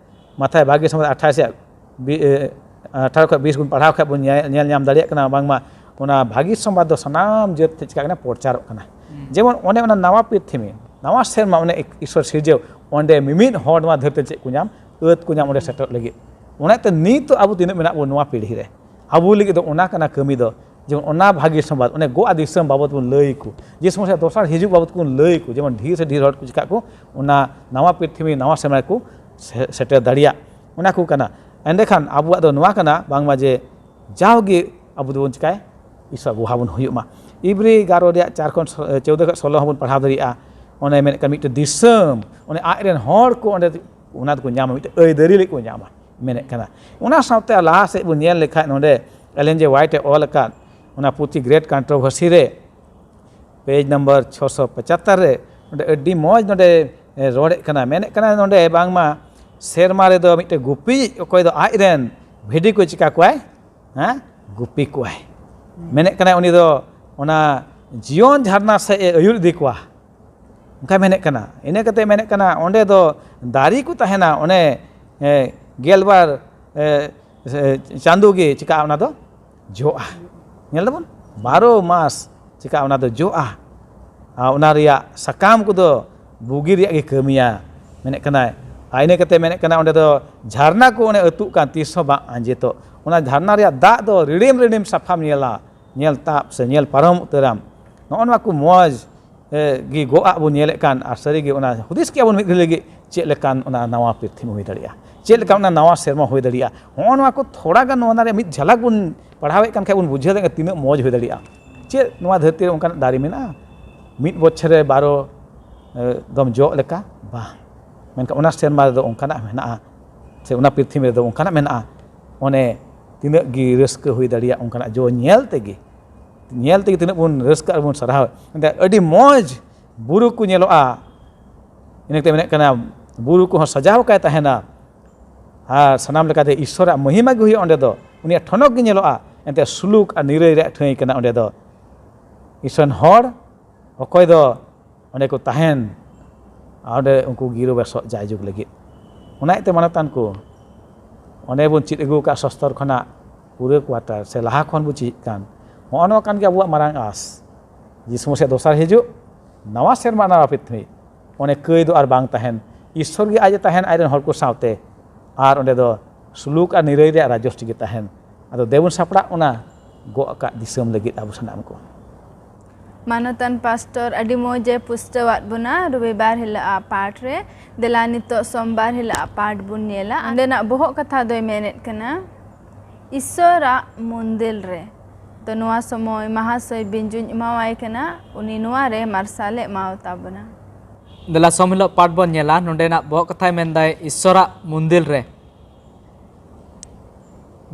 ᱢᱟᱛᱷᱟᱭ ᱵᱟᱨᱜᱮ ᱥᱚᱢᱚᱭ ᱟᱴᱷᱟᱥ ᱨᱮᱭᱟᱜ ᱵᱤ-, ᱮ, ᱟᱴᱷᱟᱨᱚ ᱠᱷᱚᱱ ᱵᱤᱥ ᱵᱚᱱ ᱯᱟᱲᱦᱟᱣ ᱠᱷᱟᱡ ᱵᱚᱱ ᱧᱮᱞ, ᱧᱮᱞ ᱧᱟᱢ ᱫᱟᱲᱮᱭᱟᱜ ᱠᱟᱱᱟ, ᱵᱟᱝᱢᱟ ᱚᱱᱟ ᱵᱷᱟᱹᱜᱤ ᱥᱚᱢᱵᱟᱫ ᱫᱚ ᱥᱟᱱᱟᱢ ᱡᱟᱹᱛ ᱴᱷᱮᱱ ᱪᱤᱠᱟᱹᱜ ᱠᱟᱱᱟ? ᱯᱨᱚᱪᱟᱨᱚᱜ ᱠᱟᱱᱟ᱾ ᱡᱮᱢᱚᱱ ᱚᱱᱮ ᱚᱱᱟ ᱱᱟᱣᱟ ᱯᱨᱤᱛᱷᱤᱵᱤ, ᱱᱟᱣᱟ ᱥᱮᱨᱢᱟ, ᱚᱱᱮ ᱤᱥᱚᱨ ᱥᱤᱨᱡᱟᱹᱣ, ᱚᱸᱰᱮ ᱢᱤᱢᱤᱫ ᱦᱚᱲ ᱱᱚᱣᱟ ᱫᱷᱟᱹᱨᱛᱤ ᱪᱮᱫ ᱠᱚ ᱧᱟᱢ, ᱟᱹᱫ ᱠᱚ ᱧᱟᱢ ᱚᱸᱰᱮ ᱥᱮᱴᱮᱨᱚᱜ ᱞᱟᱹᱜᱤᱫ᱾ ᱚᱱᱟᱛᱮ ᱱᱤᱛ ᱟᱵᱚ ᱛᱤᱱᱟᱹᱜ ᱢᱮᱱᱟᱜ ᱵᱚᱱ ᱱᱚᱣᱟ ᱯᱤᱲᱦᱤ ᱨᱮ, ᱟᱵᱚ ᱞᱟᱹᱜᱤᱫ ᱫᱚ ᱚᱱᱟ ᱠᱟᱱᱟ ᱠᱟᱹᱢᱤ ᱫᱚ, ᱡᱮᱢᱚᱱ ᱚᱱᱟ ᱵᱷᱟᱹᱜᱤ ᱥᱚᱢᱵᱟᱫ, ᱚᱱᱮ ᱜᱚᱜᱼᱟ ᱫᱤᱥᱚᱢ ᱵᱟᱵᱚᱛ ᱵᱚᱱ ᱞᱟᱹᱭ ᱟᱠᱚ, ᱡᱮ ᱥᱚᱢᱚᱭ ᱫᱚᱥᱟᱨ ᱦᱤᱡᱩᱜ ᱵᱟᱵᱚᱛ ᱵᱚᱱ ᱞᱟᱹᱭ ᱟᱠᱚ, ᱡᱮᱢᱚᱱ ᱰᱷᱮᱨ ᱥᱮ ᱰᱷᱮᱨ ᱦᱚᱲ ᱠᱚ ᱪᱤᱠᱟᱹᱜ ᱠᱚ, ᱚᱱᱟ ᱱᱟᱣᱟ ᱯᱨᱤᱛᱷᱤᱵᱤ, ᱱᱟᱣᱟ ᱥᱮᱨᱢᱟ ᱨᱮᱠᱚ ᱥᱮ-, ᱥᱮᱴᱮᱨ ᱫᱟᱲᱮᱭᱟᱜ, ᱚᱱᱟ ᱠᱚ ᱠᱟᱱᱟ᱾ ᱮᱸᱰᱮᱠᱷᱟᱱ ᱟᱵᱚᱣᱟᱜ ᱫᱚ ᱱᱚᱣᱟ ᱠᱟᱱᱟ, ᱵᱟᱝᱢᱟ ᱡᱮ ᱡᱟᱣᱜᱮ ᱟᱵᱚ ᱫᱚᱵᱚᱱ ᱪᱤᱠᱟᱹᱭᱟ, ᱤᱥᱚᱨ ᱵᱚᱸᱜᱟ ᱵᱚᱱ ᱦᱩᱭᱩᱜ ᱢᱟ᱾ ᱤᱵᱨᱤ ᱮᱜᱟᱨᱚ ᱨᱮᱭᱟᱜ ᱪᱟᱨ ᱠᱷᱚᱱ ᱪᱳᱫᱽᱫᱚ ᱠᱷᱚᱱ ᱥᱳᱞᱳ ᱦᱚᱸᱵᱚᱱ ᱯᱟᱲᱦᱟᱣ ᱫᱟᱲᱮᱭᱟᱜᱼᱟ᱾ ᱚᱱᱮ ᱢᱮᱱᱮᱫ ᱠᱟᱱ ᱢᱤᱫᱴᱮᱱ ᱫᱤᱥᱚᱢ, ᱚᱱᱮ ᱟᱡ ᱨᱮᱱ ᱦᱚᱲ ᱠᱚ ᱚᱸᱰᱮ ᱚᱱᱟ ᱫᱚᱠᱚ ᱧᱟᱢᱟ, ᱢᱤᱫᱴᱮᱱ ᱟᱹᱭᱫᱟᱹᱨᱤ ᱞᱮᱠᱟ ᱠᱚ ᱧᱟᱢᱟ, ᱢᱮᱱᱮᱫ ᱠᱟᱱᱟ᱾ ᱚᱱᱟ ᱥᱟᱶᱛᱮ ᱟᱨ ᱞᱟᱦᱟ ᱥᱮᱫ ᱵᱚᱱ ᱧᱮᱞ ᱞᱮᱠᱷᱟᱡ, ᱱᱚᱰᱮ ᱮᱞᱮᱱ ᱡᱮ ᱦᱳᱣᱟᱭᱤᱴ ᱮ ᱚᱞ ᱟᱠᱟᱫ ᱚᱱᱟ ᱯᱩᱛᱷᱤ ᱜᱨᱮᱴ ᱠᱚᱱᱴᱨᱳᱵᱷᱟᱨᱥᱤ ᱨᱮ, ᱯᱮᱡᱽ ᱱᱟᱢᱵᱟᱨ ᱪᱷᱚᱥᱚ ᱯᱚᱸᱪᱟᱛᱛᱳᱨ ᱨᱮ, ᱚᱸᱰᱮ ᱟᱹᱰᱤ ᱢᱚᱡᱽ ᱱᱚᱰᱮ ᱨᱚᱲᱮᱫ ᱠᱟᱱᱟ, ᱢᱮᱱᱮᱫ ᱠᱟᱱᱟ ᱱᱚᱰᱮ ᱵᱟᱝᱢᱟ ᱥᱮᱨᱢᱟ ᱨᱮᱫᱚ ᱢᱤᱫᱴᱮᱱ ᱜᱩᱯᱤ, ᱚᱠᱚᱭ ᱫᱚ ᱟᱡ ᱨᱮᱱ ᱵᱷᱤᱰᱤ ᱠᱚ ᱪᱤᱠᱟ ᱠᱚᱣᱟᱭ? ᱦᱮᱸ, ᱜᱩᱯᱤ ᱠᱚᱣᱟᱭ᱾ ᱢᱮᱱᱮᱫ ᱠᱟᱱᱟᱭ ᱩᱱᱤ ᱫᱚ ᱚᱱᱟ ᱡᱤᱭᱚᱱ ᱡᱷᱟᱨᱱᱟ ᱥᱮᱫ ᱮ ᱟᱹᱭᱩᱨ ᱤᱫᱤ ᱠᱚᱣᱟ, ᱚᱱᱠᱟᱭ ᱢᱮᱱᱮᱫ ᱠᱟᱱᱟ᱾ ᱤᱱᱟᱹ ᱠᱟᱛᱮ ᱢᱮᱱᱮᱫ ᱠᱟᱱᱟ ᱚᱸᱰᱮ ᱫᱚ ᱫᱟᱨᱮ ᱠᱚ ᱛᱟᱦᱮᱱᱟ, ᱚᱱᱮ, ᱮ, ᱜᱮᱞᱵᱟᱨ, ᱮ, ᱮ, ᱪᱟᱸᱫᱳ ᱜᱮ ᱪᱤᱠᱟᱹᱜᱼᱟ ᱚᱱᱟ ᱫᱚ? ᱡᱚᱜᱼᱟ᱾ ᱧᱮᱞ ᱫᱟᱵᱚᱱ, ᱵᱟᱨᱚ ᱢᱟᱥ ᱪᱤᱠᱟᱹᱜᱼᱟ ᱚᱱᱟ ᱫᱚ ᱡᱚᱜᱼᱟ᱾ ᱟᱨ ᱚᱱᱟ ᱨᱮᱭᱟᱜ ᱥᱟᱠᱟᱢ ᱠᱚᱫᱚ ᱵᱩᱜᱤ ᱨᱮᱭᱟᱜ ᱜᱮ ᱠᱟᱹᱢᱤᱭᱟ, ᱢᱮᱱᱮᱫ ᱠᱟᱱᱟᱭ᱾ ᱟᱨ ᱤᱱᱟᱹ ᱠᱟᱛᱮ ᱢᱮᱱᱮᱫ ᱠᱟᱱᱟ ᱚᱸᱰᱮ ᱫᱚ ᱡᱷᱟᱨᱱᱟ ᱠᱚ ᱚᱱᱮ ᱟᱹᱛᱩᱜ ᱠᱟᱱ, ᱛᱤᱥ ᱦᱚᱸ ᱵᱟᱝ ᱟᱸᱡᱮᱫᱚᱜ᱾ ᱚᱱᱟ ᱡᱷᱟᱨᱱᱟ ᱨᱮᱭᱟᱜ ᱫᱟᱜ ᱫᱚ ᱨᱤᱲᱤᱢ ᱨᱤᱲᱤᱢ ᱥᱟᱯᱷᱟᱢ ᱧᱮᱞᱟ, ᱧᱮᱞ ᱛᱟᱵ ᱥᱮ ᱧᱮᱞ ᱯᱟᱨᱚᱢ ᱩᱛᱟᱹᱨᱟᱢ᱾ ᱱᱚᱜᱼᱚ ᱱᱚᱣᱟ ᱠᱚ ᱢᱚᱡᱽ ᱮ, ᱜᱮ ᱜᱚᱜ ᱟᱜ ᱵᱚᱱ ᱧᱮᱞᱮᱫ ᱠᱟᱱ, ᱟᱨ ᱥᱟᱹᱨᱤᱜᱮ ᱚᱱᱟ ᱦᱩᱫᱤᱥ ᱠᱮᱜᱼᱟ ᱵᱚᱱ ᱢᱤᱫ ᱜᱷᱟᱹᱲᱤ ᱞᱟᱹᱜᱤᱫ, ᱪᱮᱫ ᱞᱮᱠᱟᱱ ᱚᱱᱟ ᱱᱟᱣᱟ ᱯᱨᱤᱛᱷᱤᱵᱤ ᱦᱩᱭ ᱫᱟᱲᱮᱭᱟᱜᱼᱟ, ᱪᱮᱫ ᱞᱮᱠᱟ ᱚᱱᱟ ᱱᱟᱣᱟ ᱥᱮᱨᱢᱟ ᱦᱩᱭ ᱫᱟᱲᱮᱭᱟᱜᱼᱟ᱾ ᱦᱚᱸᱜᱼᱚ ᱱᱚᱣᱟ ᱠᱚ ᱛᱷᱚᱲᱟ ᱜᱟᱱ ᱱᱚᱣᱟ ᱨᱮᱭᱟᱜ ᱢᱤᱫ ᱡᱷᱟᱞᱟᱠ ᱵᱚᱱ ᱯᱟᱲᱦᱟᱣᱮᱫ ᱠᱟᱱ ᱠᱷᱟᱡ ᱵᱚᱱ ᱵᱩᱡᱷᱟᱹᱣ ᱫᱟᱲᱮᱭᱟᱜᱼᱟ ᱛᱤᱱᱟᱹᱜ ᱢᱚᱡᱽ ᱦᱩᱭ ᱫᱟᱲᱮᱭᱟᱜᱼᱟ᱾ ᱪᱮᱫ ᱱᱚᱣᱟ ᱫᱷᱟᱹᱨᱛᱤ ᱨᱮ ᱚᱱᱠᱟᱱᱟᱜ ᱫᱟᱨᱮ ᱢᱮᱱᱟᱜᱼᱟ ᱢᱤᱫ ᱵᱚᱪᱷᱚᱨ ᱨᱮ ᱵᱟᱨᱚ, ᱮ, ᱫᱚᱢ ᱡᱚᱜ ᱞᱮᱠᱟ? ᱵᱟᱝ᱾ ᱢᱮᱱᱠᱷᱟᱱ ᱚᱱᱟ ᱥᱮᱨᱢᱟ ᱨᱮᱫᱚ ᱚᱱᱠᱟᱱᱟᱜ ᱢᱮᱱᱟᱜᱼᱟ, ᱥᱮ ᱚᱱᱟ ᱯᱨᱤᱛᱷᱤᱵᱤ ᱨᱮᱫᱚ ᱚᱱᱠᱟᱱᱟᱜ ᱢᱮᱱᱟᱜᱼᱟ᱾ ᱚᱱᱮ ᱛᱤᱱᱟᱹᱜ ᱜᱮ ᱨᱟᱹᱥᱠᱟᱹ ᱦᱩᱭ ᱫᱟᱲᱮᱭᱟᱜ ᱚᱱᱠᱟᱱᱟᱜ ᱡᱚ ᱧᱮᱞ ᱛᱮᱜᱮ, ᱧᱮᱞ ᱛᱮᱜᱮ ᱛᱤᱱᱟᱹᱜ ᱵᱚᱱ ᱨᱟᱹᱥᱠᱟᱹ ᱟᱨ ᱵᱚᱱ ᱥᱟᱨᱦᱟᱣ᱾ ᱮᱱᱛᱮ ᱟᱹᱰᱤ ᱢᱚᱡᱽ ᱵᱩᱨᱩ ᱠᱚ ᱧᱮᱞᱚᱜᱼᱟ᱾ ᱤᱱᱟᱹᱛᱮ ᱢᱮᱱᱮᱫ ᱠᱟᱱᱟ, ᱵᱩᱨᱩ ᱠᱚᱦᱚᱸ ᱥᱟᱡᱟᱣ ᱠᱟᱭ ᱛᱟᱦᱮᱱᱟ ᱟᱨ ᱥᱟᱱᱟᱢ ᱞᱮᱠᱟᱛᱮ ᱤᱥᱥᱚᱨᱟᱜ ᱢᱚᱦᱤᱢᱟ ᱜᱮ ᱦᱩᱭᱩᱜᱼᱟ ᱚᱸᱰᱮ ᱫᱚ᱾ ᱩᱱᱤᱭᱟᱜ ᱴᱷᱚᱱᱚᱠ ᱜᱮ ᱧᱮᱞᱚᱜᱼᱟ᱾ ᱮᱱᱛᱮ ᱥᱩᱞᱩᱠ ᱟᱨ ᱱᱤᱨᱟᱹᱭ ᱨᱮᱭᱟᱜ ᱴᱷᱟᱹᱭ ᱠᱟᱱᱟ ᱚᱸᱰᱮ ᱫᱚ᱾ ᱤᱥᱥᱚᱨ ᱨᱮᱱ ᱦᱚᱲ ᱚᱠᱚᱭ ᱫᱚ ᱚᱸᱰᱮ ᱠᱚ ᱛᱟᱦᱮᱱ, ᱟᱨ ᱚᱸᱰᱮ ᱩᱱᱠᱩ ᱜᱤᱨᱟᱹᱵᱟᱹᱥᱚᱜ ᱡᱟᱭᱡᱩᱜᱽ ᱞᱟᱹᱜᱤᱫ᱾ ᱚᱱᱟ ᱤᱭᱟᱹᱛᱮ ᱢᱟᱱᱚᱛᱟᱱ ᱠᱚ, ᱚᱸᱰᱮ ᱵᱚᱱ ᱪᱮᱫ ᱟᱹᱜᱩ ᱟᱠᱟᱫ ᱥᱚᱥᱛᱚᱨ ᱠᱷᱚᱱᱟᱜ ᱯᱩᱨᱟᱹ ᱠᱚᱣᱟᱴᱟᱨ ᱥᱮ ᱞᱟᱦᱟ ᱠᱷᱚᱱ ᱵᱚᱱ ᱪᱮᱫ ᱠᱟᱱ, ᱱᱚᱜᱼᱚ ᱱᱚᱣᱟ ᱠᱟᱱ ᱜᱮᱭᱟ ᱟᱵᱚᱣᱟᱜ ᱢᱟᱨᱟᱝ ᱟᱸᱥ᱾ ᱡᱤᱥᱩ ᱢᱟᱥᱤᱭᱟᱜ ᱫᱚᱥᱟᱨ ᱦᱤᱡᱩᱜ, ᱱᱟᱣᱟ ᱥᱮᱨᱢᱟ, ᱱᱟᱣᱟ ᱯᱨᱤᱛᱷᱤᱵᱤ᱾ ᱚᱸᱰᱮ ᱠᱟᱹᱭ ᱫᱚ ᱟᱨ ᱵᱟᱝ ᱛᱟᱦᱮᱱ, ᱤᱥᱥᱚᱨ ᱜᱮ ᱟᱡ ᱮ ᱛᱟᱦᱮᱱ ᱟᱡ ᱨᱮᱱ ᱦᱚᱲ ᱠᱚ ᱥᱟᱶᱛᱮ, ᱟᱨ ᱚᱸᱰᱮ ᱫᱚ ᱥᱩᱞᱩᱠ ᱟᱨ ᱱᱤᱨᱟᱹᱭ ᱨᱮᱭᱟᱜ ᱨᱟᱡᱚᱥᱴᱤ ᱜᱮ ᱛᱟᱦᱮᱱ᱾ ᱟᱫᱚ ᱫᱮᱵᱚᱱ ᱥᱟᱯᱲᱟᱜ ᱚᱱᱟ ᱜᱚᱜ ᱟᱠᱟᱫ ᱫᱤᱥᱚᱢ ᱞᱟᱹᱜᱤᱫ ᱟᱵᱚ ᱥᱟᱱᱟᱢ ᱠᱚ᱾ ᱢᱟᱱᱚᱛᱟᱱ ᱯᱟᱥᱴᱚᱨ ᱟᱹᱰᱤ ᱢᱚᱡᱽ ᱮ ᱯᱩᱥᱴᱟᱹᱣᱟᱫ ᱵᱚᱱᱟ ᱨᱚᱵᱤᱵᱟᱨ ᱦᱤᱞᱳᱜ ᱟᱜ ᱯᱟᱴ ᱨᱮ᱾ ᱫᱮᱞᱟ ᱱᱤᱛᱚᱜ ᱥᱳᱢᱵᱟᱨ ᱦᱤᱞᱳᱜ ᱟᱜ ᱯᱟᱴ ᱵᱚᱱ ᱧᱮᱞᱟ᱾ ᱚᱸᱰᱮᱱᱟᱜ ᱵᱚᱦᱚᱜ ᱠᱟᱛᱷᱟ ᱫᱚᱭ ᱢᱮᱱᱮᱫ ᱠᱟᱱᱟ, ᱤᱥᱥᱚᱨᱟᱜ ᱢᱚᱱᱫᱤᱨ ᱨᱮ᱾ ᱛᱚ ᱱᱚᱣᱟ ᱥᱚᱢᱚᱭ ᱢᱟᱦᱟᱥᱚᱭ ᱵᱤᱧᱡᱩᱧ ᱮᱢᱟᱣᱟᱭ ᱠᱟᱱᱟ, ᱩᱱᱤ ᱱᱚᱣᱟ ᱨᱮ ᱢᱟᱨᱥᱟᱞᱮ ᱮᱢᱟᱣ ᱛᱟᱵᱚᱱᱟ᱾ ᱫᱮᱞᱟ ᱥᱚᱢ ᱦᱤᱞᱳᱜ ᱯᱟᱴ ᱵᱚᱱ ᱧᱮᱞᱟ᱾ ᱱᱚᱸᱰᱮᱱᱟᱜ ᱵᱚᱦᱚᱜ ᱠᱟᱛᱷᱟᱭ ᱢᱮᱱᱫᱟᱭ ᱤᱥᱥᱚᱨᱟᱜ ᱢᱚᱱᱫᱤᱨ ᱨᱮ᱾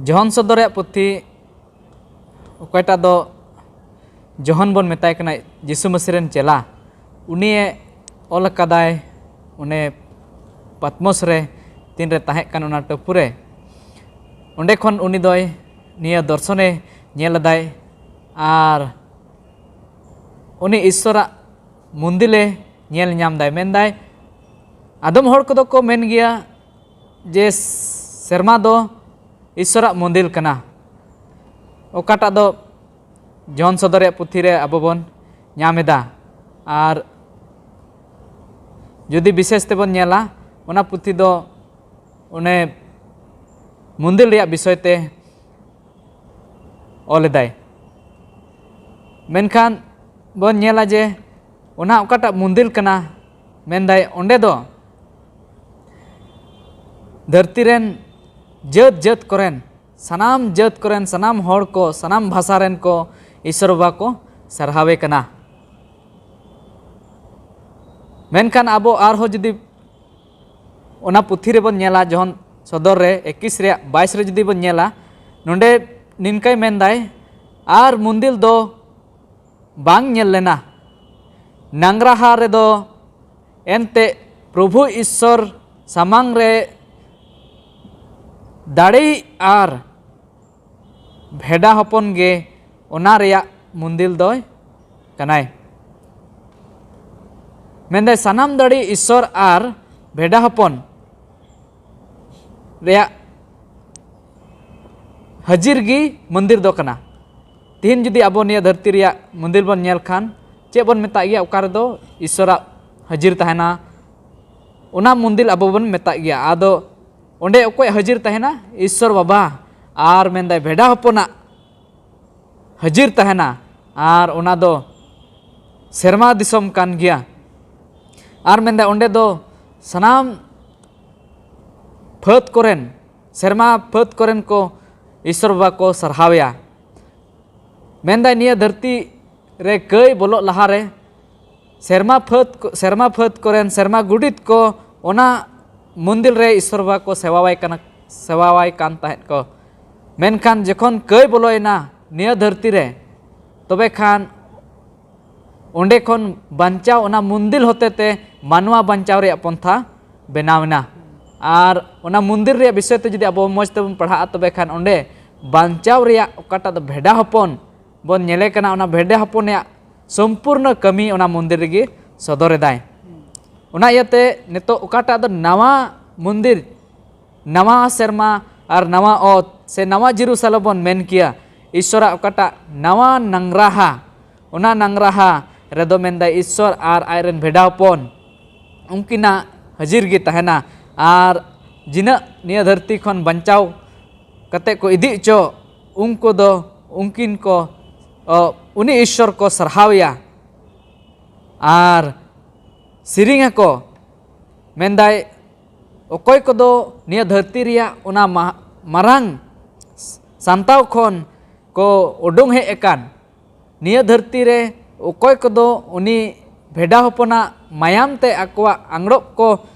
ᱡᱚᱦᱚᱱ ᱥᱚᱫᱚᱨ ᱨᱮᱭᱟᱜ ᱯᱩᱛᱷᱤ, ᱚᱠᱚᱭᱴᱟᱜ ᱫᱚ ᱡᱚᱦᱚᱱ ᱵᱚᱱ ᱢᱮᱛᱟᱭ ᱠᱟᱱᱟ, ᱡᱤᱥᱩ ᱢᱟᱹᱥᱤ ᱨᱮᱱ ᱪᱮᱞᱟ, ᱩᱱᱤᱭᱮ ᱚᱞ ᱟᱠᱟᱫᱟᱭ ᱚᱱᱮ ᱯᱟᱛᱢᱚᱥ ᱨᱮ, ᱛᱤᱱᱨᱮ ᱛᱟᱦᱮᱸ ᱠᱟᱱ ᱚᱱᱟ ᱴᱟᱹᱯᱩ ᱨᱮ᱾ ᱚᱸᱰᱮ ᱠᱷᱚᱱ ᱩᱱᱤ ᱫᱚᱭ ᱱᱤᱭᱟᱹ ᱫᱚᱨᱥᱚᱱᱮ ᱧᱮᱞ ᱞᱮᱫᱟᱭ ᱟᱨ ᱩᱱᱤ ᱤᱥᱥᱚᱨᱟᱜ ᱢᱚᱱᱫᱤᱞᱮ ᱧᱮᱞ ᱧᱟᱢ ᱫᱟᱭ᱾ ᱢᱮᱱᱫᱟᱭ, ᱟᱫᱚᱢ ᱦᱚᱲ ᱠᱚᱫᱚ ᱠᱚ ᱢᱮᱱ ᱜᱮᱭᱟ ᱡᱮ ᱥᱮᱨᱢᱟ ᱫᱚ ᱤᱥᱥᱚᱨᱟᱜ ᱢᱚᱱᱫᱤᱨ ᱠᱟᱱᱟ, ᱚᱠᱟᱴᱟᱜ ᱫᱚ ᱡᱚᱦᱚᱱ ᱥᱚᱫᱚᱨ ᱨᱮᱭᱟᱜ ᱯᱩᱛᱷᱤ ᱨᱮ ᱟᱵᱚ ᱵᱚᱱ ᱧᱟᱢ ᱮᱫᱟ᱾ ᱟᱨ ᱡᱩᱫᱤ ᱵᱤᱥᱮᱥ ᱛᱮᱵᱚᱱ ᱧᱮᱞᱟ, ᱚᱱᱟ ᱯᱩᱛᱷᱤ ᱫᱚ ᱚᱱᱮ ᱢᱚᱱᱫᱤᱨ ᱨᱮᱭᱟᱜ ᱵᱤᱥᱚᱭ ᱛᱮ ᱚᱞ ᱮᱫᱟᱭ᱾ ᱢᱮᱱᱠᱷᱟᱱ ᱵᱚᱱ ᱧᱮᱞᱟ ᱡᱮ ᱚᱱᱟ ᱚᱠᱟᱴᱟᱜ ᱢᱚᱱᱫᱤᱨ ᱠᱟᱱᱟ, ᱢᱮᱱᱫᱟᱭ ᱚᱸᱰᱮ ᱫᱚ ᱫᱷᱟᱹᱨᱛᱤ ᱨᱮᱱ ᱡᱟᱹᱛ ᱡᱟᱹᱛ ᱠᱚᱨᱮᱱ, ᱥᱟᱱᱟᱢ ᱡᱟᱹᱛ ᱠᱚᱨᱮᱱ, ᱥᱟᱱᱟᱢ ᱦᱚᱲ ᱠᱚ, ᱥᱟᱱᱟᱢ ᱵᱷᱟᱥᱟ ᱨᱮᱱ ᱠᱚ ᱤᱥᱥᱚᱨ ᱵᱟᱵᱟ ᱠᱚ ᱥᱟᱨᱦᱟᱣᱮ ᱠᱟᱱᱟ᱾ ᱢᱮᱱᱠᱷᱟᱱ ᱟᱵᱚ ᱟᱨᱦᱚᱸ ᱡᱩᱫᱤ ᱚᱱᱟ ᱯᱩᱛᱷᱤ ᱨᱮᱵᱚᱱ ᱧᱮᱞᱟ, ᱡᱚᱦᱚᱱ ᱥᱚᱫᱚᱨ ᱨᱮ ᱮᱠᱤᱥ ᱨᱮᱭᱟᱜ ᱵᱟᱭᱤᱥ ᱨᱮ ᱡᱩᱫᱤ ᱵᱚᱱ ᱧᱮᱞᱟ, ᱱᱚᱰᱮ ᱱᱤᱱᱠᱟᱹᱭ ᱢᱮᱱᱫᱟᱭ, ᱟᱨ ᱢᱚᱱᱫᱤᱨ ᱫᱚ ᱵᱟᱝ ᱧᱮᱞ ᱞᱮᱱᱟ᱾ ᱱᱟᱝᱨᱟᱦᱟ ᱨᱮᱫᱚ ᱮᱱᱛᱮ ᱯᱨᱚᱵᱷᱩ ᱤᱥᱥᱚᱨ ᱥᱟᱢᱟᱝ ᱨᱮ ᱫᱟᱲᱮ ᱟᱨ ᱵᱷᱮᱰᱟ ᱦᱚᱯᱚᱱ ᱜᱮ ᱚᱱᱟ ᱨᱮᱭᱟᱜ ᱢᱚᱱᱫᱤᱨ ᱫᱚᱭ ᱠᱟᱱᱟᱭ᱾ ᱢᱮᱱᱫᱟᱭ, ᱥᱟᱱᱟᱢ ᱫᱟᱲᱮ ᱤᱥᱥᱚᱨ ᱟᱨ ᱵᱷᱮᱰᱟ ᱦᱚᱯᱚᱱ ᱨᱮᱭᱟᱜ ᱦᱟᱹᱡᱤᱨ ᱜᱮ ᱢᱚᱱᱫᱤᱨ ᱫᱚ ᱠᱟᱱᱟ᱾ ᱛᱤᱦᱤᱧ ᱡᱩᱫᱤ ᱟᱵᱚ ᱱᱤᱭᱟᱹ ᱫᱷᱟᱹᱨᱛᱤ ᱨᱮᱭᱟᱜ ᱢᱚᱱᱫᱤᱨ ᱵᱚᱱ ᱧᱮᱞ ᱠᱷᱟᱱ, ᱪᱮᱫ ᱵᱚᱱ ᱢᱮᱛᱟᱜ ᱜᱮᱭᱟ? ᱚᱠᱟ ᱨᱮᱫᱚ ᱤᱥᱥᱚᱨᱟᱜ ᱦᱟᱹᱡᱤᱨ ᱛᱟᱦᱮᱱᱟ, ᱚᱱᱟ ᱢᱚᱱᱫᱤᱨ ᱟᱵᱚ ᱵᱚᱱ ᱢᱮᱛᱟᱜ ᱜᱮᱭᱟ᱾ ᱟᱫᱚ ᱚᱸᱰᱮ ᱚᱠᱚᱭ ᱦᱟᱹᱡᱤᱨ ᱛᱟᱦᱮᱱᱟ? ᱤᱥᱥᱚᱨ ᱵᱟᱵᱟ᱾ ᱟᱨ ᱢᱮᱱᱫᱟᱭ, ᱵᱷᱮᱰᱟ ᱦᱚᱯᱚᱱᱟᱜ ᱦᱟᱹᱡᱤᱨ ᱛᱟᱦᱮᱱᱟ, ᱟᱨ ᱚᱱᱟ ᱫᱚ ᱥᱮᱨᱢᱟ ᱫᱤᱥᱚᱢ ᱠᱟᱱ ᱜᱮᱭᱟ᱾ ᱟᱨ ᱢᱮᱱᱫᱟᱭ, ᱚᱸᱰᱮ ᱫᱚ ᱥᱟᱱᱟᱢ ᱯᱷᱟᱹᱫᱽ ᱠᱚᱨᱮᱱ, ᱥᱮᱨᱢᱟ ᱯᱷᱟᱹᱫᱽ ᱠᱚᱨᱮᱱ ᱠᱚ ᱤᱥᱥᱚᱨ ᱵᱟᱵᱟ ᱠᱚ ᱥᱟᱨᱦᱟᱣᱮᱭᱟ᱾ ᱢᱮᱱᱫᱟᱭ, ᱱᱤᱭᱟᱹ ᱫᱷᱟᱹᱨᱛᱤ ᱨᱮ ᱠᱟᱹᱭ ᱵᱚᱞᱚᱜ ᱞᱟᱦᱟᱨᱮ ᱥᱮᱨᱢᱟ ᱯᱷᱟᱹᱫ ᱠᱚ, ᱥᱮᱨᱢᱟ ᱯᱷᱟᱹᱫ ᱠᱚᱨᱮᱱ ᱥᱮᱨᱢᱟ ᱜᱩᱰᱤᱛ ᱠᱚ ᱚᱱᱟ ᱢᱚᱱᱫᱤᱨ ᱨᱮ ᱤᱥᱥᱚᱨ ᱵᱟᱵᱟ ᱠᱚ ᱥᱮᱵᱟᱣᱟᱭ ᱠᱟᱱᱟ, ᱥᱮᱵᱟᱣᱟᱭ ᱠᱟᱱ ᱛᱟᱦᱮᱸᱫ ᱠᱚ᱾ ᱢᱮᱱᱠᱷᱟᱱ ᱡᱚᱠᱷᱚᱱ ᱠᱟᱹᱭ ᱵᱚᱞᱚᱭᱮᱱᱟ ᱱᱤᱭᱟᱹ ᱫᱷᱟᱹᱨᱛᱤ ᱨᱮ, ᱛᱚᱵᱮ ᱠᱷᱟᱱ ᱚᱸᱰᱮ ᱠᱷᱚᱱ ᱵᱟᱧᱪᱟᱣ, ᱚᱱᱟ ᱢᱚᱱᱫᱤᱨ ᱦᱚᱛᱮᱛᱮ ᱢᱟᱱᱣᱟ ᱵᱟᱧᱪᱟᱣ ᱨᱮᱭᱟᱜ ᱯᱚᱱᱛᱷᱟ ᱵᱮᱱᱟᱣ ᱮᱱᱟ᱾ ᱟᱨ ᱚᱱᱟ ᱢᱚᱱᱫᱤᱨ ᱨᱮᱭᱟᱜ ᱵᱤᱥᱚᱭ ᱛᱮ ᱡᱩᱫᱤ ᱟᱵᱚ ᱢᱚᱡᱽ ᱛᱮᱵᱚᱱ ᱯᱟᱲᱦᱟᱜᱼᱟ, ᱛᱚᱵᱮ ᱠᱷᱟᱱ ᱚᱸᱰᱮ ᱵᱟᱧᱪᱟᱣ ᱨᱮᱭᱟᱜ ᱚᱠᱟᱴᱟᱜ ᱫᱚ ᱵᱷᱮᱰᱟ ᱦᱚᱯᱚᱱ ᱵᱚᱱ ᱧᱮᱞᱮ ᱠᱟᱱᱟ, ᱚᱱᱟ ᱵᱷᱮᱰᱟ ᱦᱚᱯᱚᱱ ᱨᱮᱭᱟᱜ ᱥᱚᱢᱯᱩᱨᱱᱚ ᱠᱟᱹᱢᱤ ᱚᱱᱟ ᱢᱚᱱᱫᱤᱨ ᱨᱮᱜᱮ ᱥᱚᱫᱚᱨ ᱮᱫᱟᱭ᱾ ᱚᱱᱟ ᱤᱭᱟᱹᱛᱮ ᱱᱤᱛᱚᱜ ᱚᱠᱟᱴᱟᱜ ᱫᱚ ᱱᱟᱣᱟ ᱢᱚᱱᱫᱤᱨ, ᱱᱟᱣᱟ ᱥᱮᱨᱢᱟ ᱟᱨ ᱱᱟᱣᱟ ᱚᱛ ᱥᱮ ᱱᱟᱣᱟ ᱡᱮᱨᱩᱥᱟᱞᱮᱢ ᱵᱚᱱ ᱢᱮᱱ ᱠᱮᱭᱟ, ᱤᱥᱥᱚᱨᱟᱜ ᱚᱠᱟᱴᱟᱜ ᱱᱟᱣᱟ ᱱᱟᱝᱨᱟᱦᱟ, ᱚᱱᱟ ᱱᱟᱝᱨᱟᱦᱟ ᱨᱮᱫᱚ ᱢᱮᱱᱫᱟᱭ ᱤᱥᱥᱚᱨ ᱟᱨ ᱟᱡᱨᱮᱱ ᱵᱷᱮᱰᱟ ᱦᱚᱯᱚᱱ ᱩᱱᱠᱤᱱᱟᱜ ᱦᱟᱹᱡᱤᱨ ᱜᱮ ᱛᱟᱦᱮᱱᱟ᱾ ᱟᱨ ᱡᱤᱱᱟᱹᱜ ᱱᱤᱭᱟᱹ ᱫᱷᱟᱹᱨᱛᱤ ᱠᱷᱚᱱ ᱵᱟᱧᱪᱟᱣ ᱠᱟᱛᱮ ᱠᱚ ᱤᱫᱤ ᱦᱚᱪᱚ, ᱩᱱᱠᱩ ᱫᱚ ᱩᱱᱠᱤᱱ ᱠᱚ, ᱚ, ᱩᱱᱤ ᱤᱥᱥᱚᱨ ᱠᱚ ᱥᱟᱨᱦᱟᱣᱮᱭᱟ᱾ ᱟᱨ ᱥᱮᱨᱮᱧ ᱟᱠᱚ, ᱢᱮᱱᱫᱟᱭ, ᱚᱠᱚᱭ ᱠᱚᱫᱚ ᱱᱤᱭᱟᱹ ᱫᱷᱟᱹᱨᱛᱤ ᱨᱮᱭᱟᱜ ᱚᱱᱟ ᱢᱟ-, ᱢᱟᱨᱟᱝ ᱥᱟᱱᱛᱟᱣ ᱠᱷᱚᱱ ᱠᱚ ᱩᱰᱩᱝ ᱦᱮᱡ ᱟᱠᱟᱱ, ᱱᱤᱭᱟᱹ ᱫᱷᱟᱹᱨᱛᱤ ᱨᱮ ᱚᱠᱚᱭ ᱠᱚᱫᱚ ᱩᱱᱤ ᱵᱷᱮᱰᱟ ᱦᱚᱯᱚᱱᱟᱜ ᱢᱟᱭᱟᱢ ᱛᱮ ᱟᱠᱚᱣᱟᱜ ᱟᱝᱜᱽᱨᱚᱵ ᱠᱚ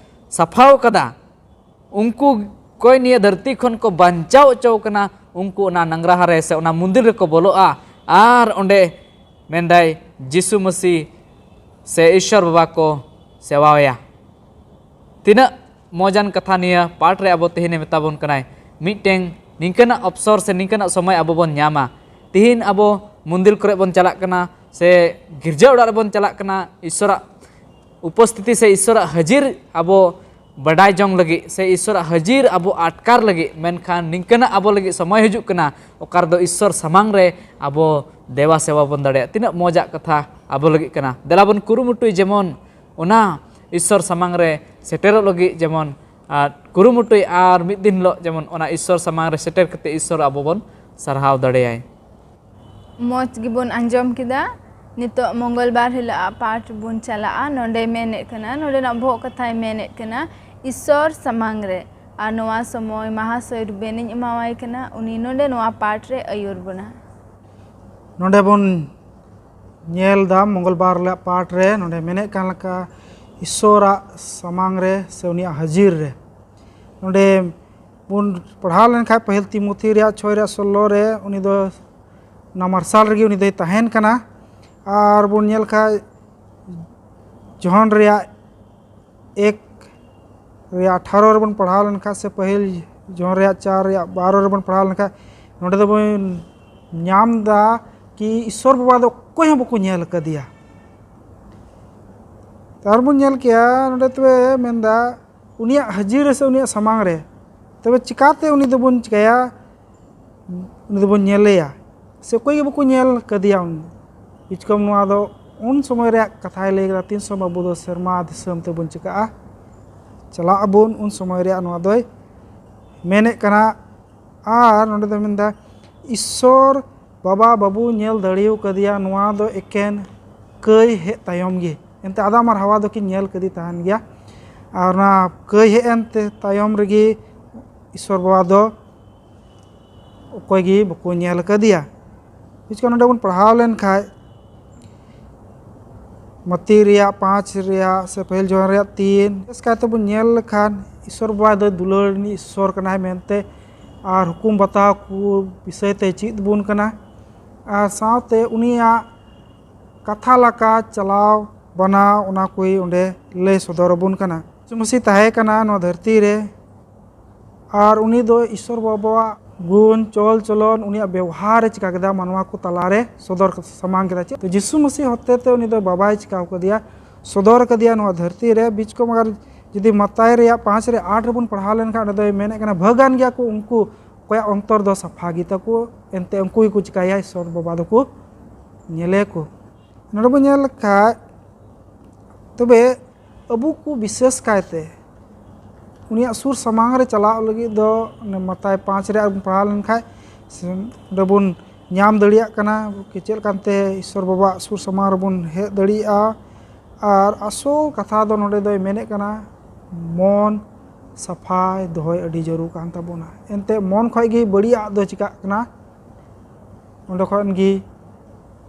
ᱥᱟᱯᱷᱟᱣ ᱠᱟᱫᱟ, ᱩᱱᱠᱩ ᱚᱠᱚᱭ ᱱᱤᱭᱟᱹ ᱫᱷᱟᱹᱨᱛᱤ ᱠᱷᱚᱱ ᱠᱚ ᱵᱟᱧᱪᱟᱣ ᱦᱚᱪᱚ ᱠᱟᱱᱟ, ᱩᱱᱠᱩ ᱚᱱᱟ ᱱᱟᱝᱨᱟᱦᱟ ᱨᱮ ᱥᱮ ᱚᱱᱟ ᱢᱚᱱᱫᱤᱨ ᱨᱮᱠᱚ ᱵᱚᱞᱚᱜᱼᱟ᱾ ᱟᱨ ᱚᱸᱰᱮ ᱢᱮᱱᱫᱟᱭ, ᱡᱤᱥᱩ ᱢᱟᱹᱥᱤ ᱥᱮ ᱤᱥᱥᱚᱨ ᱵᱟᱵᱟ ᱠᱚ ᱥᱮᱵᱟᱣᱟᱭᱟ᱾ ᱛᱤᱱᱟᱹᱜ ᱢᱚᱡᱟᱱ ᱠᱟᱛᱷᱟ ᱱᱤᱭᱟᱹ ᱯᱟᱴ ᱨᱮ ᱟᱵᱚ ᱛᱮᱦᱮᱧᱮ ᱢᱮᱛᱟ ᱵᱚᱱ ᱠᱟᱱᱟᱭ᱾ ᱢᱤᱫᱴᱮᱱ ᱱᱤᱝᱠᱟᱹᱱᱟᱜ ᱚᱯᱥᱚᱨ ᱥᱮ ᱱᱤᱝᱠᱟᱹᱱᱟᱜ ᱥᱚᱢᱚᱭ ᱟᱵᱚ ᱵᱚᱱ ᱧᱟᱢᱟ᱾ ᱛᱤᱦᱤᱧ ᱟᱵᱚ ᱢᱚᱱᱫᱤᱨ ᱠᱚᱨᱮ ᱵᱚᱱ ᱪᱟᱞᱟᱜ ᱠᱟᱱᱟ ᱥᱮ ᱜᱤᱨᱡᱟᱹ ᱚᱲᱟᱜ ᱨᱮᱵᱚᱱ ᱪᱟᱞᱟᱜ ᱠᱟᱱᱟ, ᱤᱥᱥᱚᱨᱟᱜ ᱩᱯᱚᱥᱛᱷᱤᱛᱤ ᱥᱮ ᱤᱥᱥᱚᱨᱟᱜ ᱦᱟᱹᱡᱤᱨ ᱟᱵᱚ ᱵᱟᱰᱟᱭ ᱡᱚᱝ ᱞᱟᱹᱜᱤᱫ ᱥᱮ ᱤᱥᱥᱚᱨᱟᱜ ᱦᱟᱹᱡᱤᱨ ᱟᱵᱚ ᱟᱴᱠᱟᱨ ᱞᱟᱹᱜᱤᱫ, ᱢᱮᱱᱠᱷᱟᱱ ᱱᱤᱝᱠᱟᱹᱱᱟᱜ ᱟᱵᱚ ᱞᱟᱹᱜᱤᱫ ᱥᱚᱢᱚᱭ ᱦᱤᱡᱩᱜ ᱠᱟᱱᱟ, ᱚᱠᱟ ᱨᱮᱫᱚ ᱤᱥᱥᱚᱨ ᱥᱟᱢᱟᱝ ᱨᱮ ᱟᱵᱚ ᱫᱮᱵᱟ ᱥᱮᱵᱟ ᱵᱚᱱ ᱫᱟᱲᱮᱭᱟᱜᱼᱟ᱾ ᱛᱤᱱᱟᱹᱜ ᱢᱚᱡᱟᱜ ᱠᱟᱛᱷᱟ ᱟᱵᱚ ᱞᱟᱹᱜᱤᱫ ᱠᱟᱱᱟ᱾ ᱫᱮᱞᱟ ᱵᱚᱱ ᱠᱩᱨᱩᱢᱩᱴᱩᱭ ᱡᱮᱢᱚᱱ ᱚᱱᱟ ᱤᱥᱥᱚᱨ ᱥᱟᱢᱟᱝ ᱨᱮ ᱥᱮᱴᱮᱨᱚᱜ ᱞᱟᱹᱜᱤᱫ ᱡᱮᱢᱚᱱ, ᱟᱨ ᱠᱩᱨᱩᱢᱩᱴᱩᱭ ᱟᱨ ᱢᱤᱫ ᱫᱤᱱ ᱦᱤᱞᱳᱜ ᱡᱮᱢᱚᱱ ᱚᱱᱟ ᱤᱥᱥᱚᱨ ᱥᱟᱢᱟᱝ ᱨᱮ ᱥᱮᱴᱮᱨ ᱠᱟᱛᱮ ᱤᱥᱥᱚᱨ ᱟᱵᱚ ᱵᱚᱱ ᱥᱟᱨᱦᱟᱣ ᱫᱟᱲᱮᱭᱟᱭ᱾ ᱢᱚᱡᱽ ᱜᱮᱵᱚᱱ ᱟᱸᱡᱚᱢ ᱠᱮᱫᱟ᱾ ᱱᱤᱛᱚᱜ ᱢᱚᱝᱜᱚᱞ ᱵᱟᱨ ᱦᱤᱞᱳᱜ ᱟᱜ ᱯᱟᱴ ᱵᱚᱱ ᱪᱟᱞᱟᱜᱼᱟ᱾ ᱱᱚᱰᱮ ᱢᱮᱱᱮᱫ ᱠᱟᱱᱟ, ᱱᱚᱰᱮᱱᱟᱜ ᱵᱚᱦᱚᱜ ᱠᱟᱛᱷᱟᱭ ᱢᱮᱱᱮᱫ ᱠᱟᱱᱟ, ᱤᱥᱥᱚᱨ ᱥᱟᱢᱟᱝ ᱨᱮ᱾ ᱟᱨ ᱱᱚᱣᱟ ᱥᱚᱢᱚᱭ ᱢᱟᱦᱟᱥᱚᱭ ᱨᱩᱵᱮᱱᱤᱧ ᱮᱢᱟᱣᱟᱭ ᱠᱟᱱᱟ, ᱩᱱᱤ ᱱᱚᱰᱮ ᱱᱚᱣᱟ ᱯᱟᱴ ᱨᱮ ᱟᱹᱭᱩᱨ ᱵᱚᱱᱟ᱾ ᱱᱚᱰᱮ ᱵᱚᱱ ᱧᱮᱞ ᱫᱟ ᱢᱚᱝᱜᱚᱞ ᱵᱟᱨ ᱨᱮᱭᱟᱜ ᱯᱟᱴ ᱨᱮ ᱱᱚᱰᱮ ᱢᱮᱱᱮᱫ ᱠᱟᱱ ᱞᱮᱠᱟ, ᱤᱥᱥᱚᱨᱟᱜ ᱥᱟᱢᱟᱝ ᱨᱮ ᱥᱮ ᱩᱱᱤᱭᱟᱜ ᱦᱟᱹᱡᱤᱨ ᱨᱮ᱾ ᱱᱚᱰᱮ ᱵᱚᱱ ᱯᱟᱲᱦᱟᱣ ᱞᱮᱱᱠᱷᱟᱱ, ᱯᱟᱹᱦᱤᱞ ᱛᱤᱢᱳᱛᱷᱤ ᱨᱮᱭᱟᱜ ᱪᱷᱚᱭ ᱨᱮᱭᱟᱜ ᱥᱳᱞᱞᱳ ᱨᱮ, ᱩᱱᱤ ᱫᱚ ᱚᱱᱟ ᱢᱟᱨᱥᱟᱞ ᱨᱮᱜᱮ ᱩᱱᱤ ᱫᱚᱭ ᱛᱟᱦᱮᱱ ᱠᱟᱱᱟ᱾ ᱟᱨ ᱵᱚᱱ ᱧᱮᱞ ᱠᱷᱟᱱ, ᱡᱚᱦᱚᱱ ᱨᱮᱭᱟᱜ ᱮᱠ ᱨᱮᱭᱟᱜ ᱟᱴᱷᱟᱨᱚ ᱨᱮᱵᱚᱱ ᱯᱟᱲᱦᱟᱣ ᱞᱮᱱᱠᱷᱟᱱ, ᱥᱮ ᱯᱟᱹᱦᱤᱞ ᱡᱚᱦᱚᱱ ᱨᱮᱭᱟᱜ ᱪᱟᱨ ᱨᱮᱭᱟᱜ ᱵᱟᱨᱚ ᱨᱮᱵᱚᱱ ᱯᱟᱲᱦᱟᱣ ᱞᱮᱱᱠᱷᱟᱱ, ᱱᱚᱰᱮ ᱫᱚᱵᱚᱱ ᱧᱟᱢ ᱫᱟ ᱠᱤ ᱤᱥᱥᱚᱨ ᱵᱟᱵᱟ ᱫᱚ ᱚᱠᱚᱭ ᱦᱚᱸ ᱵᱟᱠᱚ ᱧᱮᱞ ᱟᱠᱟᱫᱮᱭᱟ᱾ ᱟᱨ ᱵᱚᱱ ᱧᱮᱞ ᱠᱮᱭᱟ, ᱱᱚᱰᱮ ᱛᱚᱵᱮ ᱢᱮᱱᱫᱟ, ᱩᱱᱤᱭᱟᱜ ᱦᱟᱹᱡᱤᱨ ᱨᱮ ᱥᱮ ᱩᱱᱤᱭᱟᱜ ᱥᱟᱢᱟᱝ ᱨᱮ, ᱛᱚᱵᱮ ᱪᱤᱠᱟᱛᱮ ᱩᱱᱤ ᱫᱚᱵᱚᱱ ᱪᱤᱠᱟᱹᱭᱟ? ᱩᱱᱤ ᱫᱚᱵᱚᱱ ᱧᱮᱞᱮᱭᱟ, ᱥᱮ ᱚᱠᱚᱭ ᱜᱮ ᱵᱟᱠᱚ ᱧᱮᱞ ᱠᱟᱫᱮᱭᱟ᱾ ᱩᱱᱤ ᱵᱤᱪᱠᱚᱢ ᱱᱚᱣᱟ ᱫᱚ ᱩᱱ ᱥᱚᱢᱚᱭ ᱨᱮᱭᱟᱜ ᱠᱟᱛᱷᱟᱭ ᱞᱟᱹᱭ ᱠᱮᱫᱟ, ᱛᱤᱱ ᱥᱚᱢᱚᱭ ᱟᱵᱚ ᱫᱚ ᱥᱮᱨᱢᱟ ᱫᱤᱥᱚᱢ ᱛᱮᱵᱚᱱ ᱪᱤᱠᱟᱜᱼᱟ, ᱪᱟᱞᱟᱜ ᱟᱵᱚᱱ, ᱩᱱ ᱥᱚᱢᱚᱭ ᱨᱮᱭᱟᱜ ᱱᱚᱣᱟ ᱫᱚᱭ ᱢᱮᱱᱮᱫ ᱠᱟᱱᱟ᱾ ᱟᱨ ᱱᱚᱰᱮ ᱫᱚ ᱢᱮᱱᱫᱟ, ᱤᱥᱥᱚᱨ ᱵᱟᱵᱟ ᱵᱟᱵᱚ ᱧᱮᱞ ᱫᱟᱲᱮ ᱟᱠᱟᱫᱮᱭᱟ, ᱱᱚᱣᱟ ᱫᱚ ᱮᱠᱮᱱ ᱠᱟᱹᱭ ᱦᱮᱡ ᱛᱟᱭᱚᱢ ᱜᱮ᱾ ᱮᱱᱛᱮ ᱟᱫᱟᱢ ᱟᱨ ᱦᱟᱣᱟ ᱫᱚᱠᱤᱱ ᱧᱮᱞ ᱠᱟᱫᱮ ᱛᱟᱦᱮᱱ ᱜᱮᱭᱟ, ᱟᱨ ᱚᱱᱟ ᱠᱟᱹᱭ ᱦᱮᱡ ᱮᱱ ᱛᱮ ᱛᱟᱭᱚᱢ ᱨᱮᱜᱮ ᱤᱥᱥᱚᱨ ᱵᱟᱵᱟ ᱫᱚ ᱚᱠᱚᱭ ᱜᱮ ᱵᱟᱠᱚ ᱧᱮᱞ ᱟᱠᱟᱫᱮᱭᱟ᱾ ᱵᱤᱪᱠᱚᱢ ᱱᱚᱰᱮ ᱵᱚᱱ ᱯᱟᱲᱦᱟᱣ ᱞᱮᱱᱠᱷᱟᱡ, ᱢᱟᱛᱤ ᱨᱮᱭᱟᱜ ᱯᱟᱸᱪ ᱨᱮᱭᱟᱜ ᱥᱮ ᱯᱟᱹᱦᱤᱞ ᱡᱚᱦᱚᱱ ᱨᱮᱭᱟᱜ ᱛᱤᱱ, ᱵᱮᱥ ᱠᱟᱭᱛᱮ ᱵᱚᱱ ᱧᱮᱞ ᱞᱮᱠᱷᱟᱱ, ᱤᱥᱥᱚᱨ ᱵᱟᱵᱟ ᱫᱚ ᱫᱩᱞᱟᱹᱲ ᱨᱤᱱᱤᱡ ᱤᱥᱥᱚᱨ ᱠᱟᱱᱟᱭ ᱢᱮᱱᱛᱮ ᱟᱨ ᱦᱩᱠᱩᱢ ᱵᱟᱛᱟᱣ ᱠᱚ ᱵᱤᱥᱚᱭ ᱛᱮ ᱪᱮᱫ ᱵᱚᱱ ᱠᱟᱱᱟ᱾ ᱟᱨ ᱥᱟᱶᱛᱮ ᱩᱱᱤᱭᱟᱜ ᱠᱟᱛᱷᱟ ᱞᱮᱠᱟ ᱪᱟᱞᱟᱣ ᱵᱟᱱᱟᱣ, ᱚᱱᱟ ᱠᱚᱭ ᱚᱸᱰᱮ ᱞᱟᱹᱭ ᱥᱚᱫᱚᱨ ᱟᱵᱚᱱ ᱠᱟᱱᱟ᱾ ᱡᱤᱥᱩ ᱢᱟᱹᱥᱤ ᱛᱟᱦᱮᱸ ᱠᱟᱱᱟ ᱱᱚᱣᱟ ᱫᱷᱟᱹᱨᱛᱤ ᱨᱮ, ᱟᱨ ᱩᱱᱤ ᱫᱚ ᱤᱥᱥᱚᱨ ᱵᱟᱵᱟᱣᱟᱜ ᱜᱩᱱ, ᱪᱚᱞ ᱪᱚᱞᱚᱱ, ᱩᱱᱤᱭᱟᱜ ᱵᱮᱣᱦᱟᱨ ᱮ ᱪᱤᱠᱟ ᱠᱮᱫᱟ, ᱢᱟᱱᱣᱟ ᱠᱚ ᱛᱟᱞᱟᱨᱮ ᱥᱚᱫᱚᱨ ᱥᱟᱢᱟᱝ ᱠᱮᱫᱟ᱾ ᱪᱮᱫ ᱛᱚ ᱡᱤᱥᱩ ᱢᱟᱹᱥᱤ ᱦᱚᱛᱮ ᱛᱮ ᱩᱱᱤ ᱫᱚ ᱵᱟᱵᱟᱭ ᱪᱤᱠᱟᱣ ᱠᱟᱫᱮᱭᱟ, ᱥᱚᱫᱚᱨ ᱠᱟᱫᱮᱭᱟ ᱱᱚᱣᱟ ᱫᱷᱟᱹᱨᱛᱤ ᱨᱮ᱾ ᱵᱤᱪᱠᱚᱢ ᱟᱜᱟᱨ ᱡᱩᱫᱤ ᱢᱟᱛᱟᱭ ᱨᱮᱭᱟᱜ ᱯᱟᱸᱪ ᱨᱮ ᱟᱴ ᱨᱮᱵᱚᱱ ᱯᱟᱲᱦᱟᱣ ᱞᱮᱱᱠᱷᱟᱱ, ᱚᱸᱰᱮ ᱫᱚᱭ ᱢᱮᱱᱮᱫ ᱠᱟᱱᱟ, ᱵᱷᱟᱹᱜᱟᱱ ᱜᱮᱭᱟ ᱠᱚ ᱩᱱᱠᱩ ᱚᱠᱚᱭᱟᱜ ᱚᱱᱛᱚᱨ ᱫᱚ ᱥᱟᱯᱷᱟ ᱜᱮᱛᱟ ᱠᱚ, ᱮᱱᱛᱮ ᱩᱱᱠᱩ ᱜᱮᱠᱚ ᱪᱤᱠᱟᱭᱟ, ᱤᱥᱥᱚᱨ ᱵᱟᱵᱟ ᱫᱚᱠᱚ ᱧᱮᱞᱮ ᱠᱚ᱾ ᱱᱚᱰᱮ ᱵᱚᱱ ᱧᱮᱞ ᱞᱮᱠᱷᱟᱡ, ᱛᱚᱵᱮ ᱟᱵᱚ ᱠᱚ ᱵᱤᱥᱮᱥ ᱠᱟᱭᱛᱮ ᱩᱱᱤᱭᱟᱜ ᱥᱩᱨ ᱥᱟᱢᱟᱝ ᱨᱮ ᱪᱟᱞᱟᱜ ᱞᱟᱹᱜᱤᱫ ᱫᱚ, ᱚᱱᱮ ᱢᱟᱛᱟᱭ ᱯᱟᱸᱪ ᱨᱮ ᱟᱨ ᱵᱚᱱ ᱯᱟᱲᱦᱟᱣ ᱞᱮᱱᱠᱷᱟᱡ, ᱥᱮ ᱚᱸᱰᱮ ᱵᱚᱱ ᱧᱟᱢ ᱫᱟᱲᱮᱭᱟᱜ ᱠᱟᱱᱟ ᱠᱤ ᱪᱮᱫ ᱞᱮᱠᱟᱱᱛᱮ ᱤᱥᱥᱚᱨ ᱵᱟᱵᱟᱣᱟᱜ ᱥᱩᱨ ᱥᱟᱢᱟᱝ ᱨᱮᱵᱚᱱ ᱦᱮᱡ ᱫᱟᱲᱮᱭᱟᱜᱼᱟ᱾ ᱟᱨ ᱟᱥᱚᱞ ᱠᱟᱛᱷᱟ ᱫᱚ ᱱᱚᱰᱮ ᱫᱚᱭ ᱢᱮᱱᱮᱫ ᱠᱟᱱᱟ, ᱢᱚᱱ ᱥᱟᱯᱷᱟᱭ ᱫᱚᱦᱚᱭ ᱟᱹᱰᱤ ᱡᱟᱹᱨᱩᱲ ᱠᱟᱱ ᱛᱟᱵᱚᱱᱟ᱾ ᱮᱱᱛᱮ ᱢᱚᱱ ᱠᱷᱚᱡ ᱜᱮ ᱵᱟᱹᱲᱤᱡᱟᱜ ᱫᱚ ᱪᱤᱠᱟᱜ ᱠᱟᱱᱟ, ᱚᱸᱰᱮ ᱠᱷᱚᱱ ᱜᱮ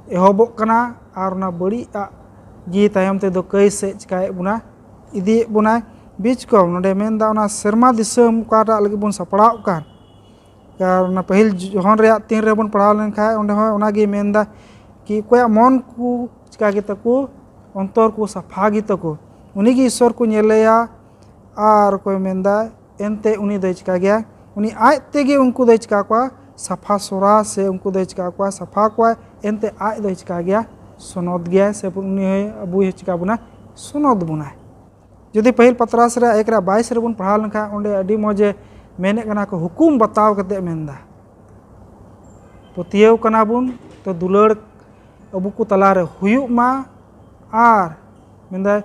ᱮᱦᱚᱵᱚᱜ ᱠᱟᱱᱟ᱾ ᱟᱨ ᱚᱱᱟ ᱵᱟᱹᱲᱤᱡ ᱟᱜ ᱜᱮ ᱛᱟᱭᱚᱢ ᱛᱮᱫᱚ ᱠᱟᱹᱭ ᱥᱮᱫ ᱪᱤᱠᱟᱭᱮᱫ ᱵᱚᱱᱟ, ᱤᱫᱤᱭᱮᱫ ᱵᱚᱱᱟᱭ᱾ ᱵᱤᱪᱠᱚᱢ ᱱᱚᱰᱮ ᱢᱮᱱᱫᱟ ᱚᱱᱟ ᱥᱮᱨᱢᱟ ᱫᱤᱥᱚᱢ ᱚᱠᱟᱴᱟᱜ ᱞᱟᱹᱜᱤᱫ ᱵᱚᱱ ᱥᱟᱯᱲᱟᱣᱚᱜ ᱠᱟᱱ, ᱟᱨ ᱚᱱᱟ ᱯᱟᱹᱦᱤᱞ ᱡᱚᱦᱚᱱ ᱨᱮᱭᱟᱜ ᱛᱤᱱ ᱨᱮᱵᱚᱱ ᱯᱟᱲᱦᱟᱣ ᱞᱮᱱᱠᱷᱟᱱ ᱚᱸᱰᱮ ᱦᱚᱸ ᱚᱱᱟᱜᱮ ᱢᱮᱱᱫᱟ ᱠᱤ ᱚᱠᱚᱭᱟᱜ ᱢᱚᱱ ᱠᱚ ᱪᱤᱠᱟ ᱜᱮᱛᱟ ᱠᱚ, ᱚᱱᱛᱚᱨ ᱠᱚ ᱥᱟᱯᱷᱟ ᱜᱮᱛᱟ ᱠᱚ, ᱩᱱᱤᱜᱮ ᱤᱥᱥᱚᱨ ᱠᱚ ᱧᱮᱞᱮᱭᱟ᱾ ᱟᱨ ᱚᱠᱚᱭ ᱢᱮᱱᱫᱟ ᱮᱱᱛᱮ ᱩᱱᱤ ᱫᱚᱭ ᱪᱤᱠᱟ ᱜᱮᱭᱟ, ᱩᱱᱤ ᱟᱡ ᱛᱮᱜᱮ ᱩᱱᱠᱩ ᱫᱚᱭ ᱪᱤᱠᱟ ᱠᱚᱣᱟ, ᱥᱟᱯᱷᱟ ᱥᱚᱨᱟ ᱥᱮ ᱩᱱᱠᱩ ᱫᱚᱭ ᱪᱤᱠᱟ ᱠᱚᱣᱟ, ᱥᱟᱯᱷᱟ ᱠᱚᱣᱟᱭ᱾ ᱮᱱᱛᱮ ᱟᱡ ᱫᱚᱭ ᱪᱤᱠᱟ ᱜᱮᱭᱟ, ᱥᱚᱱᱚᱛ ᱜᱮᱭᱟᱭ ᱥᱮ ᱩᱱᱤ ᱦᱚᱸᱭ ᱟᱵᱚᱭ ᱪᱤᱠᱟ ᱵᱚᱱᱟ, ᱥᱚᱱᱚᱛ ᱵᱚᱱᱟᱭ᱾ ᱡᱩᱫᱤ ᱯᱟᱹᱦᱤᱞ ᱯᱟᱛᱨᱟᱥ ᱨᱮ ᱮᱠ ᱨᱮ ᱵᱟᱭᱤᱥ ᱨᱮᱵᱚᱱ ᱯᱟᱲᱦᱟᱣ ᱞᱮᱱᱠᱷᱟᱱ ᱚᱸᱰᱮ ᱟᱹᱰᱤ ᱢᱚᱡᱮ ᱢᱮᱱᱮᱫ ᱠᱟᱱᱟ ᱠᱚ, ᱦᱩᱠᱩᱢ ᱵᱟᱛᱟᱣ ᱠᱟᱛᱮ ᱢᱮᱱᱫᱟ ᱯᱟᱹᱛᱭᱟᱹᱣ ᱠᱟᱱᱟ ᱵᱚᱱ ᱛᱚ ᱫᱩᱞᱟᱹᱲ ᱟᱵᱚ ᱠᱚ ᱛᱟᱞᱟᱨᱮ ᱦᱩᱭᱩᱜ ᱢᱟ᱾ ᱟᱨ ᱢᱮᱱᱫᱟᱭ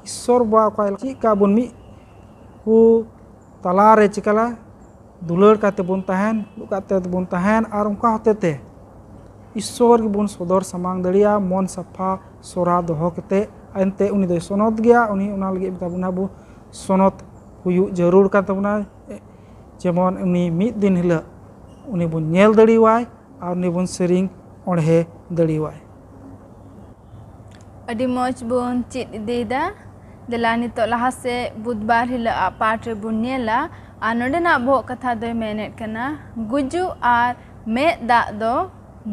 ᱤᱥᱥᱚᱨ ᱵᱟᱵᱟ ᱚᱠᱟ ᱞᱮᱠᱟ ᱪᱮᱫ ᱠᱟ ᱵᱚᱱ ᱢᱤᱫ ᱠᱚ ᱛᱟᱞᱟᱨᱮ ᱪᱤᱠᱟᱞᱟ ᱫᱩᱞᱟᱹᱲ ᱠᱟᱛᱮ ᱵᱚᱱ ᱛᱟᱦᱮᱱ, ᱫᱩᱲᱩᱵ ᱠᱟᱛᱮ ᱵᱚᱱ ᱛᱟᱦᱮᱱ, ᱟᱨ ᱚᱱᱠᱟ ᱦᱚᱛᱮ ᱛᱮ ᱤᱥᱥᱚᱨ ᱜᱮᱵᱚᱱ ᱥᱚᱫᱚᱨ ᱥᱟᱢᱟᱝ ᱫᱟᱲᱮᱭᱟᱜᱼᱟ, ᱢᱚᱱ ᱥᱟᱯᱷᱟ ᱥᱚᱨᱟ ᱫᱚᱦᱚ ᱠᱟᱛᱮ᱾ ᱮᱱᱛᱮ ᱩᱱᱤ ᱫᱚᱭ ᱥᱚᱱᱚᱛ ᱜᱮᱭᱟ, ᱩᱱᱤ ᱚᱱᱟ ᱞᱟᱹᱜᱤᱫ ᱢᱮᱛᱟ ᱵᱚᱱᱟ ᱟᱵᱚ ᱥᱚᱱᱚᱛ ᱦᱩᱭᱩᱜ ᱡᱟᱹᱨᱩᱲ ᱠᱟᱱ ᱛᱟᱵᱚᱱᱟ᱾ ᱡᱮᱢᱚᱱ ᱩᱱᱤ ᱢᱤᱫ ᱫᱤᱱ ᱦᱤᱞᱳᱜ ᱩᱱᱤ ᱵᱚᱱ ᱧᱮᱞ ᱫᱟᱲᱮᱣᱟᱭ ᱟᱨ ᱩᱱᱤ ᱵᱚᱱ ᱥᱮᱨᱮᱧ ᱚᱬᱦᱮ ᱫᱟᱲᱮᱣᱟᱭ᱾ ᱟᱹᱰᱤ ᱢᱚᱡᱽ ᱵᱚᱱ ᱪᱮᱫ ᱤᱫᱤᱭᱮᱫᱟ᱾ ᱫᱮᱞᱟ ᱱᱤᱛᱚᱜ ᱞᱟᱦᱟ ᱥᱮᱫ ᱵᱩᱫᱷᱵᱟᱨ ᱦᱤᱞᱳᱜ ᱟᱜ ᱯᱟᱴ ᱨᱮᱵᱚᱱ ᱧᱮᱞᱟ᱾ ᱟᱨ ᱱᱚᱰᱮᱱᱟᱜ ᱵᱚᱦᱚᱜ ᱠᱟᱛᱷᱟ ᱫᱚᱭ ᱢᱮᱱᱮᱫ ᱠᱟᱱᱟ ᱜᱩᱡᱩᱜ ᱟᱨ ᱢᱮᱫ ᱫᱟᱜ ᱫᱚ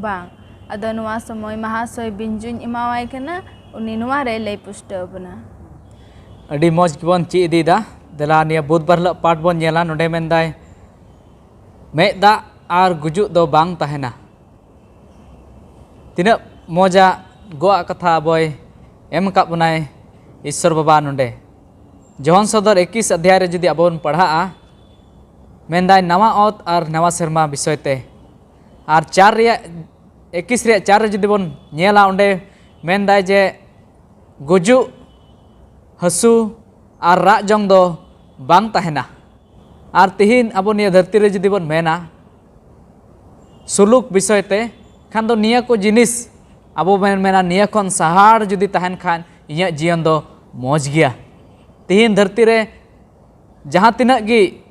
ᱵᱟᱝ᱾ ᱟᱫᱚ ᱱᱚᱣᱟ ᱥᱚᱢᱚᱭ ᱢᱟᱦᱟᱥᱚᱭ ᱵᱤᱧᱡᱩᱧ ᱮᱢᱟᱣᱟᱭ ᱠᱟᱱᱟ, ᱩᱱᱤ ᱱᱚᱣᱟ ᱨᱮᱭ ᱞᱟᱹᱭ ᱯᱩᱥᱴᱟᱹᱣ ᱟᱵᱚᱱᱟ᱾ ᱟᱹᱰᱤ ᱢᱚᱡᱽ ᱜᱮᱵᱚᱱ ᱪᱮᱫ ᱤᱫᱤᱭᱮᱫᱟ᱾ ᱫᱮᱞᱟ ᱱᱤᱭᱟᱹ ᱵᱩᱫᱷᱵᱟᱨ ᱦᱤᱞᱳᱜ ᱯᱟᱴ ᱵᱚᱱ ᱧᱮᱞᱟ᱾ ᱱᱚᱰᱮ ᱢᱮᱱᱫᱟᱭ ᱢᱮᱫ ᱫᱟᱜ ᱟᱨ ᱜᱩᱡᱩᱜ ᱫᱚ ᱵᱟᱝ ᱛᱟᱦᱮᱱᱟ᱾ ᱛᱤᱱᱟᱹᱜ ᱢᱚᱡᱟ ᱜᱚᱜ ᱟᱜ ᱠᱟᱛᱷᱟ ᱟᱵᱚᱭ ᱮᱢ ᱟᱠᱟᱫ ᱵᱚᱱᱟᱭ ᱤᱥᱥᱚᱨ ᱵᱟᱵᱟ᱾ ᱱᱚᱰᱮ ᱡᱚᱦᱚᱱ ᱥᱚᱫᱚᱨ ᱮᱠᱤᱥ ᱚᱫᱷᱭᱟᱭ ᱨᱮ ᱡᱩᱫᱤ ᱟᱵᱚ ᱵᱚᱱ ᱯᱟᱲᱦᱟᱜᱼᱟ, ᱢᱮᱱᱫᱟᱭ ᱱᱟᱣᱟ ᱚᱛ ᱟᱨ ᱱᱟᱣᱟ ᱥᱮᱨᱢᱟ ᱵᱤᱥᱚᱭ ᱛᱮ᱾ ᱟᱨ ᱪᱟᱨ ᱨᱮᱭᱟᱜ ᱮᱠᱤᱥ ᱨᱮᱭᱟᱜ ᱪᱟᱨ ᱨᱮ ᱡᱩᱫᱤ ᱵᱚᱱ ᱧᱮᱞᱟ, ᱚᱸᱰᱮ ᱢᱮᱱᱫᱟᱭ ᱡᱮ ᱜᱩᱡᱩᱜ, ᱦᱟᱹᱥᱩ ᱟᱨ ᱨᱟᱜ ᱡᱚᱝ ᱫᱚ ᱵᱟᱝ ᱛᱟᱦᱮᱱᱟ᱾ ᱟᱨ ᱛᱤᱦᱤᱧ ᱟᱵᱚ ᱱᱤᱭᱟᱹ ᱫᱷᱟᱹᱨᱛᱤ ᱨᱮ ᱡᱩᱫᱤ ᱵᱚᱱ ᱢᱮᱱᱟ ᱥᱩᱞᱩᱠ ᱵᱤᱥᱚᱭ ᱛᱮ, ᱠᱷᱟᱱ ᱫᱚ ᱱᱤᱭᱟᱹ ᱠᱚ ᱡᱤᱱᱤᱥ ᱟᱵᱚ ᱵᱚᱱ ᱢᱮᱱᱟ ᱱᱤᱭᱟᱹ ᱠᱷᱚᱱ ᱥᱟᱦᱟᱲ ᱡᱩᱫᱤ ᱛᱟᱦᱮᱱ ᱠᱷᱟᱱ ᱤᱧᱟᱹᱜ ᱡᱤᱭᱚᱱ ᱫᱚ ᱢᱚᱡᱽ ᱜᱮᱭᱟ᱾ ᱛᱤᱦᱤᱧ ᱫᱷᱟᱹᱨᱛᱤ ᱨᱮ ᱡᱟᱦᱟᱸ ᱛᱤᱱᱟᱹᱜ ᱜᱮ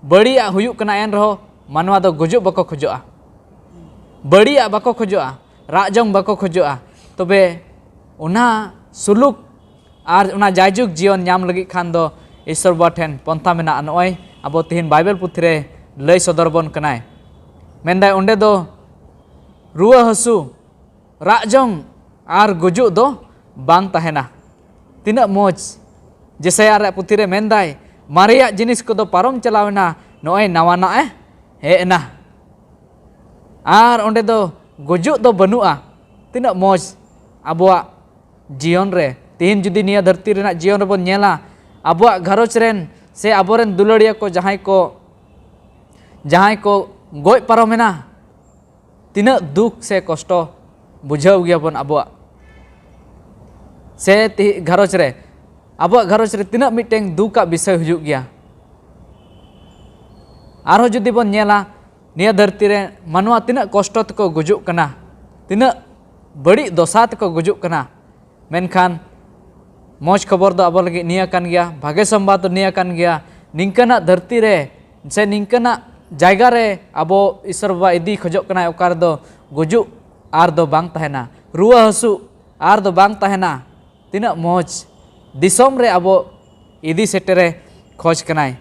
ᱵᱟᱹᱲᱤᱡᱟᱜ ᱦᱩᱭᱩᱜ ᱠᱟᱱᱟ, ᱮᱱ ᱨᱮᱦᱚᱸ ᱢᱟᱱᱣᱟ ᱫᱚ ᱜᱩᱡᱩᱜ ᱵᱟᱠᱚ ᱠᱷᱚᱡᱚᱜᱼᱟ, ᱵᱟᱹᱲᱤᱡᱟᱜ ᱵᱟᱠᱚ ᱠᱷᱚᱡᱚᱜᱼᱟ, ᱨᱟᱜ ᱡᱚᱝ ᱵᱟᱠᱚ ᱠᱷᱚᱡᱚᱜᱼᱟ᱾ ᱛᱚᱵᱮ ᱚᱱᱟ ᱥᱩᱞᱩᱠ ᱟᱨ ᱚᱱᱟ ᱡᱟᱭᱡᱩᱜᱽ ᱡᱤᱭᱚᱱ ᱧᱟᱢ ᱞᱟᱹᱜᱤᱫ ᱠᱷᱟᱱ ᱫᱚ ᱤᱥᱚᱨ ᱵᱟᱵᱟ ᱴᱷᱮᱱ ᱯᱚᱱᱛᱷᱟ ᱢᱮᱱᱟᱜᱼᱟ᱾ ᱱᱚᱜᱼᱚᱭ ᱟᱵᱚ ᱛᱤᱦᱤᱧ ᱵᱟᱭᱵᱮᱞ ᱯᱩᱛᱷᱤ ᱨᱮ ᱞᱟᱹᱭ ᱥᱚᱫᱚᱨ ᱵᱚᱱ ᱠᱟᱱᱟᱭ᱾ ᱢᱮᱱᱫᱟᱭ ᱚᱸᱰᱮ ᱫᱚ ᱨᱩᱣᱟᱹ ᱦᱟᱹᱥᱩ, ᱨᱟᱜ ᱡᱚᱝ ᱟᱨ ᱜᱩᱡᱩᱜ ᱫᱚ ᱵᱟᱝ ᱛᱟᱦᱮᱱᱟ᱾ ᱛᱤᱱᱟᱹᱜ ᱢᱚᱡᱽ! ᱡᱮᱥᱟᱭᱟ ᱨᱮᱭᱟᱜ ᱯᱩᱛᱷᱤ ᱨᱮ ᱢᱮᱱᱫᱟᱭ, ᱢᱟᱨᱮᱭᱟᱜ ᱡᱤᱱᱤᱥ ᱠᱚᱫᱚ ᱯᱟᱨᱚᱢ ᱪᱟᱞᱟᱣ ᱮᱱᱟ, ᱱᱚᱜᱼᱚᱭ ᱱᱟᱣᱟᱱᱟᱜ ᱮ ᱦᱮᱡ ᱮᱱᱟ᱾ ᱟᱨ ᱚᱸᱰᱮ ᱫᱚ ᱜᱩᱡᱩᱜ ᱫᱚ ᱵᱟᱹᱱᱩᱜᱼᱟ᱾ ᱛᱤᱱᱟᱹᱜ ᱢᱚᱡᱽ ᱟᱵᱚᱣᱟᱜ ᱡᱤᱭᱚᱱ ᱨᱮ᱾ ᱛᱮᱦᱮᱧ ᱡᱩᱫᱤ ᱱᱤᱭᱟᱹ ᱫᱷᱟᱹᱨᱛᱤ ᱨᱮᱱᱟᱜ ᱡᱤᱭᱚᱱ ᱨᱮᱵᱚᱱ ᱧᱮᱞᱟ, ᱟᱵᱚᱣᱟᱜ ᱜᱷᱟᱨᱚᱸᱡᱽ ᱨᱮᱱ ᱥᱮ ᱟᱵᱚᱨᱮᱱ ᱫᱩᱞᱟᱹᱲᱤᱭᱟᱹ ᱠᱚ ᱡᱟᱦᱟᱸᱭ ᱠᱚ, ᱡᱟᱦᱟᱸᱭ ᱠᱚ ᱜᱚᱡ ᱯᱟᱨᱚᱢᱮᱱᱟ, ᱛᱤᱱᱟᱹᱜ ᱫᱩᱠ ᱥᱮ ᱠᱚᱥᱴᱚ ᱵᱩᱡᱷᱟᱹᱣ ᱜᱮᱭᱟᱵᱚᱱ ᱟᱵᱚᱣᱟᱜ ᱥᱮ ᱛᱮᱦᱮ-, ᱜᱷᱟᱨᱚᱸᱡᱽ ᱨᱮ, ᱟᱵᱚᱣᱟᱜ ᱜᱷᱟᱨᱚᱸᱡᱽ ᱨᱮ ᱛᱤᱱᱟᱹᱜ ᱢᱤᱫᱴᱮᱱ ᱫᱩᱠᱟᱜ ᱵᱤᱥᱚᱭ ᱦᱤᱡᱩᱜ ᱜᱮᱭᱟ᱾ ᱟᱨᱦᱚᱸ ᱡᱩᱫᱤ ᱵᱚᱱ ᱧᱮᱞᱟ, ᱱᱤᱭᱟᱹ ᱫᱷᱟᱹᱨᱛᱤ ᱨᱮ ᱢᱟᱱᱣᱟ ᱛᱤᱱᱟᱹᱜ ᱠᱚᱥᱴᱚ ᱛᱮᱠᱚ ᱜᱩᱡᱩᱜ ᱠᱟᱱᱟ, ᱛᱤᱱᱟᱹᱜ ᱵᱟᱹᱲᱤᱡ ᱫᱚᱥᱟ ᱛᱮᱠᱚ ᱜᱩᱡᱩᱜ ᱠᱟᱱᱟ, ᱢᱮᱱᱠᱷᱟᱱ ᱢᱚᱡᱽ ᱠᱷᱚᱵᱚᱨ ᱫᱚ ᱟᱵᱚ ᱞᱟᱹᱜᱤᱫ ᱱᱤᱭᱟᱹ ᱠᱟᱱ ᱜᱮᱭᱟ, ᱵᱷᱟᱜᱮ ᱥᱚᱢᱵᱟᱫ ᱫᱚ ᱱᱤᱭᱟᱹ ᱠᱟᱱ ᱜᱮᱭᱟ, ᱱᱤᱝᱠᱟᱹᱱᱟᱜ ᱫᱷᱟᱹᱨᱛᱤ ᱨᱮ ᱥᱮ ᱱᱤᱝᱠᱟᱹᱱᱟᱜ ᱡᱟᱭᱜᱟ ᱨᱮ ᱟᱵᱚ ᱤᱥᱚᱨ ᱵᱟᱵᱟ ᱤᱫᱤ ᱠᱷᱚᱡᱚᱜ ᱠᱟᱱᱟᱭ, ᱚᱠᱟ ᱨᱮᱫᱚ ᱜᱩᱡᱩᱜ ᱟᱨ ᱫᱚ ᱵᱟᱝ ᱛᱟᱦᱮᱱᱟ, ᱨᱩᱣᱟᱹ ᱦᱟᱹᱥᱩ ᱟᱨ ᱫᱚ ᱵᱟᱝ ᱛᱟᱦᱮᱱᱟ᱾ ᱛᱤᱱᱟᱹᱜ ᱢᱚᱡᱽ ᱫᱤᱥᱚᱢ ᱨᱮ ᱟᱵᱚ ᱤᱫᱤ ᱥᱮᱴᱮᱨᱮ ᱠᱷᱚᱡᱽ ᱠᱟᱱᱟᱭ᱾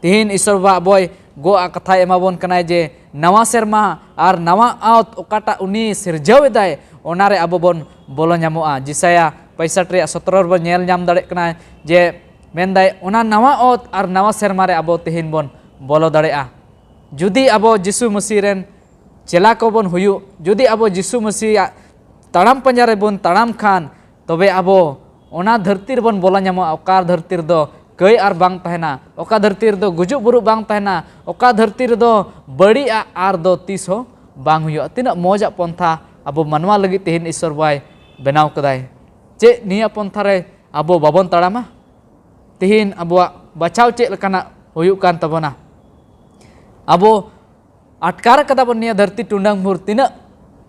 ᱛᱤᱦᱤᱧ ᱤᱥᱚᱨ ᱵᱟᱵᱟ ᱟᱵᱚᱭ ᱜᱚᱜ ᱟᱜ ᱠᱟᱛᱷᱟᱭ ᱮᱢᱟ ᱵᱚᱱ ᱠᱟᱱᱟᱭ ᱡᱮ ᱱᱟᱣᱟ ᱥᱮᱨᱢᱟ ᱟᱨ ᱱᱟᱣᱟ ᱚᱛ ᱚᱠᱟᱴᱟᱜ ᱩᱱᱤ ᱥᱤᱨᱡᱟᱹᱣ ᱮᱫᱟᱭ, ᱚᱱᱟ ᱨᱮ ᱟᱵᱚ ᱵᱚᱱ ᱵᱚᱞᱚ ᱧᱟᱢᱚᱜᱼᱟ᱾ ᱡᱤᱥᱟᱭᱟ ᱯᱚᱸᱭᱥᱟᱴ ᱨᱮᱭᱟᱜ ᱥᱚᱛᱨᱚ ᱨᱮᱵᱚᱱ ᱧᱮᱞ ᱧᱟᱢ ᱫᱟᱲᱮᱭᱟᱜ ᱠᱟᱱᱟ ᱡᱮ ᱢᱮᱱᱫᱟᱭ, ᱚᱱᱟ ᱱᱟᱣᱟ ᱚᱛ ᱟᱨ ᱱᱟᱣᱟ ᱥᱮᱨᱢᱟ ᱨᱮ ᱟᱵᱚ ᱛᱤᱦᱤᱧ ᱵᱚᱱ ᱵᱚᱞᱚ ᱫᱟᱲᱮᱭᱟᱜᱼᱟ᱾ ᱡᱩᱫᱤ ᱟᱵᱚ ᱡᱤᱥᱩ ᱢᱟᱹᱥᱤ ᱨᱮᱱ ᱪᱮᱞᱟ ᱠᱚᱵᱚᱱ ᱦᱩᱭᱩᱜ, ᱡᱩᱫᱤ ᱟᱵᱚ ᱡᱤᱥᱩ ᱢᱟᱹᱥᱤᱭᱟᱜ ᱛᱟᱲᱟᱢ ᱯᱟᱸᱡᱟ ᱨᱮᱵᱚᱱ ᱛᱟᱲᱟᱢ ᱠᱷᱟᱱ, ᱛᱚᱵᱮ ᱟᱵᱚ ᱚᱱᱟ ᱫᱷᱟᱹᱨᱛᱤ ᱨᱮᱵᱚᱱ ᱵᱚᱞᱚ ᱧᱟᱢᱚᱜᱼᱟ, ᱚᱠᱟ ᱫᱷᱟᱹᱨᱛᱤ ᱨᱮᱫᱚ ᱠᱟᱹᱭ ᱟᱨ ᱵᱟᱝ ᱛᱟᱦᱮᱱᱟ, ᱚᱠᱟ ᱫᱷᱟᱹᱨᱛᱤ ᱨᱮᱫᱚ ᱜᱩᱡᱩᱜ ᱵᱩᱨᱩᱜ ᱵᱟᱝ ᱛᱟᱦᱮᱱᱟ, ᱚᱠᱟ ᱫᱷᱟᱹᱨᱛᱤ ᱨᱮᱫᱚ ᱵᱟᱹᱲᱤᱡ ᱟᱜ ᱟᱨ ᱫᱚ ᱛᱤᱥ ᱦᱚᱸ ᱵᱟᱝ ᱦᱩᱭᱩᱜᱼᱟ᱾ ᱛᱤᱱᱟᱹᱜ ᱢᱚᱡᱽ ᱟᱜ ᱯᱚᱱᱛᱷᱟ ᱟᱵᱚ ᱢᱟᱱᱣᱟ ᱞᱟᱹᱜᱤᱫ ᱛᱮᱦᱮᱧ ᱤᱥᱚᱨ ᱵᱟᱭ ᱵᱮᱱᱟᱣ ᱠᱟᱫᱟᱭ᱾ ᱪᱮᱫ ᱱᱤᱭᱟᱹ ᱯᱚᱱᱛᱷᱟ ᱨᱮ ᱟᱵᱚ ᱵᱟᱵᱚᱱ ᱛᱟᱲᱟᱢᱟ? ᱛᱮᱦᱮᱧ ᱟᱵᱚᱣᱟᱜ ᱵᱟᱪᱷᱟᱣ ᱪᱮᱫ ᱞᱮᱠᱟᱱᱟᱜ ᱦᱩᱭᱩᱜ ᱠᱟᱱ ᱛᱟᱵᱚᱱᱟ? ᱟᱵᱚ ᱟᱴᱠᱟᱨ ᱠᱟᱫᱟ ᱵᱚᱱ ᱱᱤᱭᱟᱹ ᱫᱷᱟᱹᱨᱛᱤ ᱴᱩᱰᱟᱹᱝ ᱵᱷᱩᱨ ᱛᱤᱱᱟᱹᱜ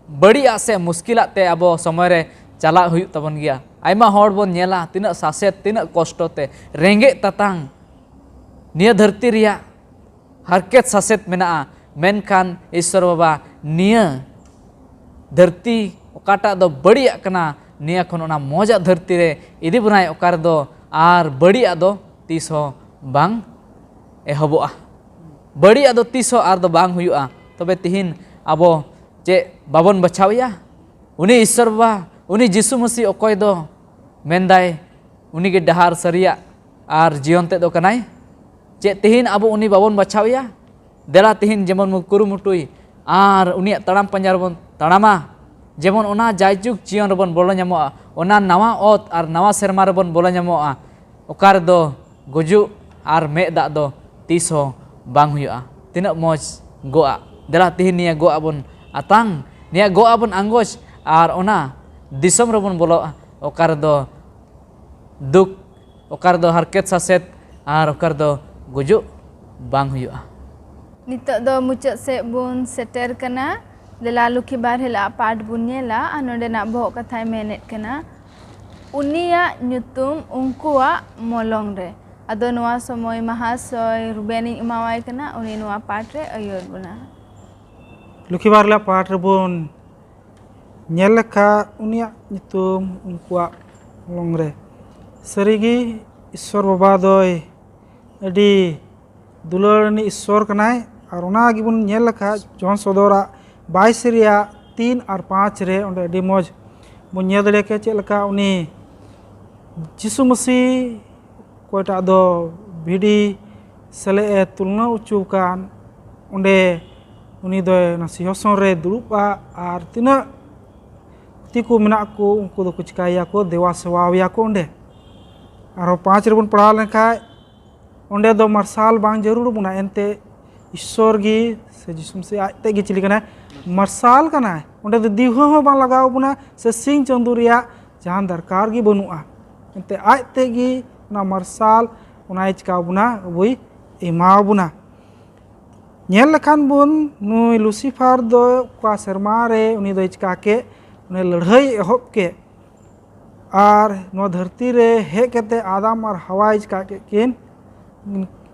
ᱵᱟᱹᱲᱤᱡᱟᱜ ᱥᱮ ᱢᱩᱥᱠᱤᱞᱟᱜ ᱛᱮ ᱟᱵᱚ ᱥᱚᱢᱚᱭ ᱨᱮ ᱪᱟᱞᱟᱜ ᱦᱩᱭᱩᱜ ᱛᱟᱵᱚᱱ ᱜᱮᱭᱟ᱾ ᱟᱭᱢᱟ ᱦᱚᱲ ᱵᱚᱱ ᱧᱮᱞᱟ ᱛᱤᱱᱟᱹᱜ ᱥᱟᱥᱮᱛ, ᱛᱤᱱᱟᱹᱜ ᱠᱚᱥᱴᱚ ᱛᱮ, ᱨᱮᱸᱜᱮᱡ ᱛᱟᱛᱟᱝ, ᱱᱤᱭᱟᱹ ᱫᱷᱟᱹᱨᱛᱤ ᱨᱮᱭᱟᱜ ᱦᱟᱨᱠᱮᱛ ᱥᱟᱥᱮᱛ ᱢᱮᱱᱟᱜᱼᱟ, ᱢᱮᱱᱠᱷᱟᱱ ᱤᱥᱥᱚᱨ ᱵᱟᱵᱟ ᱱᱤᱭᱟᱹ ᱫᱷᱟᱹᱨᱛᱤ ᱚᱠᱟᱴᱟᱜ ᱫᱚ ᱵᱟᱹᱲᱤᱡᱟᱜ ᱠᱟᱱᱟ, ᱱᱤᱭᱟᱹ ᱠᱷᱚᱱ ᱚᱱᱟ ᱢᱚᱡᱟᱜ ᱫᱷᱟᱹᱨᱛᱤ ᱨᱮ ᱤᱫᱤ ᱵᱚᱱᱟᱭ, ᱚᱠᱟ ᱨᱮᱫᱚ ᱟᱨ ᱵᱟᱹᱲᱤᱡᱟᱜ ᱫᱚ ᱛᱤᱥ ᱦᱚᱸ ᱵᱟᱝ ᱮᱦᱚᱵᱚᱜᱼᱟ᱾ ᱵᱟᱹᱲᱤᱡᱟᱜ ᱫᱚ ᱛᱤᱥ ᱦᱚᱸ ᱟᱨ ᱫᱚ ᱵᱟᱝ ᱦᱩᱭᱩᱜᱼᱟ᱾ ᱛᱚᱵᱮ ᱛᱤᱦᱤᱧ ᱟᱵᱚ ᱪᱮᱫ ᱵᱟᱵᱚᱱ ᱵᱟᱪᱷᱟᱣᱮᱭᱟ? ᱩᱱᱤ ᱤᱥᱥᱚᱨ ᱵᱟᱵᱟ, ᱩᱱᱤ ᱡᱤᱥᱩ ᱢᱟᱹᱥᱤ ᱚᱠᱚᱭ ᱫᱚ ᱢᱮᱱᱫᱟᱭ, ᱩᱱᱤᱜᱮ ᱰᱟᱦᱟᱨ, ᱥᱟᱹᱨᱤᱭᱟᱜ ᱟᱨ ᱡᱤᱭᱚᱱ ᱛᱮᱫ ᱫᱚ ᱠᱟᱱᱟᱭ᱾ ᱪᱮᱫ ᱛᱤᱦᱤᱧ ᱟᱵᱚ ᱩᱱᱤ ᱵᱟᱵᱚᱱ ᱵᱟᱪᱷᱟᱣᱮᱭᱟ? ᱫᱮᱞᱟ ᱛᱤᱦᱤᱧ ᱡᱮᱢᱚᱱ ᱵᱚᱱ ᱠᱩᱨᱩᱢᱩᱴᱩᱭ ᱟᱨ ᱩᱱᱤᱭᱟᱜ ᱛᱟᱲᱟᱢ ᱯᱟᱸᱡᱟ ᱨᱮᱵᱚᱱ ᱛᱟᱲᱟᱢᱟ, ᱡᱮᱢᱚᱱ ᱚᱱᱟ ᱡᱟᱭᱡᱩᱜᱽ ᱡᱤᱭᱚᱱ ᱨᱮᱵᱚᱱ ᱵᱚᱞᱚ ᱧᱟᱢᱚᱜᱼᱟ, ᱚᱱᱟ ᱱᱟᱣᱟ ᱚᱛ ᱟᱨ ᱱᱟᱣᱟ ᱥᱮᱨᱢᱟ ᱨᱮᱵᱚᱱ ᱵᱚᱞᱚ ᱧᱟᱢᱚᱜᱼᱟ, ᱚᱠᱟ ᱨᱮᱫᱚ ᱜᱩᱡᱩᱜ ᱟᱨ ᱢᱮᱫ ᱫᱟᱜ ᱫᱚ ᱛᱤᱥ ᱦᱚᱸ ᱵᱟᱝ ᱦᱩᱭᱩᱜᱼᱟ᱾ ᱛᱤᱱᱟᱹᱜ ᱢᱚᱡᱽ ᱜᱚᱜᱼᱟ! ᱫᱮᱞᱟ ᱛᱤᱦᱤᱧ ᱱᱤᱭᱟᱹ ᱜᱚᱜᱼᱟ ᱵᱚᱱ ᱟᱛᱟᱝ, ᱱᱤᱭᱟᱹ ᱜᱚᱜᱼᱟ ᱵᱚᱱ ᱟᱸᱜᱚᱪ, ᱟᱨ ᱚᱱᱟ ᱫᱤᱥᱚᱢ ᱨᱮᱵᱚᱱ ᱵᱚᱞᱚᱜᱼᱟ, ᱚᱠᱟ ᱨᱮᱫᱚ ᱫᱩᱠ, ᱚᱠᱟ ᱨᱮᱫᱚ ᱦᱟᱨᱠᱮᱛ ᱥᱟᱥᱮᱛ, ᱟᱨ ᱚᱠᱟ ᱨᱮᱫᱚ ᱜᱩᱡᱩᱜ ᱵᱟᱝ ᱦᱩᱭᱩᱜᱼᱟ᱾ ᱱᱤᱛᱚᱜ ᱫᱚ ᱢᱩᱪᱟᱹᱫ ᱥᱮᱫ ᱵᱚᱱ ᱥᱮᱴᱮᱨ ᱠᱟᱱᱟ᱾ ᱫᱮᱞᱟ ᱞᱩᱠᱷᱤ ᱵᱟᱨ ᱦᱤᱞᱳᱜ ᱯᱟᱴ ᱵᱚᱱ ᱧᱮᱞᱟ ᱟᱨ ᱱᱚᱰᱮᱱᱟᱜ ᱵᱚᱦᱚᱜ ᱠᱟᱛᱷᱟᱭ ᱢᱮᱱᱮᱫ ᱠᱟᱱᱟ, ᱩᱱᱤᱭᱟᱜ ᱧᱩᱛᱩᱢ ᱩᱱᱠᱩᱣᱟᱜ ᱢᱚᱞᱚᱝ ᱨᱮ᱾ ᱟᱫᱚ ᱱᱚᱣᱟ ᱥᱚᱢᱚᱭ ᱢᱟᱦᱟᱥᱚᱭ ᱨᱩᱵᱮᱱᱤᱧ ᱮᱢᱟᱣᱟᱭ ᱠᱟᱱᱟ, ᱩᱱᱤ ᱱᱚᱣᱟ ᱯᱟᱴ ᱨᱮ ᱟᱹᱭᱩᱨ ᱵᱚᱱᱟ᱾ ᱞᱩᱠᱷᱤ ᱵᱟᱨ ᱦᱤᱞᱳᱜ ᱯᱟᱴ ᱨᱮᱵᱚᱱ ᱧᱮᱞ ᱞᱮᱠᱷᱟᱱ ᱩᱱᱤᱭᱟᱜ ᱧᱩᱛᱩᱢ ᱩᱱᱠᱩᱣᱟᱜ ᱢᱚᱞᱚᱝ ᱨᱮ᱾ ᱥᱟᱹᱨᱤᱜᱮ ᱤᱥᱥᱚᱨ ᱵᱟᱵᱟ ᱫᱚᱭ ᱟᱹᱰᱤ ᱫᱩᱞᱟᱹᱲ ᱟᱹᱱᱤᱡ ᱤᱥᱥᱚᱨ ᱠᱟᱱᱟᱭ᱾ ᱟᱨ ᱚᱱᱟ ᱜᱮᱵᱚᱱ ᱧᱮᱞ ᱞᱮᱠᱷᱟᱱ ᱡᱚᱦᱚᱱ ᱥᱚᱫᱚᱨᱟᱜ ᱵᱟᱭᱤᱥ ᱨᱮᱭᱟᱜ ᱛᱤᱱ ᱟᱨ ᱯᱟᱸᱪ ᱨᱮ ᱚᱸᱰᱮ ᱟᱹᱰᱤ ᱢᱚᱡᱽ ᱵᱚᱱ ᱧᱮᱞ ᱫᱟᱲᱮᱭᱟᱜ ᱠᱮᱫᱟ ᱪᱮᱫ ᱞᱮᱠᱟ ᱩᱱᱤ ᱡᱤᱥᱩ ᱢᱟᱹᱥᱤ ᱚᱠᱚᱭᱴᱟᱜ ᱫᱚ ᱵᱷᱤᱰᱤ ᱥᱟᱞᱮᱜ ᱮ ᱛᱩᱞᱱᱟᱹ ᱚᱪᱚ ᱟᱠᱟᱱ, ᱚᱸᱰᱮ ᱩᱱᱤ ᱫᱚ ᱚᱱᱟ ᱥᱤᱝᱦᱟᱥᱚᱱ ᱨᱮ ᱫᱩᱲᱩᱵᱼᱟ᱾ ᱟᱨ ᱛᱤᱱᱟᱹᱜ ᱯᱩᱛᱷᱤ ᱠᱚ ᱢᱮᱱᱟᱜ ᱠᱚ ᱩᱱᱠᱩ ᱫᱚᱠᱚ ᱪᱤᱠᱟᱹᱭᱮᱭᱟ ᱠᱚ, ᱫᱮᱣᱟ ᱥᱮᱣᱟᱣᱮᱭᱟ ᱠᱚ ᱚᱸᱰᱮ᱾ ᱟᱨᱦᱚᱸ ᱯᱟᱸᱪ ᱨᱮᱵᱚᱱ ᱯᱟᱲᱦᱟᱣ ᱞᱮᱱᱠᱷᱟᱡ ᱚᱸᱰᱮ ᱫᱚ ᱢᱟᱨᱥᱟᱞ ᱵᱟᱝ ᱡᱟᱹᱨᱩᱲ ᱵᱚᱱᱟ, ᱮᱱᱛᱮ ᱤᱥᱥᱚᱨ ᱜᱮ ᱥᱮ ᱡᱤᱥᱩ ᱢᱟᱹᱥᱤ ᱟᱡ ᱛᱮᱫ ᱜᱮ ᱪᱤᱞᱤ ᱠᱟᱱᱟᱭ? ᱢᱟᱨᱥᱟᱞ ᱠᱟᱱᱟᱭ᱾ ᱚᱸᱰᱮ ᱫᱚ ᱫᱤᱣᱦᱟᱹ ᱦᱚᱸ ᱵᱟᱝ ᱞᱟᱜᱟᱣ ᱵᱚᱱᱟ ᱥᱮ ᱥᱤᱧ ᱪᱟᱸᱫᱳ ᱨᱮᱭᱟᱜ ᱡᱟᱦᱟᱱ ᱫᱚᱨᱠᱟᱨ ᱜᱮ ᱵᱟᱹᱱᱩᱜᱼᱟ᱾ ᱮᱱᱛᱮ ᱟᱡ ᱛᱮᱫ ᱜᱮ ᱚᱱᱟ ᱢᱟᱨᱥᱟᱞ ᱚᱱᱟᱭ ᱪᱤᱠᱟᱹ ᱵᱚᱱᱟ, ᱟᱵᱚᱭ ᱮᱢᱟ ᱵᱚᱱᱟ᱾ ᱧᱮᱞ ᱞᱮᱠᱷᱟᱱ ᱵᱚᱱ ᱱᱩᱭ ᱞᱩᱥᱤᱯᱷᱟᱨ ᱫᱚ ᱚᱠᱟ ᱥᱮᱨᱢᱟ ᱨᱮ ᱩᱱᱤ ᱫᱚᱭ ᱪᱤᱠᱟ ᱠᱮᱫ? ᱩᱱᱤ ᱞᱟᱹᱲᱦᱟᱹᱭ ᱮᱦᱚᱵ ᱠᱮᱫ᱾ ᱟᱨ ᱱᱚᱣᱟ ᱫᱷᱟᱹᱨᱛᱤ ᱨᱮ ᱦᱮᱡ ᱠᱟᱛᱮ ᱟᱫᱟᱢ ᱟᱨ ᱦᱟᱣᱟᱭ ᱪᱤᱠᱟ ᱠᱮᱫ ᱠᱤᱱ?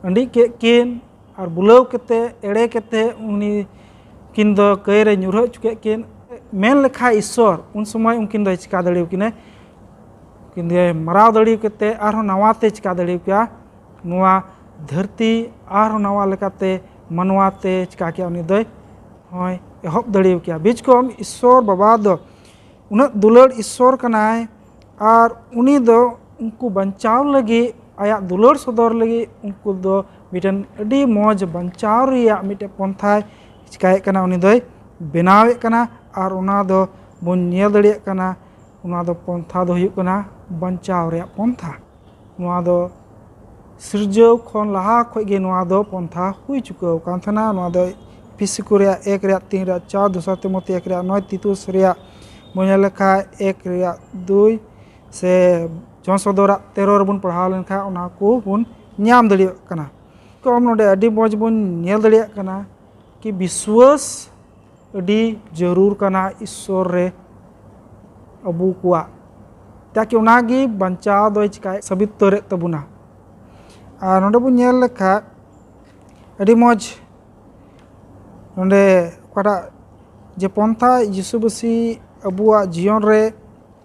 ᱟᱹᱰᱤ ᱠᱮᱫ ᱠᱤᱱ᱾ ᱟᱨ ᱵᱩᱞᱟᱹᱣ ᱠᱟᱛᱮ, ᱮᱲᱮ ᱠᱟᱛᱮ ᱩᱱᱤ ᱠᱤᱱ ᱫᱚ ᱠᱟᱹᱭ ᱨᱮ ᱧᱩᱨᱦᱟᱹ ᱦᱚᱪᱚ ᱠᱮᱫ ᱠᱤᱱ᱾ ᱢᱮᱱ ᱞᱮᱠᱷᱟᱡ ᱤᱥᱥᱚᱨ, ᱩᱱ ᱥᱚᱢᱚᱭ ᱩᱱᱠᱤᱱ ᱫᱚᱭ ᱪᱤᱠᱟ ᱫᱟᱲᱮᱭᱟᱠᱤᱱᱟ? ᱩᱱᱠᱤᱱ ᱫᱚᱭ ᱢᱟᱨᱟᱣ ᱫᱟᱲᱮ ᱠᱟᱛᱮ ᱟᱨᱦᱚᱸ ᱱᱟᱣᱟ ᱛᱮ ᱪᱤᱠᱟ ᱫᱟᱲᱮᱭᱟᱠᱚᱣᱟ? ᱱᱚᱣᱟ ᱫᱷᱟᱹᱨᱛᱤ ᱟᱨᱦᱚᱸ ᱱᱟᱣᱟ ᱞᱮᱠᱟᱛᱮ ᱢᱟᱱᱣᱟ ᱛᱮ ᱪᱤᱠᱟ ᱠᱮᱭᱟ? ᱩᱱᱤ ᱫᱚᱭ ᱦᱚᱸᱭ ᱮᱦᱚᱵ ᱫᱟᱲᱮᱭᱟᱠᱚᱣᱟ᱾ ᱵᱤᱪ ᱠᱚᱢ ᱤᱥᱥᱚᱨ ᱵᱟᱵᱟ ᱫᱚ ᱩᱱᱟᱹᱜ ᱫᱩᱞᱟᱹᱲ ᱤᱥᱥᱚᱨ ᱠᱟᱱᱟᱭ, ᱟᱨ ᱩᱱᱤ ᱫᱚ ᱩᱱᱠᱩ ᱵᱟᱧᱪᱟᱣ ᱞᱟᱹᱜᱤᱫ, ᱟᱭᱟᱜ ᱫᱩᱞᱟᱹᱲ ᱥᱚᱫᱚᱨ ᱞᱟᱹᱜᱤᱫ ᱩᱱᱠᱩ ᱫᱚ ᱢᱤᱫᱴᱮᱱ ᱟᱹᱰᱤ ᱢᱚᱡᱽ ᱵᱟᱧᱪᱟᱣ ᱨᱮᱭᱟᱜ ᱢᱤᱫᱴᱮᱱ ᱯᱚᱱᱛᱷᱟᱭ ᱪᱤᱠᱟᱭᱮᱫ ᱠᱟᱱᱟ, ᱩᱱᱤ ᱫᱚᱭ ᱵᱮᱱᱟᱣᱮᱫ ᱠᱟᱱᱟ᱾ ᱟᱨ ᱚᱱᱟ ᱫᱚ ᱵᱚᱱ ᱧᱮᱞ ᱫᱟᱲᱮᱭᱟᱜ ᱠᱟᱱᱟ, ᱚᱱᱟ ᱫᱚ ᱯᱚᱱᱛᱷᱟ ᱫᱚ ᱦᱩᱭᱩᱜ ᱠᱟᱱᱟ ᱵᱟᱧᱪᱟᱣ ᱨᱮᱭᱟᱜ ᱯᱚᱱᱛᱷᱟ᱾ ᱱᱚᱣᱟ ᱫᱚ ᱥᱤᱨᱡᱟᱹᱣ ᱠᱷᱚᱱ ᱞᱟᱦᱟ ᱠᱷᱚᱱ ᱜᱮ ᱱᱚᱣᱟ ᱫᱚ ᱯᱚᱱᱛᱷᱟ ᱦᱩᱭ ᱪᱩᱠᱟᱹᱣ ᱟᱠᱟᱱ ᱛᱟᱦᱮᱱᱟ᱾ ᱱᱚᱣᱟ ᱫᱚ ᱮᱯᱷᱤᱥᱤ ᱠᱚ ᱨᱮᱭᱟᱜ ᱮᱠ ᱨᱮᱭᱟᱜ ᱛᱤᱱ ᱨᱮᱭᱟᱜ ᱪᱟᱨ, ᱫᱚᱥᱟᱨ ᱛᱤᱢᱳᱛᱤ ᱮᱠ ᱨᱮᱭᱟᱜ ᱱᱚᱭ, ᱛᱤᱛᱩᱥ ᱨᱮᱭᱟᱜ ᱵᱚᱱ ᱧᱮᱞ ᱞᱮᱠᱷᱟᱱ ᱮᱠ ᱨᱮᱭᱟᱜ ᱫᱩᱭ, ᱥᱮ ᱡᱚᱱ ᱥᱚᱫᱚᱨᱟᱜ ᱛᱮᱨᱚ ᱨᱮᱵᱚᱱ ᱯᱟᱲᱦᱟᱣ ᱞᱮᱱᱠᱷᱟᱱ ᱚᱱᱟ ᱠᱚ ᱵᱚᱱ ᱧᱟᱢ ᱫᱟᱲᱮᱭᱟᱜ ᱠᱟᱱᱟ᱾ ᱠᱚᱢ ᱱᱚᱰᱮ ᱟᱹᱰᱤ ᱢᱚᱡᱽ ᱵᱚᱱ ᱧᱮᱞ ᱫᱟᱲᱮᱭᱟᱜ ᱠᱟᱱᱟ ᱠᱤ ᱵᱤᱥᱣᱟᱹᱥ ᱟᱹᱰᱤ ᱡᱟᱹᱨᱩᱲ ᱠᱟᱱᱟ ᱤᱥᱥᱚᱨ ᱨᱮ ᱟᱵᱚ ᱠᱚᱣᱟᱜ, ᱛᱟᱠᱤ ᱚᱱᱟᱜᱮ ᱵᱟᱧᱪᱟᱣ ᱫᱚᱭ ᱪᱤᱠᱟᱭ ᱥᱟᱹᱵᱤᱛ ᱩᱛᱟᱹᱨᱮᱫ ᱛᱟᱵᱚᱱᱟ᱾ ᱟᱨ ᱱᱚᱰᱮ ᱵᱚᱱ ᱧᱮᱞ ᱞᱮᱠᱷᱟᱡ ᱟᱹᱰᱤ ᱢᱚᱡᱽ ᱱᱚᱰᱮ ᱚᱠᱟᱴᱟᱜ ᱡᱮ ᱯᱚᱱᱛᱷᱟ ᱡᱤᱥᱩ ᱢᱟᱹᱥᱤ ᱟᱵᱚᱣᱟᱜ ᱡᱤᱭᱚᱱ ᱨᱮ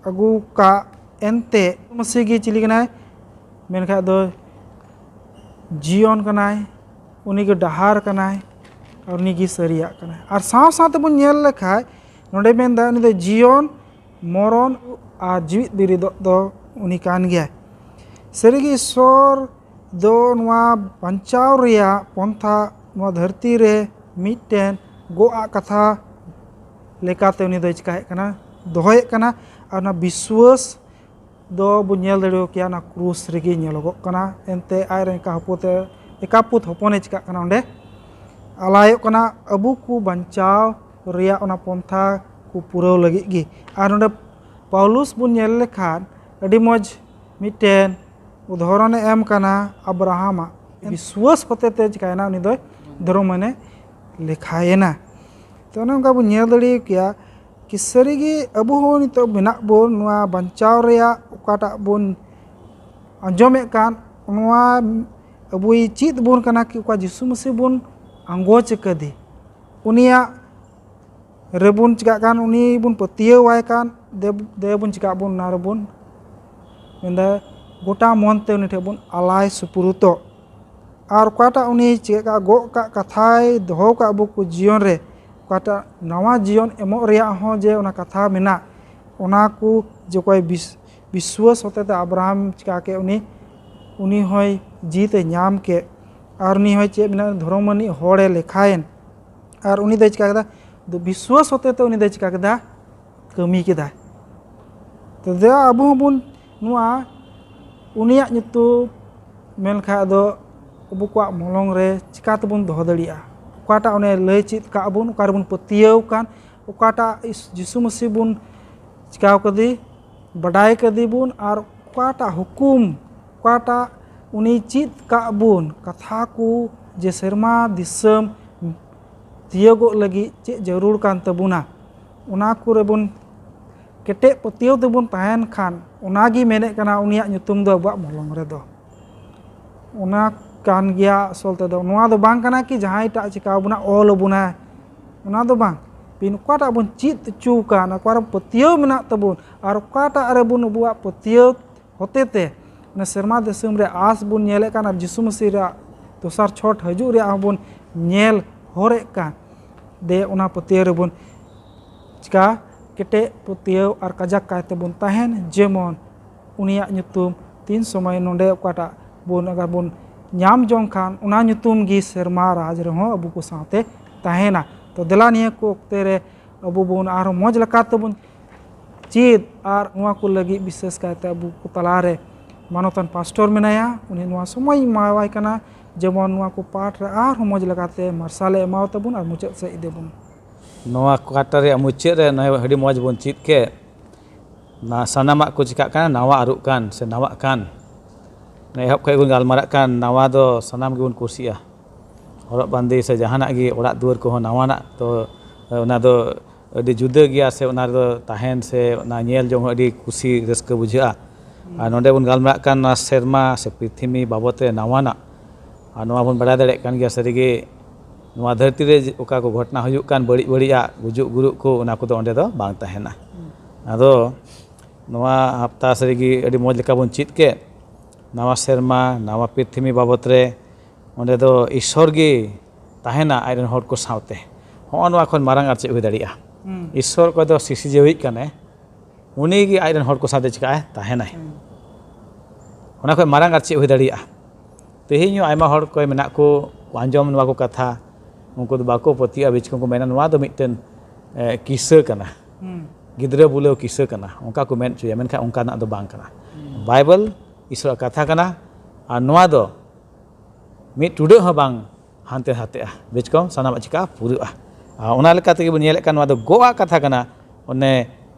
ᱟᱹᱜᱩ ᱠᱟᱜ, ᱮᱱᱛᱮ ᱢᱟᱹᱥᱤ ᱜᱮ ᱪᱤᱞᱤ ᱠᱟᱱᱟᱭ? ᱢᱮᱱᱠᱷᱟᱡ ᱫᱚ ᱡᱤᱭᱚᱱ ᱠᱟᱱᱟᱭ, ᱩᱱᱤ ᱜᱮ ᱰᱟᱦᱟᱨ ᱠᱟᱱᱟᱭ, ᱟᱨ ᱩᱱᱤ ᱜᱮ ᱥᱟᱹᱨᱤᱭᱟᱜ ᱠᱟᱱᱟᱭ᱾ ᱟᱨ ᱥᱟᱶ ᱥᱟᱶ ᱛᱮᱵᱚᱱ ᱧᱮᱞ ᱞᱮᱠᱷᱟᱡ ᱱᱚᱰᱮ ᱢᱮᱱᱫᱟ ᱩᱱᱤ ᱫᱚ ᱡᱤᱭᱚᱱ, ᱢᱚᱨᱚᱱ ᱟᱨ ᱡᱤᱣᱤᱫ ᱵᱤᱨᱤᱫᱚᱜ ᱫᱚ ᱩᱱᱤ ᱠᱟᱱ ᱜᱮᱭᱟᱭ᱾ ᱥᱟᱹᱨᱤᱜᱮ ᱤᱥᱥᱚᱨ ᱫᱚ ᱱᱚᱣᱟ ᱵᱟᱧᱪᱟᱣ ᱨᱮᱭᱟᱜ ᱯᱚᱱᱛᱷᱟ ᱱᱚᱣᱟ ᱫᱷᱟᱹᱨᱛᱤ ᱨᱮ ᱢᱤᱫᱴᱮᱱ ᱜᱚᱜ ᱟᱜ ᱠᱟᱛᱷᱟ ᱞᱮᱠᱟᱛᱮ ᱩᱱᱤ ᱫᱚᱭ ᱪᱤᱠᱟᱭᱮᱫ ᱠᱟᱱᱟ, ᱫᱚᱦᱚᱭᱮᱫ ᱠᱟᱱᱟ᱾ ᱟᱨ ᱚᱱᱟ ᱵᱤᱥᱣᱟᱹᱥ ᱫᱚ ᱵᱚᱱ ᱧᱮᱞ ᱫᱟᱲᱮᱭᱟᱜ ᱠᱮᱭᱟ, ᱚᱱᱟ ᱠᱨᱩᱥ ᱨᱮᱜᱮ ᱧᱮᱞᱚᱜᱚᱜ ᱠᱟᱱᱟ᱾ ᱮᱱᱛᱮ ᱟᱡ ᱨᱮᱱ ᱮᱠᱟ ᱦᱚᱯᱚᱛ, ᱮᱠᱟᱯᱩᱛ ᱦᱚᱯᱚᱱᱮ ᱪᱤᱠᱟᱜ ᱠᱟᱱᱟ, ᱚᱸᱰᱮ ᱟᱞᱟᱭᱚᱜ ᱠᱟᱱᱟ᱾ ᱟᱵᱚ ᱠᱚ ᱵᱟᱧᱪᱟᱣ ᱨᱮᱭᱟᱜ ᱚᱱᱟ ᱯᱚᱱᱛᱷᱟ ᱠᱚ ᱯᱩᱨᱟᱹᱣ ᱞᱟᱹᱜᱤᱫ ᱜᱮ᱾ ᱟᱨ ᱱᱚᱰᱮ ᱯᱟᱣᱞᱩᱥ ᱵᱚᱱ ᱧᱮᱞ ᱞᱮᱠᱷᱟᱱ ᱟᱹᱰᱤ ᱢᱚᱡᱽ ᱢᱤᱫᱴᱮᱱ ᱩᱫᱟᱦᱚᱨᱚᱱᱮ ᱮᱢ ᱠᱟᱱᱟ ᱟᱵᱨᱟᱦᱟᱢᱟᱜ᱾ ᱵᱤᱥᱣᱟᱹᱥ ᱦᱚᱛᱮ ᱛᱮ ᱪᱤᱠᱟᱭᱮᱱᱟ? ᱩᱱᱤ ᱫᱚᱭ ᱫᱷᱚᱨᱚᱢᱟᱱᱮ ᱞᱮᱠᱷᱟᱭᱮᱱᱟ᱾ ᱛᱚ ᱚᱱᱮ ᱚᱱᱠᱟ ᱵᱚᱱ ᱧᱮᱞ ᱫᱟᱲᱮ ᱠᱮᱭᱟ ᱠᱤ ᱥᱟᱹᱨᱤᱜᱮ ᱟᱵᱚ ᱦᱚᱸ ᱱᱤᱛᱚᱜ ᱢᱮᱱᱟᱜ ᱵᱚᱱ ᱱᱚᱣᱟ ᱵᱟᱧᱪᱟᱣ ᱨᱮᱭᱟᱜ ᱚᱠᱟᱴᱟᱜ ᱵᱚᱱ ᱟᱸᱡᱚᱢᱮᱫ ᱠᱟᱱ, ᱱᱚᱣᱟ ᱟᱵᱚᱭ ᱪᱮᱫ ᱵᱚᱱ ᱠᱟᱱᱟ ᱠᱤ ᱚᱠᱟ ᱡᱤᱥᱩ ᱢᱟᱹᱥᱤ ᱵᱚᱱ ᱟᱸᱜᱚᱪ ᱟᱠᱟᱫᱮ, ᱩᱱᱤᱭᱟᱜ ᱨᱮᱵᱚᱱ ᱪᱤᱠᱟᱜ ᱠᱟᱱ, ᱩᱱᱤ ᱵᱚᱱ ᱯᱟᱹᱛᱭᱟᱹᱣ ᱟᱭ ᱠᱟᱱ, ᱫᱮ ᱫᱮ ᱵᱚᱱ ᱪᱤᱠᱟᱜ ᱵᱚᱱ, ᱚᱱᱟ ᱨᱮᱵᱚᱱ ᱢᱮᱱᱫᱟ ᱜᱚᱴᱟ ᱢᱚᱱ ᱛᱮ ᱩᱱᱤ ᱴᱷᱮᱱ ᱵᱚᱱ ᱟᱞᱟᱭ ᱥᱩᱯᱩᱨᱩᱛᱚᱜ᱾ ᱟᱨ ᱚᱠᱟᱴᱟᱜ ᱩᱱᱤ ᱪᱮᱫ ᱠᱟᱜ, ᱜᱚᱜ ᱠᱟᱜ ᱠᱟᱛᱷᱟᱭ ᱫᱚᱦᱚ ᱠᱟᱜ ᱟᱵᱚ ᱠᱚ ᱡᱤᱭᱚᱱ ᱨᱮ, ᱚᱠᱟᱴᱟᱜ ᱱᱟᱣᱟ ᱡᱤᱭᱚᱱ ᱮᱢᱚᱜ ᱨᱮᱭᱟᱜ ᱦᱚᱸ ᱡᱮ ᱚᱱᱟ ᱠᱟᱛᱷᱟ ᱢᱮᱱᱟᱜ, ᱚᱱᱟ ᱠᱚ ᱡᱮ ᱚᱠᱚᱭ ᱵᱤᱥ-, ᱵᱤᱥᱣᱟᱹᱥ ᱦᱚᱛᱮᱛᱮ ᱟᱵᱨᱟᱦᱟᱢ ᱪᱤᱠᱟ ᱠᱮᱫ, ᱩᱱᱤ, ᱩᱱᱤ ᱦᱚᱸᱭ ᱡᱤᱛ ᱮ ᱧᱟᱢ ᱠᱮᱫ᱾ ᱟᱨ ᱩᱱᱤ ᱦᱚᱸᱭ ᱪᱮᱫ ᱢᱮᱱᱟ, ᱫᱷᱚᱨᱚᱢ ᱟᱹᱱᱤᱡ ᱦᱚᱲᱮ ᱞᱮᱠᱷᱟᱭᱮᱱ᱾ ᱟᱨ ᱩᱱᱤ ᱫᱚᱭ ᱪᱤᱠᱟ ᱠᱮᱫᱟ? ᱫᱚ ᱵᱤᱥᱣᱟᱹᱥ ᱦᱚᱛᱮᱛᱮ ᱩᱱᱤ ᱫᱚᱭ ᱪᱤᱠᱟ ᱠᱮᱫᱟ? ᱠᱟᱹᱢᱤ ᱠᱮᱫᱟᱭ᱾ ᱛᱚ ᱫᱮ ᱟᱵᱚ ᱦᱚᱸᱵᱚᱱ ᱱᱚᱣᱟ ᱩᱱᱤᱭᱟᱜ ᱧᱩᱛᱩᱢ ᱢᱮᱱᱠᱷᱟᱡ ᱫᱚ ᱟᱵᱚ ᱠᱚᱣᱟᱜ ᱢᱚᱞᱚᱝ ᱨᱮ ᱪᱤᱠᱟ ᱛᱮᱵᱚᱱ ᱫᱚᱦᱚ ᱫᱟᱲᱮᱭᱟᱜᱼᱟ? ᱚᱠᱟᱴᱟᱜ ᱚᱱᱮ ᱞᱟᱹᱭ ᱪᱮᱫ ᱠᱟᱜ ᱵᱚᱱ, ᱚᱠᱟ ᱨᱮᱵᱚᱱ ᱯᱟᱹᱛᱭᱟᱹᱣ ᱠᱟᱱ, ᱚᱠᱟᱴᱟᱜ ᱤᱥ-, ᱡᱤᱥᱩ ᱢᱟᱹᱥᱤ ᱵᱚᱱ ᱪᱤᱠᱟᱣ ᱠᱟᱫᱮ, ᱵᱟᱰᱟᱭ ᱠᱟᱫᱮ ᱵᱚᱱ, ᱟᱨ ᱚᱠᱟᱴᱟᱜ ᱦᱩᱠᱩᱢ, ᱚᱠᱟᱴᱟᱜ ᱩᱱᱤ ᱪᱮᱫ ᱠᱟᱜ ᱵᱚᱱ ᱠᱟᱛᱷᱟ ᱠᱚ, ᱡᱮ ᱥᱮᱨᱢᱟ ᱫᱤᱥᱚᱢ ᱛᱤᱭᱳᱜᱚᱜ ᱞᱟᱹᱜᱤᱫ ᱪᱮᱫ ᱡᱟᱹᱨᱩᱲ ᱠᱟᱱ ᱛᱟᱵᱚᱱᱟ, ᱚᱱᱟ ᱠᱚᱨᱮ ᱵᱚᱱ ᱠᱮᱴᱮᱡ ᱯᱟᱹᱛᱭᱟᱹᱣ ᱛᱮᱵᱚᱱ ᱛᱟᱦᱮᱱ ᱠᱷᱟᱱ, ᱚᱱᱟᱜᱮ ᱢᱮᱱᱮᱫ ᱠᱟᱱᱟ ᱩᱱᱤᱭᱟᱜ ᱧᱩᱛᱩᱢ ᱫᱚ ᱟᱵᱚᱣᱟᱜ ᱢᱚᱞᱚᱝ ᱨᱮᱫᱚ᱾ ᱚᱱᱟ ᱠᱟᱱ ᱜᱮᱭᱟ ᱟᱥᱚᱞ ᱛᱮᱫᱚ᱾ ᱱᱚᱣᱟ ᱫᱚ ᱵᱟᱝ ᱠᱟᱱᱟ ᱠᱤ ᱡᱟᱦᱟᱸᱭ ᱮᱴᱟᱜ ᱪᱤᱠᱟᱹ ᱵᱚᱱᱟ, ᱚᱞ ᱟᱵᱚᱱᱟᱭ, ᱚᱱᱟ ᱫᱚ ᱵᱟᱝ᱾ ᱵᱤᱱ ᱚᱠᱟᱴᱟᱜ ᱵᱚᱱ ᱪᱮᱫ ᱦᱚᱪᱚ ᱟᱠᱟᱱ, ᱚᱠᱟᱨᱮ ᱯᱟᱹᱛᱭᱟᱹᱣ ᱢᱮᱱᱟᱜ ᱛᱟᱵᱚᱱ, ᱟᱨ ᱚᱠᱟᱴᱟᱜ ᱨᱮᱵᱚᱱ ᱟᱵᱚᱣᱟᱜ ᱯᱟᱹᱛᱭᱟᱹᱣ ᱦᱚᱛᱮᱛᱮ ᱚᱱᱟ ᱥᱮᱨᱢᱟ ᱫᱤᱥᱚᱢ ᱨᱮ ᱟᱸᱥ ᱵᱚᱱ ᱧᱮᱞᱮᱫ ᱠᱟᱱ ᱟᱨ ᱡᱤᱥᱩ ᱢᱟᱹᱥᱤ ᱨᱮᱭᱟᱜ ᱫᱚᱥᱟᱨ ᱪᱷᱚᱴ ᱦᱤᱡᱩᱜ ᱨᱮᱭᱟᱜ ᱦᱚᱸᱵᱚᱱ ᱧᱮᱞ ᱦᱚᱨᱮᱫ ᱠᱟᱱ, ᱫᱮ ᱚᱱᱟ ᱯᱟᱹᱛᱭᱟᱹᱣ ᱨᱮᱵᱚᱱ ᱪᱤᱠᱟ ᱠᱮᱴᱮᱡ ᱯᱟᱹᱛᱭᱟᱹᱣ ᱟᱨ ᱠᱟᱡᱟᱠ ᱠᱟᱭ ᱛᱮᱵᱚᱱ ᱛᱟᱦᱮᱱ, ᱡᱮᱢᱚᱱ ᱩᱱᱤᱭᱟᱜ ᱧᱩᱛᱩᱢ ᱛᱤᱱ ᱥᱚᱢᱚᱭ ᱱᱚᱰᱮ ᱚᱠᱟᱴᱟᱜ ᱵᱚᱱ, ᱟᱜᱟᱨ ᱵᱚᱱ ᱧᱟᱢ ᱡᱚᱝ ᱠᱷᱟᱱ, ᱚᱱᱟ ᱧᱩᱛᱩᱢ ᱜᱮ ᱥᱮᱨᱢᱟ ᱨᱟᱡᱽ ᱨᱮᱦᱚᱸ ᱟᱵᱚ ᱠᱚ ᱥᱟᱶᱛᱮ ᱛᱟᱦᱮᱱᱟ᱾ ᱛᱚ ᱫᱮᱞᱟ ᱱᱤᱭᱟᱹ ᱠᱚ ᱚᱠᱛᱮ ᱨᱮ ᱟᱵᱚ ᱵᱚᱱ ᱟᱨᱦᱚᱸ ᱢᱚᱡᱽ ᱞᱮᱠᱟ ᱛᱮᱵᱚᱱ ᱪᱮᱫ, ᱟᱨ ᱱᱚᱣᱟ ᱠᱚ ᱞᱟᱹᱜᱤᱫ ᱵᱤᱥᱮᱥ ᱠᱟᱭᱛᱮ ᱟᱵᱚ ᱠᱚ ᱛᱟᱞᱟᱨᱮ ᱢᱟᱱᱚᱛᱟᱱ ᱯᱟᱥᱴᱚᱨ ᱢᱮᱱᱟᱭᱟ, ᱩᱱᱤ ᱱᱚᱣᱟ ᱥᱚᱢᱚᱭ ᱮᱢᱟᱣᱟᱭ ᱠᱟᱱᱟ, ᱡᱮᱢᱚᱱ ᱱᱚᱣᱟ ᱠᱚ ᱯᱟᱴ ᱨᱮ ᱟᱨᱦᱚᱸ ᱢᱚᱡᱽ ᱞᱮᱠᱟᱛᱮ ᱢᱟᱨᱥᱟᱞᱮ ᱮᱢᱟᱣ ᱛᱟᱵᱚᱱ ᱟᱨ ᱢᱩᱪᱟᱹᱫ ᱥᱮᱫ ᱤᱫᱤ ᱵᱚᱱ᱾ ᱱᱚᱣᱟ quarter ᱨᱮᱭᱟᱜ ᱢᱩᱪᱟᱹᱫ ᱨᱮ ᱱᱚᱜᱼᱚᱭ ᱟᱹᱰᱤ ᱢᱚᱡᱽ ᱵᱚᱱ ᱪᱮᱫ ᱠᱮᱫ, ᱱᱟ-, ᱥᱟᱱᱟᱢᱟᱜ ᱠᱚ ᱪᱤᱠᱟᱜ ᱠᱟᱱᱟ, ᱱᱟᱣᱟ ᱟᱹᱨᱩᱜ ᱠᱟᱱ ᱥᱮ ᱱᱟᱣᱟᱜ ᱠᱟᱱ᱾ ᱮᱦᱚᱵ ᱠᱷᱚᱱ ᱵᱚᱱ ᱜᱟᱞᱢᱟᱨᱟᱜ ᱠᱟᱱ, ᱱᱟᱣᱟ ᱫᱚ ᱥᱟᱱᱟᱢ ᱜᱮᱵᱚᱱ ᱠᱩᱥᱤᱜᱼᱟ᱾ ᱦᱚᱨᱚᱜ ᱵᱟᱸᱫᱮ ᱥᱮ ᱡᱟᱦᱟᱱᱟᱜ ᱜᱮ, ᱚᱲᱟᱜ ᱫᱩᱣᱟᱹᱨ ᱠᱚᱦᱚᱸ ᱱᱟᱣᱟᱱᱟᱜ, ᱛᱚ ᱚᱱᱟ ᱫᱚ ᱟᱹᱰᱤ ᱡᱩᱫᱟᱹ ᱜᱮᱭᱟ, ᱥᱮ ᱚᱱᱟ ᱨᱮᱫᱚ ᱛᱟᱦᱮᱱ ᱥᱮ ᱚᱱᱟ ᱧᱮᱞ ᱡᱚᱝ ᱦᱚᱸ ᱟᱹᱰᱤ ᱠᱩᱥᱤ ᱨᱟᱹᱥᱠᱟᱹ ᱵᱩᱡᱷᱟᱹᱜᱼᱟ᱾ ᱟᱨ ᱱᱚᱰᱮ ᱵᱚᱱ ᱜᱟᱞᱢᱟᱨᱟᱜ ᱠᱟᱱ ᱱᱚᱣᱟ ᱥᱮᱨᱢᱟ ᱥᱮ ᱯᱨᱤᱛᱷᱤᱵᱤ ᱵᱟᱵᱚᱛ ᱨᱮ ᱱᱟᱣᱟᱱᱟᱜ, ᱟᱨ ᱱᱚᱣᱟ ᱵᱚᱱ ᱵᱟᱲᱟᱭ ᱫᱟᱲᱮᱭᱟᱜ ᱠᱟᱱ ᱜᱮᱭᱟ ᱥᱟᱹᱨᱤᱜᱮ ᱱᱚᱣᱟ ᱫᱷᱟᱹᱨᱛᱤ ᱨᱮ ᱚᱠᱟ ᱠᱚ ᱜᱷᱚᱴᱚᱱᱟ ᱦᱩᱭᱩᱜ ᱠᱟᱱ, ᱵᱟᱹᱲᱤᱡ ᱵᱟᱹᱲᱤᱡᱟᱜ, ᱜᱩᱡᱩᱜ ᱜᱩᱨᱩᱜ ᱠᱚ, ᱚᱱᱟ ᱠᱚᱫᱚ ᱚᱸᱰᱮ ᱫᱚ ᱵᱟᱝ ᱛᱟᱦᱮᱱᱟ᱾ ᱟᱫᱚ ᱱᱚᱣᱟ ᱦᱟᱯᱛᱟ ᱥᱟᱹᱨᱤ ᱜᱮ ᱟᱹᱰᱤ ᱢᱚᱡᱽ ᱞᱮᱠᱟ ᱵᱚᱱ ᱪᱮᱫ ᱠᱮᱫ᱾ ᱱᱟᱣᱟ ᱥᱮᱨᱢᱟ, ᱱᱟᱣᱟ ᱯᱨᱤᱛᱷᱤᱵᱤ ᱵᱟᱵᱚᱛ ᱨᱮ ᱚᱸᱰᱮ ᱫᱚ ᱤᱥᱥᱚᱨ ᱜᱮ ᱛᱟᱦᱮᱱᱟ ᱟᱡ ᱨᱮᱱ ᱦᱚᱲ ᱠᱚ ᱥᱟᱶᱛᱮ᱾ ᱦᱚᱸᱜᱼᱚ ᱱᱚᱣᱟ ᱠᱷᱚᱱ ᱢᱟᱨᱟᱝ ᱟᱨ ᱪᱮᱫ ᱦᱩᱭ ᱫᱟᱲᱮᱭᱟᱜᱼᱟ? ᱦᱩᱸ᱾ ᱤᱥᱥᱚᱨ ᱚᱠᱚᱭ ᱫᱚ ᱥᱤᱥᱤᱨᱡᱟᱹᱣᱤᱡ ᱠᱟᱱᱟᱭ, ᱩᱱᱤ ᱜᱮ ᱟᱡ ᱨᱮᱱ ᱦᱚᱲ ᱠᱚ ᱥᱟᱶᱛᱮ ᱪᱤᱠᱟᱹᱜᱼᱟᱭ? ᱛᱟᱦᱮᱱᱟᱭ᱾ ᱦᱩᱸ᱾ ᱚᱱᱟ ᱠᱷᱚᱱ ᱢᱟᱨᱟᱝ ᱟᱨ ᱪᱮᱫ ᱦᱩᱭ ᱫᱟᱲᱮᱭᱟᱜᱼᱟ? ᱛᱮᱦᱮᱧ ᱦᱚᱸ ᱟᱭᱢᱟ ᱦᱚᱲ ᱠᱚ ᱢᱮᱱᱟᱜ ᱠᱚ, ᱠᱚ ᱟᱸᱡᱚᱢ ᱱᱚᱣᱟ ᱠᱚ ᱠᱟᱛᱷᱟ, ᱩᱱᱠᱩ ᱫᱚ ᱵᱟᱠᱚ ᱯᱟᱹᱛᱭᱟᱹᱜᱼᱟ, ᱵᱤᱪᱠᱚᱢ ᱠᱚ ᱢᱮᱱᱟ, "ᱱᱚᱣᱟ ᱫᱚ ᱢᱤᱫᱴᱮᱱ, ᱮ, ᱠᱤᱥᱟᱹ ᱠᱟᱱᱟ, ᱦᱩᱸ᱾ ᱜᱤᱫᱽᱨᱟᱹ ᱵᱩᱞᱟᱹᱣ ᱠᱤᱥᱟᱹ ᱠᱟᱱᱟ", ᱚᱱᱠᱟ ᱠᱚ ᱢᱮᱱ ᱦᱚᱪᱚᱭᱟ, ᱢᱮᱱᱠᱷᱟᱱ ᱚᱱᱠᱟᱱᱟᱜ ᱫᱚ ᱵᱟᱝ ᱠᱟᱱᱟ᱾ ᱦᱩᱸ᱾ ᱵᱟᱭᱵᱮᱞ ᱤᱥᱚᱨᱟᱜ ᱠᱟᱛᱷᱟ ᱠᱟᱱᱟ, ᱟᱨ ᱱᱚᱣᱟ ᱫᱚ ᱢᱤᱫ ᱴᱩᱰᱟᱹᱜ ᱦᱚᱸ ᱵᱟᱝ ᱦᱟᱱᱛᱮ ᱱᱟᱛᱮᱜᱼᱟ, ᱵᱮᱪᱠᱚᱢ ᱥᱟᱱᱟᱢᱟᱜ ᱪᱤᱠᱟ ᱯᱩᱨᱟᱹᱜᱼᱟ᱾ ᱟᱨ ᱚᱱᱟ ᱞᱮᱠᱟ ᱛᱮᱜᱮ ᱵᱚᱱ ᱧᱮᱞᱮᱫ ᱠᱟᱱ, ᱱᱚᱣᱟ ᱫᱚ ᱜᱚᱜ ᱟᱜ ᱠᱟᱛᱷᱟ ᱠᱟᱱᱟ᱾ ᱚᱱᱮ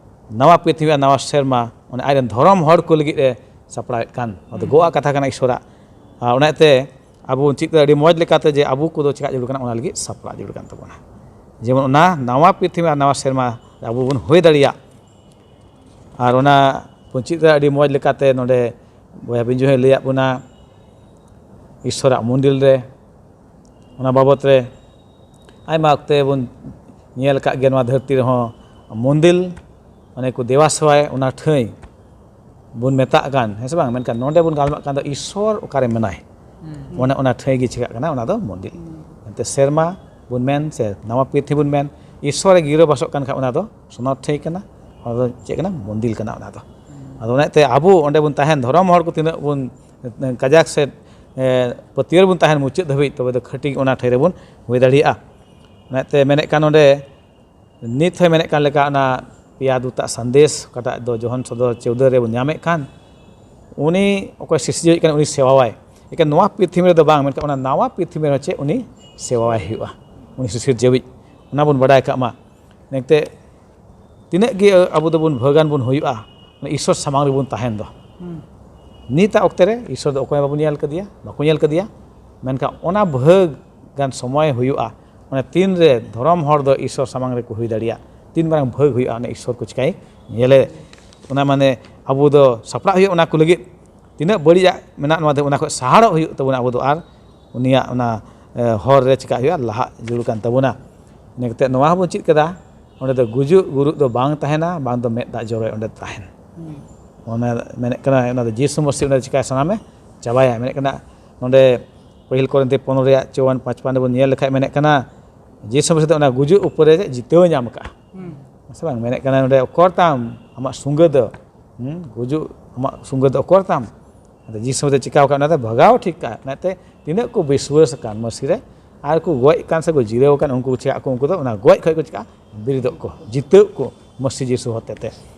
ᱱᱟᱣᱟ ᱯᱨᱤᱛᱷᱤᱵᱤ ᱟᱨ ᱱᱟᱣᱟ ᱥᱮᱨᱢᱟ, ᱚᱱᱮ ᱟᱡ ᱨᱮᱱ ᱫᱷᱚᱨᱚᱢ ᱦᱚᱲ ᱠᱚ ᱞᱟᱹᱜᱤᱫ ᱮ ᱥᱟᱯᱲᱟᱣᱮᱫ ᱠᱟᱱ, ᱱᱚᱣᱟ ᱫᱚ ᱜᱚᱜ ᱟᱜ ᱠᱟᱛᱷᱟ ᱠᱟᱱᱟ ᱤᱥᱚᱨᱟᱜ᱾ ᱟᱨ ᱚᱱᱟ ᱤᱭᱟᱹᱛᱮ ᱟᱵᱚ ᱵᱚᱱ ᱪᱮᱫ ᱠᱟᱫᱟ ᱟᱹᱰᱤ ᱢᱚᱡᱽ ᱞᱮᱠᱟᱛᱮ, ᱡᱮ ᱟᱵᱚ ᱠᱚᱫᱚ ᱪᱮᱠᱟ ᱡᱟᱹᱨᱩᱲ ᱠᱟᱱᱟ, ᱚᱱᱟ ᱞᱟᱹᱜᱤᱫ ᱥᱟᱯᱲᱟᱜ ᱡᱟᱹᱨᱩᱲ ᱠᱟᱱ ᱛᱟᱵᱚᱱᱟ᱾ ᱡᱮᱢᱚᱱ ᱚᱱᱟ ᱱᱟᱣᱟ ᱯᱨᱤᱛᱷᱤᱵᱤ ᱟᱨ ᱱᱟᱣᱟ ᱥᱮᱨᱢᱟ ᱟᱵᱚ ᱵᱚᱱ ᱦᱩᱭ ᱫᱟᱲᱮᱭᱟᱜ᱾ ᱟᱨ ᱚᱱᱟ ᱯᱚᱧᱪᱤᱛ ᱨᱮ ᱟᱹᱰᱤ ᱢᱚᱡᱽ ᱞᱮᱠᱟᱛᱮ ᱱᱚᱰᱮ ᱵᱚᱭᱦᱟ ᱵᱤᱧᱡᱩ ᱦᱚᱸᱭ ᱞᱟᱹᱭᱟᱫ ᱵᱚᱱᱟ ᱤᱥᱥᱚᱨᱟᱜ ᱢᱚᱱᱫᱤᱨ ᱨᱮ, ᱚᱱᱟ ᱵᱟᱵᱚᱛ ᱨᱮ ᱟᱭᱢᱟ ᱚᱠᱛᱮ ᱵᱚᱱ ᱧᱮᱞ ᱟᱠᱟᱫ ᱜᱮᱭᱟ, ᱱᱚᱣᱟ ᱫᱷᱟᱹᱨᱛᱤ ᱨᱮᱦᱚᱸ ᱢᱚᱱᱫᱤᱨ, ᱚᱱᱮ ᱠᱚ ᱫᱮᱵᱟ ᱥᱮᱵᱟᱭ, ᱚᱱᱟ ᱴᱷᱟᱹᱭ ᱵᱚᱱ ᱢᱮᱛᱟᱜ ᱠᱟᱱ, ᱦᱮᱸ ᱥᱮ ᱵᱟᱝ? ᱢᱮᱱᱠᱷᱟᱱ ᱱᱚᱰᱮ ᱵᱚᱱ ᱜᱟᱞᱢᱟᱨᱟᱜ ᱠᱟᱱ ᱫᱚ ᱤᱥᱥᱚᱨ ᱚᱠᱟᱨᱮ ᱢᱮᱱᱟᱭ, ᱦᱩᱸ᱾ ᱚᱱᱮ ᱚᱱᱟ ᱴᱷᱟᱹᱭ ᱜᱮ ᱪᱤᱠᱟᱹᱜ ᱠᱟᱱᱟ, ᱚᱱᱟ ᱫᱚ ᱢᱚᱱᱫᱤᱨ᱾ ᱦᱩᱸ᱾ ᱮᱱᱛᱮ ᱥᱮᱨᱢᱟ ᱵᱚᱱ ᱢᱮᱱ ᱥᱮ ᱱᱟᱣᱟ ᱯᱨᱤᱛᱷᱤᱵᱤ ᱵᱚᱱ ᱢᱮᱱ, ᱤᱥᱥᱚᱨᱮ ᱜᱤᱨᱟᱹᱵᱟᱥᱚᱜ ᱠᱟᱱ ᱠᱷᱟᱱ ᱚᱱᱟ ᱫᱚ ᱥᱚᱱᱚᱛ ᱴᱷᱟᱹᱭ ᱠᱟᱱᱟ, ᱚᱱᱟ ᱫᱚ ᱪᱮᱫ ᱠᱟᱱᱟ? ᱢᱚᱱᱫᱤᱨ ᱠᱟᱱᱟ ᱚᱱᱟ ᱫᱚ᱾ ᱦᱩᱸ᱾ ᱟᱫᱚ ᱚᱱᱟᱛᱮ ᱟᱵᱚ ᱚᱸᱰᱮ ᱵᱚᱱ ᱛᱟᱦᱮᱱ, ᱫᱷᱚᱨᱚᱢ ᱦᱚᱲ ᱠᱚ ᱛᱤᱱᱟᱹᱜ ᱵᱚᱱ ᱠᱟᱡᱟᱠ ᱥᱮ, ᱮ, ᱯᱟᱹᱛᱭᱟᱹᱣ ᱨᱮᱵᱚᱱ ᱛᱟᱦᱮᱱ ᱢᱩᱪᱟᱹᱫ ᱫᱷᱟᱹᱵᱤᱡ, ᱛᱚᱵᱮ ᱫᱚ ᱠᱷᱟᱹᱴᱤ ᱚᱱᱟ ᱴᱷᱟᱹᱭ ᱨᱮᱵᱚᱱ ᱦᱩᱭ ᱫᱟᱲᱮᱭᱟᱜᱼᱟ᱾ ᱚᱱᱟᱛᱮ ᱢᱮᱱᱮᱫ ᱠᱟᱱ ᱱᱚᱰᱮ ᱱᱤᱛ ᱦᱚᱸᱭ ᱢᱮᱱᱮᱫ ᱠᱟᱱ ᱞᱮᱠᱟ, ᱚᱱᱟ ᱯᱮᱭᱟ ᱫᱩᱛᱟᱜ ᱥᱟᱸᱫᱮᱥ, ᱚᱠᱟᱴᱟᱜ ᱫᱚ ᱡᱚᱦᱚᱱ ᱥᱚᱫᱚᱨ ᱪᱳᱣᱫᱟᱹ ᱨᱮᱵᱚᱱ ᱧᱟᱢᱮᱫ ᱠᱟᱱ, ᱩᱱᱤ ᱚᱠᱚᱭ ᱥᱤᱥᱤᱨᱡᱟᱹᱣᱤᱡ ᱠᱟᱱᱟ, ᱩᱱᱤ ᱥᱮᱵᱟᱣᱟᱭ᱾ ᱮᱠᱮᱱ ᱱᱚᱣᱟ ᱯᱨᱤᱛᱷᱤᱵᱤ ᱨᱮᱫᱚ ᱵᱟᱝ, ᱢᱮᱱᱠᱷᱟᱱ ᱚᱱᱟ ᱱᱟᱣᱟ ᱯᱨᱤᱛᱷᱤᱵᱤ ᱨᱮᱦᱚᱸ ᱪᱮᱫ ᱩᱱᱤ ᱥᱮᱵᱟᱣᱟᱭ ᱦᱩᱭᱩᱜᱼᱟ, ᱩᱱᱤ ᱥᱤᱥᱤᱨᱡᱟᱹᱣᱤᱡ᱾ ᱚᱱᱟ ᱵᱚᱱ ᱵᱟᱰᱟᱭ ᱠᱟᱜ ᱢᱟ᱾ ᱮᱱᱛᱮ ᱛᱤᱱᱟᱹᱜ ᱜᱮ ᱟᱵᱚ ᱫᱚᱵᱚᱱ ᱵᱷᱟᱹᱜᱟᱱ ᱵᱚᱱ ᱦᱩᱭᱩᱜᱼᱟ, ᱚᱱᱟ ᱤᱥᱥᱚᱨ ᱥᱟᱢᱟᱝ ᱨᱮᱵᱚᱱ ᱛᱟᱦᱮᱱ ᱫᱚ᱾ ᱦᱩᱸ᱾ ᱱᱤᱛᱟᱜ ᱚᱠᱛᱮ ᱨᱮ ᱤᱥᱥᱚᱨ ᱫᱚ ᱚᱠᱚᱭ ᱦᱚᱸ ᱵᱟᱵᱚᱱ ᱧᱮᱞ ᱠᱟᱫᱮᱭᱟ, ᱵᱟᱠᱚ ᱧᱮᱞ ᱠᱟᱫᱮᱭᱟ᱾ ᱢᱮᱱᱠᱷᱟᱱ ᱚᱱᱟ ᱵᱷᱟᱹᱜᱽ ᱜᱟᱱ ᱥᱚᱢᱚᱭ ᱦᱩᱭᱩᱜᱼᱟ, ᱚᱱᱟ ᱛᱤᱱ ᱨᱮ ᱫᱷᱚᱨᱚᱢ ᱦᱚᱲ ᱫᱚ ᱤᱥᱥᱚᱨ ᱥᱟᱢᱟᱝ ᱨᱮᱠᱚ ᱦᱩᱭ ᱫᱟᱲᱮᱭᱟᱜ, ᱛᱤᱱ ᱢᱟᱨᱟᱝ ᱵᱷᱟᱹᱜᱽ ᱦᱩᱭᱩᱜᱼᱟ, ᱚᱱᱟ ᱤᱥᱥᱚᱨ ᱠᱚ ᱪᱤᱠᱟᱹᱭ ᱧᱮᱞᱮ᱾ ᱚᱱᱟ ᱢᱟᱱᱮ ᱟᱵᱚ ᱫᱚ ᱥᱟᱯᱲᱟᱜ ᱦᱩᱭᱩᱜᱼᱟ ᱚᱱᱟ ᱠᱚ ᱞᱟᱹᱜᱤᱫ᱾ ᱛᱤᱱᱟᱹᱜ ᱵᱟᱹᱲᱤᱡᱟᱜ ᱢᱮᱱᱟᱜ, ᱱᱚᱣᱟ ᱫᱚ, ᱚᱱᱟ ᱠᱷᱚᱱ ᱥᱟᱦᱟᱲᱚᱜ ᱦᱩᱭᱩᱜ ᱛᱟᱵᱚᱱᱟ ᱟᱵᱚ ᱫᱚ, ᱟᱨ ᱩᱱᱤᱭᱟᱜ ᱚᱱᱟ ᱦᱚᱨ ᱨᱮ ᱪᱤᱠᱟ ᱦᱩᱭᱩᱜᱼᱟ, ᱞᱟᱦᱟᱜ ᱡᱟᱹᱨᱩᱲ ᱠᱟᱱ ᱛᱟᱵᱚᱱᱟ᱾ ᱤᱱᱟᱹ ᱠᱟᱛᱮ ᱱᱚᱣᱟ ᱦᱚᱸᱵᱚᱱ ᱪᱮᱫ ᱠᱮᱫᱟ, ᱚᱸᱰᱮ ᱫᱚ ᱜᱩᱡᱩᱜ ᱜᱩᱨᱩᱜ ᱫᱚ ᱵᱟᱝ ᱛᱟᱦᱮᱱᱟ, ᱵᱟᱝ ᱫᱚ ᱢᱮᱫ ᱫᱟᱜ ᱡᱚᱨᱚᱭ ᱚᱸᱰᱮ ᱛᱟᱦᱮᱱ᱾ ᱚᱱᱟ ᱢᱮᱱᱮᱫ ᱠᱟᱱᱟ, ᱚᱱᱟ ᱫᱚ ᱡᱤᱥᱩ ᱢᱟᱹᱥᱤ ᱚᱸᱰᱮ ᱪᱤᱠᱟᱹᱭ ᱥᱟᱱᱟᱢᱮ ᱪᱟᱵᱟᱭᱟ᱾ ᱢᱮᱱᱮᱫ ᱠᱟᱱᱟ ᱱᱚᱸᱰᱮ ᱯᱟᱹᱦᱤᱞ ᱠᱚᱨᱤᱱᱛᱷᱤ ᱯᱚᱱᱨᱚ ᱨᱮᱭᱟᱜ ᱪᱩᱣᱟᱱ ᱯᱟᱸᱪᱯᱟᱱ ᱨᱮᱵᱚᱱ ᱧᱮᱞ ᱞᱮᱠᱷᱟᱡ ᱢᱮᱱᱮᱫ ᱠᱟᱱᱟ, ᱡᱤᱥᱩ ᱢᱟᱹᱥᱤ ᱫᱚ ᱚᱱᱟ ᱜᱩᱡᱩᱜ ᱩᱯᱚᱨᱮ ᱡᱤᱛᱟᱹᱣ ᱧᱟᱢ ᱠᱟᱜᱼᱟ᱾ ᱦᱮᱸ ᱥᱮ ᱵᱟᱝ? ᱢᱮᱱᱮᱫ ᱠᱟᱱᱟ ᱱᱚᱸᱰᱮ, ᱚᱠᱚᱨ ᱛᱟᱢ ᱟᱢᱟᱜ ᱥᱩᱸᱜᱟᱹ ᱫᱚ? ᱦᱩᱸ, ᱜᱩᱡᱩᱜ ᱟᱢᱟᱜ ᱥᱩᱸᱜᱟᱹ ᱫᱚ ᱚᱠᱚᱨ ᱛᱟᱢ? ᱟᱫᱚ ᱡᱤᱥᱩ ᱢᱟᱹᱥᱤ ᱪᱤᱠᱟᱹᱣ ᱠᱟᱜ, ᱚᱱᱟ ᱫᱚ ᱵᱷᱟᱜᱟᱣ ᱴᱷᱤᱠ ᱠᱟᱜ᱾ ᱚᱱᱟᱛᱮ ᱛᱤᱱᱟᱹᱜ ᱠᱚ ᱵᱤᱥᱣᱟᱹᱥ ᱟᱠᱟᱱ ᱢᱟᱹᱥᱤ ᱨᱮ, ᱟᱨ ᱠᱚ ᱜᱚᱡ ᱟᱠᱟᱱ ᱥᱮ ᱠᱚ ᱡᱤᱨᱟᱹᱣ ᱟᱠᱟᱱ, ᱩᱱᱠᱩ ᱪᱤᱠᱟᱹᱜ ᱟᱠᱚ? ᱩᱱᱠᱩ ᱫᱚ ᱚᱱᱟ ᱜᱚᱡ ᱠᱷᱚᱡ ᱠᱚ ᱪᱤᱠᱟᱹᱜᱼᱟ? ᱵᱤᱨᱤᱫᱚᱜ ᱠᱚ, ᱡᱤᱛᱟᱹᱜ ᱠᱚ ᱢᱟᱹᱥᱤ ᱡᱤᱥᱩ ᱦᱚᱛᱮ ᱛᱮ᱾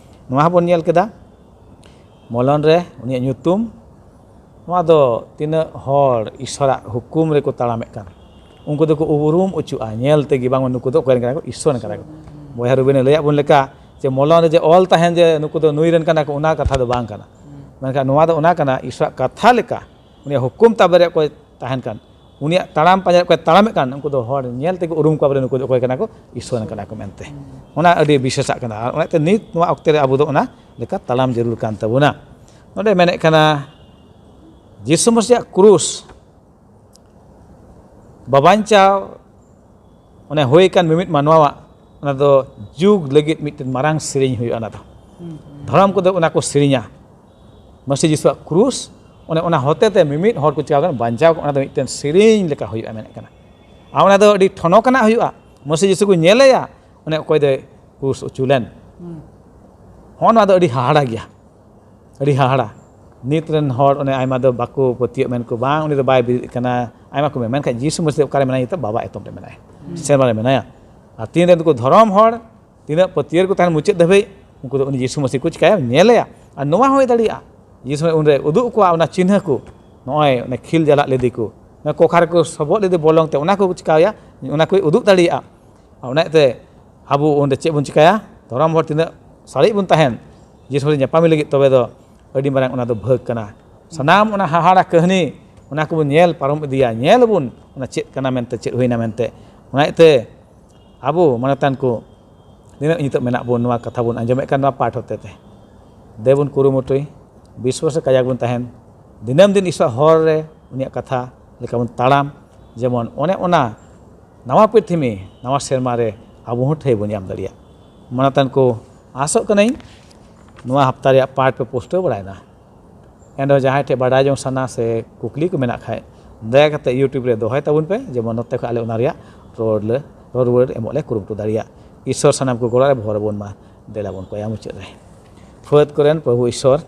ᱱᱚᱣᱟ ᱦᱚᱸᱵᱚᱱ ᱧᱮᱞ ᱠᱮᱫᱟ᱾ ᱢᱚᱞᱚᱱ ᱨᱮ ᱩᱱᱤᱭᱟᱜ ᱧᱩᱛᱩᱢ, ᱱᱚᱣᱟ ᱫᱚ ᱛᱤᱱᱟᱹᱜ ᱦᱚᱲ ᱤᱥᱚᱨᱟᱜ ᱦᱩᱠᱩᱢ ᱨᱮᱠᱚ ᱛᱟᱲᱟᱢᱮᱫ ᱠᱟᱱ, ᱩᱱᱠᱩ ᱫᱚᱠᱚ ᱩᱨᱩᱢ ᱚᱪᱚᱜᱼᱟ ᱧᱮᱞ ᱛᱮᱜᱮ, ᱵᱟᱝ ᱱᱩᱠᱩ ᱫᱚ ᱚᱠᱚᱭ ᱨᱮᱱ ᱠᱟᱱᱟ ᱠᱚ? ᱤᱥᱚᱨ ᱨᱮᱱ ᱠᱟᱱᱟ ᱠᱚ᱾ ᱵᱚᱭᱦᱟ ᱨᱩᱵᱤᱱᱮ ᱞᱟᱹᱭᱟᱫ ᱵᱚᱱ ᱞᱮᱠᱟ, ᱡᱮ ᱢᱚᱞᱚᱱ ᱨᱮ ᱡᱮ ᱚᱞ ᱛᱟᱦᱮᱱ ᱡᱮ ᱱᱩᱠᱩ ᱫᱚ ᱱᱩᱭ ᱨᱮᱱ ᱠᱟᱱᱟ ᱠᱚ, ᱚᱱᱟ ᱠᱟᱛᱷᱟ ᱫᱚ ᱵᱟᱝ ᱠᱟᱱᱟ᱾ ᱢᱮᱱᱠᱷᱟᱱ ᱱᱚᱣᱟ ᱫᱚ ᱚᱱᱟ ᱠᱟᱱᱟ, ᱤᱥᱚᱨᱟᱜ ᱠᱟᱛᱷᱟ ᱞᱮᱠᱟ, ᱩᱱᱤᱭᱟᱜ ᱦᱩᱠᱩᱢ ᱛᱟᱵᱮ ᱨᱮ ᱚᱠᱚᱭ ᱛᱟᱦᱮᱱ ᱠᱟᱱ, ᱩᱱᱤᱭᱟᱜ ᱛᱟᱲᱟᱢ ᱯᱟᱸᱡᱟ ᱨᱮ ᱚᱠᱚᱭ ᱛᱟᱲᱟᱢᱮᱫ ᱠᱟᱱ, ᱩᱱᱠᱩ ᱫᱚ ᱦᱚᱲ ᱧᱮᱞ ᱛᱮᱜᱮ ᱩᱨᱩᱢ ᱠᱚᱣᱟ ᱵᱚᱞᱮ ᱱᱩᱠᱩ ᱫᱚ ᱚᱠᱚᱭ ᱠᱟᱱᱟ ᱠᱚ? ᱤᱥᱚᱨ ᱨᱮᱱ ᱠᱟᱱᱟ ᱠᱚ ᱢᱮᱱᱛᱮ᱾ ᱚᱱᱟ ᱟᱹᱰᱤ ᱵᱤᱥᱮᱥᱟᱜ ᱠᱟᱱᱟ᱾ ᱟᱨ ᱚᱱᱟᱛᱮ ᱱᱤᱛ ᱱᱚᱣᱟ ᱚᱠᱛᱮ ᱨᱮ ᱟᱵᱚ ᱫᱚ ᱚᱱᱟ ᱞᱮᱠᱟ ᱛᱟᱲᱟᱢ ᱡᱟᱹᱨᱩᱲ ᱠᱟᱱ ᱛᱟᱵᱚᱱᱟ᱾ ᱱᱚᱰᱮ ᱢᱮᱱᱮᱫ ᱠᱟᱱᱟ, ᱡᱤᱥᱩ ᱢᱟᱹᱥᱤᱭᱟᱜ ᱠᱨᱩᱥ ᱵᱟᱵᱟᱧᱪᱟᱣ ᱚᱱᱮ ᱦᱩᱭ ᱟᱠᱟᱱ ᱢᱤᱢᱤᱫ ᱢᱟᱱᱣᱟᱣᱟᱜ, ᱚᱱᱟ ᱫᱚ ᱡᱩᱜᱽ ᱞᱟᱹᱜᱤᱫ ᱢᱤᱫᱴᱮᱱ ᱢᱟᱨᱟᱝ ᱥᱮᱨᱮᱧ ᱦᱩᱭᱩᱜᱼᱟ᱾ ᱚᱱᱟ ᱫᱚ ᱫᱷᱚᱨᱚᱢ ᱠᱚᱫᱚ ᱚᱱᱟ ᱠᱚ ᱥᱮᱨᱮᱧᱟ᱾ ᱢᱟᱹᱥᱤ ᱡᱤᱥᱩᱣᱟᱜ ᱠᱨᱩᱥ, ᱚᱱᱮ ᱚᱱᱟ ᱦᱚᱛᱮ ᱛᱮ ᱢᱤᱢᱤᱫ ᱦᱚᱲ ᱠᱚ ᱪᱤᱠᱟᱹ ᱠᱟᱱᱟ, ᱵᱟᱧᱪᱟᱣ ᱠᱚ, ᱚᱱᱟ ᱫᱚ ᱢᱤᱫᱴᱮᱱ ᱥᱮᱨᱮᱧ ᱞᱮᱠᱟ ᱦᱩᱭᱩᱜᱼᱟ ᱢᱮᱱᱮᱫ ᱠᱟᱱᱟ᱾ ᱟᱨ ᱚᱱᱟ ᱫᱚ ᱟᱹᱰᱤ ᱴᱷᱚᱱᱚᱠ ᱟᱱᱟᱜ ᱦᱩᱭᱩᱜᱼᱟ᱾ ᱢᱟᱹᱥᱤ ᱡᱤᱥᱩ ᱠᱚ ᱧᱮᱞᱮᱭᱟ, ᱚᱱᱮ ᱚᱠᱚᱭ ᱫᱚᱭ ᱠᱨᱩᱥ ᱚᱪᱚ ᱞᱮᱱ᱾ ᱦᱚᱸ, ᱱᱚᱣᱟ ᱫᱚ ᱟᱹᱰᱤ ᱦᱟᱦᱟᱲᱟ ᱜᱮᱭᱟ, ᱟᱹᱰᱤ ᱦᱟᱦᱟᱲᱟ᱾ ᱱᱤᱛ ᱨᱮᱱ ᱦᱚᱲ ᱚᱱᱮ ᱟᱭᱢᱟ ᱫᱚ ᱵᱟᱠᱚ ᱯᱟᱹᱛᱭᱟᱹᱜ, ᱢᱮᱱ ᱠᱚ, "ᱵᱟᱝ, ᱩᱱᱤ ᱫᱚ ᱵᱟᱭ ᱵᱮᱨᱮᱫ ᱠᱟᱱᱟ", ᱟᱭᱢᱟ ᱠᱚ ᱢᱮᱱᱟ᱾ ᱢᱮᱱᱠᱷᱟᱱ ᱡᱤᱥᱩ ᱢᱟᱹᱥᱤ ᱫᱚ ᱚᱠᱟᱨᱮ ᱢᱮᱱᱟᱭᱟ? ᱱᱤᱛᱚᱜ ᱵᱟᱵᱟ ᱮᱛᱚᱢ ᱨᱮ ᱢᱮᱱᱟᱭᱟ, ᱥᱮᱨᱢᱟ ᱨᱮ ᱢᱮᱱᱟᱭᱟ᱾ ᱟᱨ ᱛᱤᱱ ᱨᱮ ᱱᱩᱠᱩ ᱫᱷᱚᱨᱚᱢ ᱦᱚᱲ, ᱛᱤᱱᱟᱹᱜ ᱯᱟᱹᱛᱭᱟᱹᱣ ᱨᱮᱠᱚ ᱛᱟᱦᱮᱱ ᱢᱩᱪᱟᱹᱫ ᱫᱷᱟᱹᱵᱤᱡ, ᱩᱱᱠᱩ ᱫᱚ ᱩᱱᱤ ᱡᱤᱥᱩ ᱢᱟᱹᱥᱤ ᱠᱚ ᱪᱤᱠᱟᱹᱭᱟ? ᱧᱮᱞᱮᱭᱟ᱾ ᱟᱨ ᱱᱚᱣᱟ ᱦᱚᱸ ᱦᱩᱭ ᱫᱟᱲᱮᱭᱟᱜᱼᱟ, ᱡᱤᱥᱩ ᱩᱱᱨᱮ ᱩᱫᱩᱜ ᱠᱚᱣᱟ ᱚᱱᱟ ᱪᱤᱱᱦᱟᱹ ᱠᱚ, ᱱᱚᱜᱼᱚᱭ ᱚᱱᱮ ᱠᱷᱤᱞ ᱡᱟᱞᱟᱜ ᱞᱮᱫᱮ ᱠᱚ, ᱱᱚᱣᱟ ᱠᱚᱠᱷᱟ ᱨᱮᱠᱚ ᱥᱚᱵᱚᱜ ᱞᱮᱫᱮ ᱵᱚᱞᱚᱝ ᱛᱮ, ᱚᱱᱟ ᱠᱚ ᱪᱤᱠᱟᱹᱭᱟ? ᱚᱱᱟ ᱠᱚᱭ ᱩᱫᱩᱜ ᱫᱟᱲᱮᱭᱟᱜᱼᱟ᱾ ᱟᱨ ᱚᱱᱟᱛᱮ ᱟᱵᱚ ᱚᱸᱰᱮ ᱪᱮᱫ ᱵᱚᱱ ᱪᱤᱠᱟᱹᱭᱟ? ᱫᱷᱚᱨᱚᱢ ᱦᱚᱲ ᱛᱤᱱᱟᱹᱜ ᱥᱟᱨᱮᱡ ᱵᱚᱱ ᱛᱟᱦᱮᱱ, ᱡᱤᱥᱩ ᱢᱟᱹᱥᱤ ᱧᱟᱯᱟᱢ ᱞᱟᱹᱜᱤᱫ, ᱛᱚᱵᱮ ᱫᱚ ᱟᱹᱰᱤ ᱢᱟᱨᱟᱝ ᱚᱱᱟ ᱫᱚ ᱵᱷᱟᱹᱜᱽ ᱠᱟᱱᱟ᱾ ᱥᱟᱱᱟᱢ ᱚᱱᱟ ᱦᱟᱦᱟᱲᱟ ᱠᱟᱹᱦᱱᱤ, ᱚᱱᱟ ᱠᱚᱵᱚᱱ ᱧᱮᱞ ᱯᱟᱨᱚᱢ ᱤᱫᱤᱭᱟ, ᱧᱮᱞ ᱟᱵᱚᱱ ᱚᱱᱟ ᱪᱮᱫ ᱠᱟᱱᱟ ᱢᱮᱱᱛᱮ, ᱪᱮᱫ ᱦᱩᱭᱱᱟ ᱢᱮᱱᱛᱮ᱾ ᱚᱱᱟ ᱤᱭᱟᱹᱛᱮ ᱟᱵᱚ ᱢᱟᱱᱚᱛᱟᱱ ᱠᱚ ᱛᱤᱱᱟᱹᱜ ᱱᱤᱛᱚᱜ ᱢᱮᱱᱟᱜ ᱵᱚᱱ, ᱱᱚᱣᱟ ᱠᱟᱛᱷᱟ ᱵᱚᱱ ᱟᱸᱡᱚᱢᱮᱫ ᱠᱟᱱ, ᱱᱚᱣᱟ ᱯᱟᱴ ᱦᱚᱛᱮ ᱛᱮ ᱫᱮᱵᱚᱱ ᱠᱩᱨᱩᱢᱩᱴᱩᱭ, ᱵᱤᱥᱣᱟᱥ ᱨᱮ ᱠᱟᱡᱟᱠ ᱵᱚᱱ ᱛᱟᱦᱮᱱ, ᱫᱤᱱᱟᱹᱢ ᱫᱤᱱ ᱤᱥᱚᱨ ᱦᱚᱨ ᱨᱮ ᱩᱱᱤᱭᱟᱜ ᱠᱟᱛᱷᱟ ᱞᱮᱠᱟ ᱵᱚᱱ ᱛᱟᱲᱟᱢ, ᱡᱮᱢᱚᱱ ᱚᱱᱮ ᱚᱱᱟ ᱱᱟᱣᱟ ᱯᱨᱤᱛᱷᱤᱵᱤ, ᱱᱟᱣᱟ ᱥᱮᱨᱢᱟ ᱨᱮ ᱟᱵᱚ ᱦᱚᱸ ᱴᱷᱟᱹᱭ ᱵᱚᱱ ᱧᱟᱢ ᱫᱟᱲᱮᱭᱟᱜ᱾ ᱢᱟᱱᱟᱛᱟᱱ ᱠᱚ, ᱟᱥᱚᱜ ᱠᱟᱹᱱᱟᱹᱧ ᱱᱚᱣᱟ ᱦᱟᱯᱛᱟ ᱨᱮᱭᱟᱜ ᱯᱟᱴ ᱯᱮ ᱯᱩᱥᱴᱟᱹᱣ ᱵᱟᱲᱟᱭᱮᱱᱟ᱾ ᱮᱱᱨᱮᱦᱚᱸ ᱡᱟᱦᱟᱸᱭ ᱴᱷᱮᱱ ᱵᱟᱰᱟᱭ ᱡᱚᱝ ᱥᱟᱱᱟ ᱥᱮ ᱠᱩᱠᱞᱤ ᱠᱚ ᱢᱮᱱᱟᱜ ᱠᱷᱟᱡ, ᱫᱟᱭᱟ ᱠᱟᱛᱮ YouTube ᱨᱮ ᱫᱚᱦᱚᱭ ᱛᱟᱵᱚᱱ ᱯᱮ, ᱡᱮᱢᱚᱱ ᱱᱚᱛᱮ ᱠᱷᱚᱱ ᱟᱞᱮ ᱚᱱᱟ ᱨᱮᱭᱟᱜ ᱨᱚᱲ ᱞᱮ, ᱨᱚᱲ ᱨᱩᱣᱟᱹᱲ ᱮᱢᱚᱜ ᱞᱮ ᱠᱩᱨᱩᱢᱩᱴᱩ ᱫᱟᱲᱮᱭᱟᱜ᱾ ᱤᱥᱥᱚᱨ ᱥᱟᱱᱟᱢ ᱠᱚ ᱜᱚᱲᱚ ᱨᱮ ᱵᱷᱚᱨ ᱟᱵᱚᱱ ᱢᱟ᱾ ᱫᱮᱞᱟ ᱵᱚᱱ ᱠᱚᱭᱟ ᱢᱩᱪᱟᱹᱫ ᱨᱮ᱾ ᱯᱷᱟᱹᱫ ᱠᱚᱨᱮᱱ ᱯᱨᱚᱵᱷᱩ ᱤᱥᱥᱚᱨ,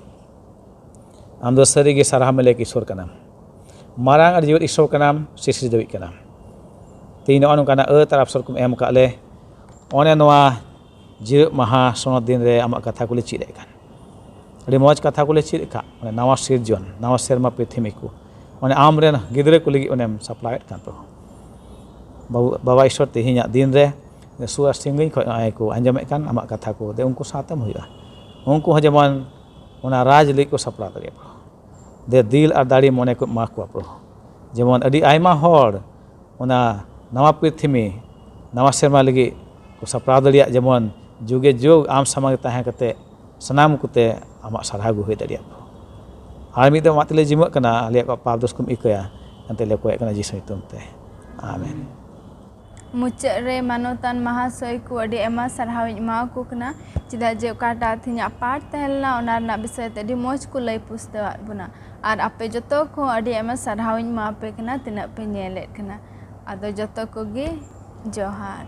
ᱟᱢ ᱫᱚ ᱥᱟᱹᱨᱤᱜᱮ ᱥᱟᱨᱦᱟᱣ ᱢᱮᱞᱮᱠ ᱤᱥᱥᱚᱨ ᱠᱟᱱᱟᱢ᱾ ᱢᱟᱨᱟᱝ ᱟᱨ ᱡᱤᱣᱮᱫ ᱤᱥᱥᱚᱨ ᱠᱟᱱᱟᱢ, ᱥᱤᱥᱤᱨ ᱡᱟᱹᱣᱤᱡ ᱠᱟᱱᱟᱢ᱾ ᱛᱮᱦᱮᱧ ᱱᱚᱜᱼᱚ ᱱᱚᱝᱠᱟᱱᱟᱜ ᱟᱹᱛ ᱟᱨ ᱟᱵᱥᱚᱨ ᱠᱚᱢ ᱮᱢ ᱟᱠᱟᱫ ᱞᱮ᱾ ᱚᱱᱮ ᱱᱚᱣᱟ ᱡᱤᱨᱟᱹᱜ ᱢᱟᱦᱟ ᱥᱚᱱᱚᱛ ᱫᱤᱱ ᱨᱮ ᱟᱢᱟᱜ ᱠᱟᱛᱷᱟ ᱠᱚᱞᱮ ᱪᱮᱫ ᱮᱫ ᱠᱟᱱ᱾ ᱟᱹᱰᱤ ᱢᱚᱡᱽ ᱠᱟᱛᱷᱟ ᱠᱚᱞᱮ ᱪᱮᱫ ᱟᱠᱟᱫ, ᱚᱱᱮ ᱱᱟᱣᱟ ᱥᱤᱨᱡᱚᱱ, ᱱᱟᱣᱟ ᱥᱮᱨᱢᱟ ᱯᱨᱤᱛᱷᱤᱵᱤ ᱠᱚ, ᱚᱱᱮ ᱟᱢ ᱨᱮᱱ ᱜᱤᱫᱽᱨᱟᱹ ᱠᱚ ᱞᱟᱹᱜᱤᱫ ᱚᱱᱮᱢ ᱥᱟᱯᱲᱟᱣᱮᱫ ᱠᱟᱱ ᱯᱨᱚᱵᱷᱩ᱾ ᱵᱟᱵᱩ, ᱵᱟᱵᱟ ᱤᱥᱥᱚᱨ, ᱛᱮᱦᱮᱧᱟᱜ ᱫᱤᱱ ᱨᱮ ᱥᱩᱨ ᱟᱨ ᱥᱟᱺᱜᱤᱧ ᱠᱷᱚᱱ ᱱᱚᱜᱼᱚᱭ ᱠᱚ ᱟᱸᱡᱚᱢᱮᱫ ᱠᱟᱱ ᱟᱢᱟᱜ ᱠᱟᱛᱷᱟ ᱠᱚ, ᱫᱮ ᱩᱱᱠᱩ ᱥᱟᱶᱛᱮᱢ ᱦᱩᱭᱩᱜᱼᱟ᱾ ᱩᱱᱠᱩ ᱦᱚᱸ ᱡᱮᱢᱚᱱ ᱚᱱᱟ ᱨᱟᱡᱽ ᱞᱟᱹᱜᱤᱫ ᱠᱚ ᱥᱟᱯᱲᱟᱣ ᱫᱟᱲᱮᱭᱟᱜᱼᱟ ᱯᱨᱚᱵᱷᱩ᱾ ᱫᱮ ᱫᱤᱞ ᱟᱨ ᱫᱟᱲᱮ ᱢᱚᱱᱮ ᱠᱚ ᱮᱢᱟ ᱠᱚᱣᱟ ᱯᱨᱚᱵᱷᱩ᱾ ᱡᱮᱢᱚᱱ ᱟᱹᱰᱤ ᱟᱭᱢᱟ ᱦᱚᱲ ᱚᱱᱟ ᱱᱟᱣᱟ ᱯᱨᱤᱛᱷᱤᱵᱤ, ᱱᱟᱣᱟ ᱥᱮᱨᱢᱟ ᱞᱟᱹᱜᱤᱫ ᱠᱚ ᱥᱟᱯᱲᱟᱣ ᱫᱟᱲᱮᱭᱟᱜ, ᱡᱮᱢᱚᱱ ᱡᱩᱜᱮ ᱡᱩᱜᱽ ᱟᱢ ᱥᱟᱢᱟᱝ ᱨᱮ ᱛᱟᱦᱮᱸ ᱠᱟᱛᱮ ᱥᱟᱱᱟᱢ ᱠᱚᱛᱮ ᱟᱢᱟᱜ ᱥᱟᱨᱦᱟᱣ ᱜᱮ ᱦᱩᱭ ᱫᱟᱲᱮᱭᱟᱜᱼᱟ ᱯᱨᱚᱵᱷᱩ᱾ ᱟᱨ ᱢᱤᱫ ᱫᱚᱢ ᱟᱢᱟᱜ ᱛᱮᱞᱮ ᱡᱤᱢᱟᱹᱜ ᱠᱟᱱᱟ, ᱟᱞᱮᱭᱟᱜ ᱯᱟᱯ ᱫᱳᱥ ᱠᱚᱢ ᱤᱠᱟᱹᱭᱟ, ᱮᱱᱛᱮ ᱞᱮ ᱠᱚᱭᱮᱜ ᱠᱟᱱᱟ ᱡᱤᱥᱩ ᱧᱩᱛᱩᱢ ᱛᱮ᱾ ᱟᱢᱮᱱ᱾ ᱢᱩᱪᱟᱹᱫ ᱨᱮ ᱢᱟᱱᱚᱛᱟᱱ ᱢᱟᱦᱟᱥᱚᱭ ᱠᱚ ᱟᱹᱰᱤ ᱟᱭᱢᱟ ᱥᱟᱨᱦᱟᱣ ᱤᱧ ᱮᱢᱟ ᱠᱚ ᱠᱟᱱᱟ, ᱪᱮᱫᱟᱜ ᱡᱮ ᱚᱠᱟᱴᱟᱜ ᱛᱮᱦᱮᱧᱟᱜ ᱯᱟᱴ ᱛᱟᱦᱮᱸ ᱞᱮᱱᱟ, ᱚᱱᱟ ᱨᱮᱱᱟᱜ ᱵᱤᱥᱚᱭ ᱛᱮ ᱟᱹᱰᱤ ᱢᱚᱡᱽ ᱠᱚ ᱞᱟᱹᱭ ᱯᱩᱥᱴᱟᱹᱣᱟᱫ ᱵᱚᱱᱟ᱾ ᱟᱨ ᱟᱯᱮ ᱡᱚᱛᱚ ᱠᱚᱦᱚᱸ ᱟᱹᱰᱤ ᱟᱭᱢᱟ ᱥᱟᱨᱦᱟᱣ ᱤᱧ ᱮᱢᱟ ᱯᱮ ᱠᱟᱱᱟ, ᱛᱤᱱᱟᱹᱜ ᱯᱮ ᱧᱮᱞᱮᱫ ᱠᱟᱱᱟ᱾ ᱟᱫᱚ ᱡᱚᱛᱚ ᱠᱚᱜᱮ ᱡᱚᱦᱟᱨ᱾